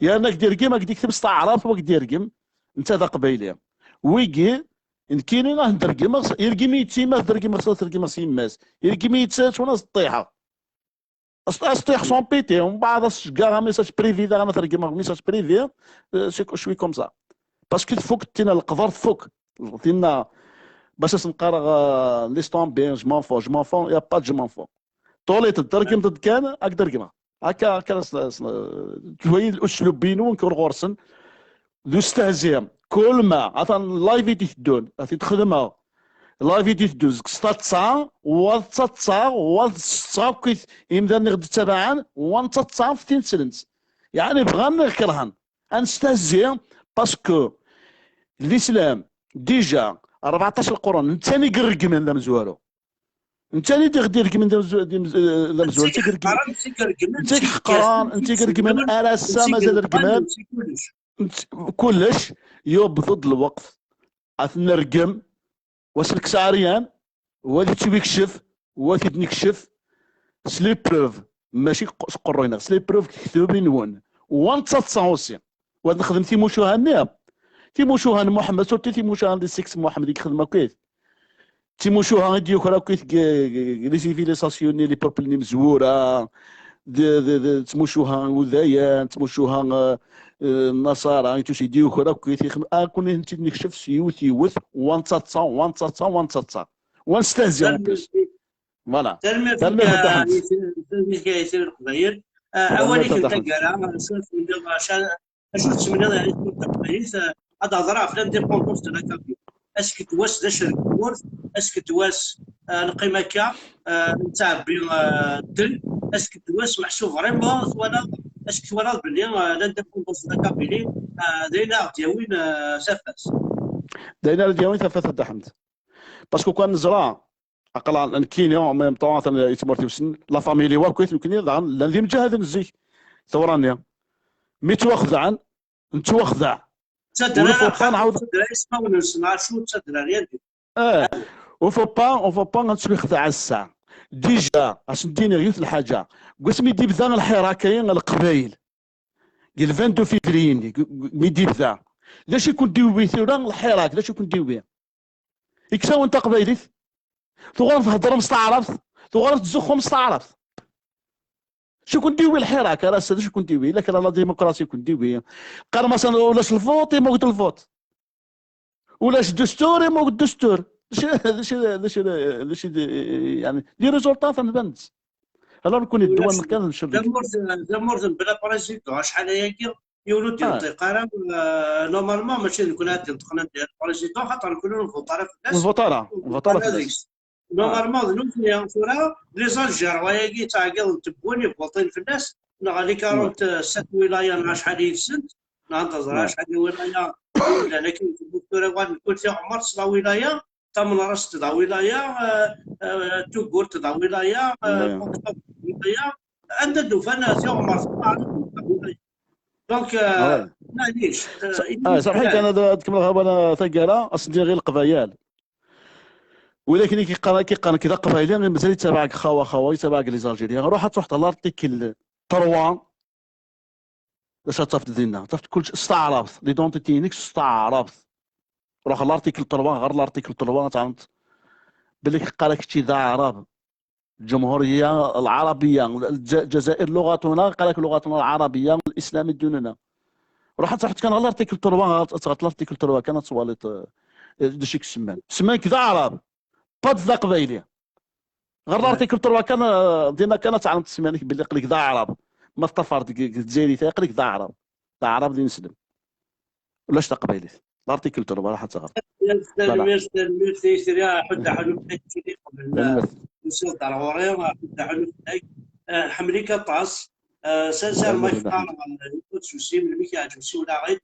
يا انك ديركم، راك ديك تبس تعرف وك ديركم. انت ذا قبيلي. ويجي نكيني راه ندركم، يرقم يتيما، دركم خصو ترقم سيماس. يرقم يتسات وانا الطيحه. أسطيح سون بيتي، ومن بعد أسجاغ ميساج بريفي، داغ أنا ترجمغ ميساج بريفي، آه، سي كو-، شوي كومسا. باسكو تفوك تينا القدر، تفوك. تينا باش أسنقارغ، آه، ليستون بيان، جو مون فو، جو مون فو، يا با جو مون فو. طوليت الترجم ضد كان، أك درجمة. هكا، هكا، س-، س-، شوي الأسلوب بينو، نكون غورسن. دو استهزيم. كل ما، أثان لايف يدي تدون، أثي تخدمه. لايف يدي تدوز، ستة تسعة، وستة تسعة، وستة تسعة، كيف إمدان غد تبعا، وستة تسعة في تين سلنت. يعني بغان نغ كرهن. أنستهزي، باسكو الإسلام ديجا أربعطاش القرون، نتاني قرق من ذا مزوارو. نتاني دي غدي رقم من ذا مزو-، دي مز-، ذا مزوارو، تي قرق. نتي قران، نتي قرق من أراسا مازال رقمان. كلش يوب ضد الوقت. أثنرقم، واسلك سعريان، وادي تشوي كشف، وادي تنكشف، سلي بروف، ماشي ق-، سقروينا، سلي بروف كتبي نون، وان تسعة وسي، واد نخدم تيموشوها نيا، تيموشوها محمد، سورتي تيموشوها دي سيكس محمد يخدم كيف، تيموشوها ديوكرا كيف ك-، ك-، لي سيفيليزاسيون لي بوبل ني مزورة، د-، د-، د-، تموشوها وذايان، تموشوها، آه، آه، النصارى، يتوشي ديوكرا كي تيخم-، آه، كون انت نكشف سيوت يوت، وان تاتا، وان تاتا، وان تاتا. وان ستهزي اون بليس. فوالا. تنميرت تنميرت يا، تحت. تنميرت يا سيدي القبايل. آه، تنميرت أولي كنت تحت. كارا، شوف من اليوم عشان أشوف تسمينا يعني كنت القبايل، آه، هذا هضرة في لانديبوندونس دو لا كابيل. اسكو تواس ذا شرك الورث، اسكو تواس، آه، القيمة كا، آه، نتاع بي، آه، الدل، اسكو تواس محسوب فريمون، ولا اسكو ولا بلي، آه، لانديبوندونس دو لا كابيلي، آه، داينا غادي يوين، آه، سافاس. داينا غادي يوين سافاس، هذا حمد. Parce que kan neẓra, aql-aɣ nekkini en même temps atan yettmurtiwsen, la famille wakk nekni daɣen llan d imǧahaden zik, tawra-nni. Mi ttwaxedɛen, nettwaxdeɛ. Ur faut pas nɛawed. Ur faut pas, on faut pas ad nettwixdeɛ ass-a. Déjà, ad sen-d-iniɣ yiwet lḥaǧa. Deg wasmi d-ibda lḥirak-agi n Leqbayel, deg le vingt-deux février-nni, mi d-ibda, d acu i ken-d-iwwi tura lḥirak? D acu i ken-d-iwwi? Iksawen taqbaylit, tuɣalem theddrem s taɛrabt, tuɣalem tettzuxxum s taɛrabt. Acu ken-d-iwwi lḥirak ar ass-a? D acu ken-d-iwwi? Illa kra la démocratie ken-d-iwwi. Qqarem-asen ulac lvuṭ, imuged lvuṭ. Ulac ddustur, imuged ddustur. D acu, d acu, d acu, d acu, d, yani, les résultats nban-tt. Alors nekkni ddwa-nneɣ kan ncel. Tamurt, tamurt n bla président, acḥal ayagi, yiwen ur d-yenṭiq ara, euh, normalement, mačči d nekkni ara d-yenṭqen anda président, xaṭer nekkni ur nvuṭ ara fell-as. Ur nvuṭ ara, ur nvuṭ ara fell-as. Normalement, d nutni tura, les Algérois-agi ttɛeggiḍen tewwin, yebbuṭin fell-as, neɣ les quarante-sept wilaya neɣ acḥal yid-sent, neɣ ad teẓra acḥal n wilaya yellan akken temmut tura, wa nekkni tiɣmert s la wilaya, Tamenrast d awilaya, euh, euh, Tugurt d awilaya, euh, Moktab d awilaya, anda d-ufan tiɣmert d awilaya. Donc, euh, maɛlic, euh, ah, saḥit, ana ad kemmleɣ hawala taggara, asen-d-iniɣ i Leqbayal. Wid akken i k-iqqaren, i k-iqqaren nekk d aqbayli, mazal yettabaɛ deg xawa xawa, yettabaɛ deg les Algériens. Ruḥ ad truḥeḍ ɣer l'article trois, d acu ad tafeḍ dinna? Tafeḍ kullec s taɛrabt, l'identité-inek s taɛrabt. Ruḥ ɣer l'article trois, ɣer l'article trois ad tɛelmeḍ belli k-qqar-ak kečči d aɛrab. الجمهورية العربية، الج-، الجزائر لغتنا، قال لك لغتنا العربية، الإسلام ديننا. روح تحت كان على l'article trois، تغط l'article trois كان تواليت، آه، دشيك السمان. سمان كذا عرب. با د قبايلي. غير l'article trois كان، آه، دينا كان تعلم تسمانك باللي قلك ذا عرب. ما تطفر ديك الجزائري تاع قلك ذا عرب. ذا عرب دين سلم. ولاش تقبايلي. L'article trois راح تغلط. Tanemmirt, tanemmirt i Itri, ḥudda ḥunu fell-ak, Itri, qbel ma tusiḍ-d ar ɣur-i, ḥudda ḥunu fell-ak. Eh, nḥemmel-ik aṭas. Eh, sincèrement, ḥemmel-ik aṭas. Ur d-tusim, melmi k-yeɛǧeb siwel-aɣ-id.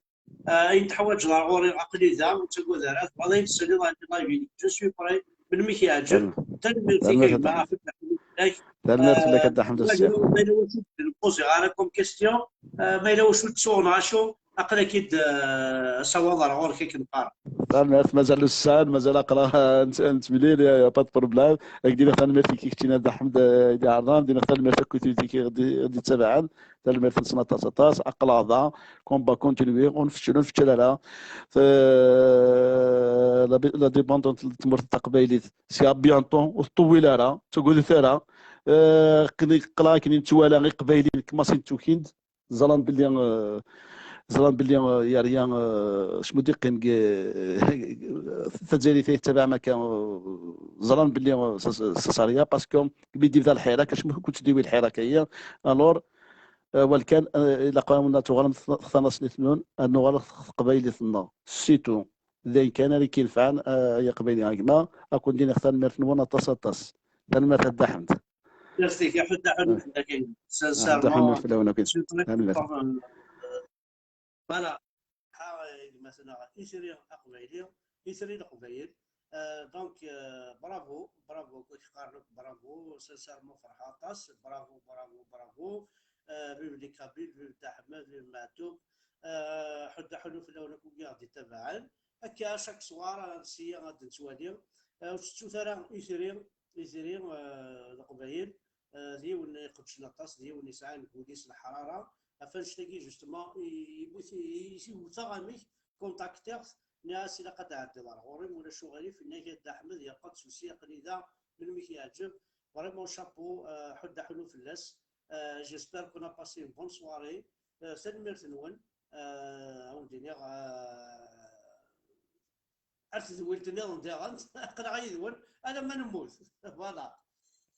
Eh, ayen teḥwaǧeḍ ar ɣur-i, aql-i da, ur ttagad ara, tebɣiḍ ad yi-d-tsaliḍ, aql-i live-inek, je suis prêt, melmi k-yeɛǧeb. Tanemmirt-ik a gma, ḥudda ḥunu fell-ak. Tanemmirt fell-ak a Dda Ḥmed. Ma yella wacu ur d-npuziɣ ara comme question, eh, ma yella wacu ur d-ttuɣ neɣ acu, aql-ak-id, eh, asawaḍ ar ɣur-k akken qqaren. Tanemmirt, mazal ussan, mazal aql-aɣ, eh, nett-, nettemlil, y a pas de problème. Ak-d-iniɣ tanemmirt i keččina Dda Ḥmed, eh, i d-iɛerḍen, d-iniɣ tanemmirt akk i wid i ɣ-d-, ɣ-d-ittabaɛen, tanemmirt-nsen aṭas, aṭas, aql-aɣ da, combat continue, ur nfeččel, ur nfeččel ara. T-, la, l'indépendance n tmurt taqbaylit, c'est à bientôt, ur teṭṭuwil ara, ur ttagadet ara. Eh, aql-, aql-aɣ akken i nettwala iqbayliyen kmasin ttukin-d, ẓran belli, eh, ẓran belli, eh, yerya, eh, acmu d-iqqim deg, eh, tazzayrit ay yettabaɛen akka, eh, ẓran belli, eh, ça, ça, ça sert à rien, parce que mi d-ibda lḥirak, acmu ur ttdiwi lḥirak-agi. Alors, eh, wal kan, eh, ilaq ad tuɣalem tanaṣlit-nwen, ad nuɣal teqbaylit-nneɣ. C'est tout. D ayen kan ara k-inefɛen, eh, ay aqbayli a gma, ad ken-d-iniɣ tanemmirt-nwen aṭas, aṭas. Tanemmirt a Dda Ḥmed. Merci, ḥudda ḥunu fell-ak. Sincèrement, ḥudda ḥunu fell-awen akk. Je suis très content. Voilà. Ḥa, eh, gma-tneɣ Itri aqbayli, Itri leqbayel. Euh, donc, euh, bravo, bravo, kif qqaren akk, bravo, sincèrement, ferḥeɣ aṭas, bravo, bravo, bravo. Euh, vive les Kabyles, vive Dda Ḥmed, vive Meɛtub. Euh, ḥudda ḥunu fell-awen akk i ɣ-d-ittabaɛen. Akka, chaque soir, euh, sya ad nettwali. Euh, ur tettut ara Itri, Itri, euh, leqbayel. Eh, d yiwen iqeddcen aṭas, d yiwen yesɛan deg wul-is leḥrara. Ɣef annect-agi, justement, i, i, i, i wteɣ amek, contactiɣ-t, nniɣ-as ilaq ad d-tɛeddiḍ ar ɣur-i, ma ulac uɣilif, yenna-k a Dda Ḥmed, y a pas de souci, aql-i da, melmi k-yeɛǧeb. Vraiment, chapeau, eh, ḥudda ḥunu fell-as. Eh, j'espère qu'on a passé une bonne soirée. Eh, tanemmirt-nwen. Eh, ad wen-d-iniɣ, eh, ar tedwilt nniḍen diɣen, aql-aɣ yid-wen alamma nemmut. Voilà.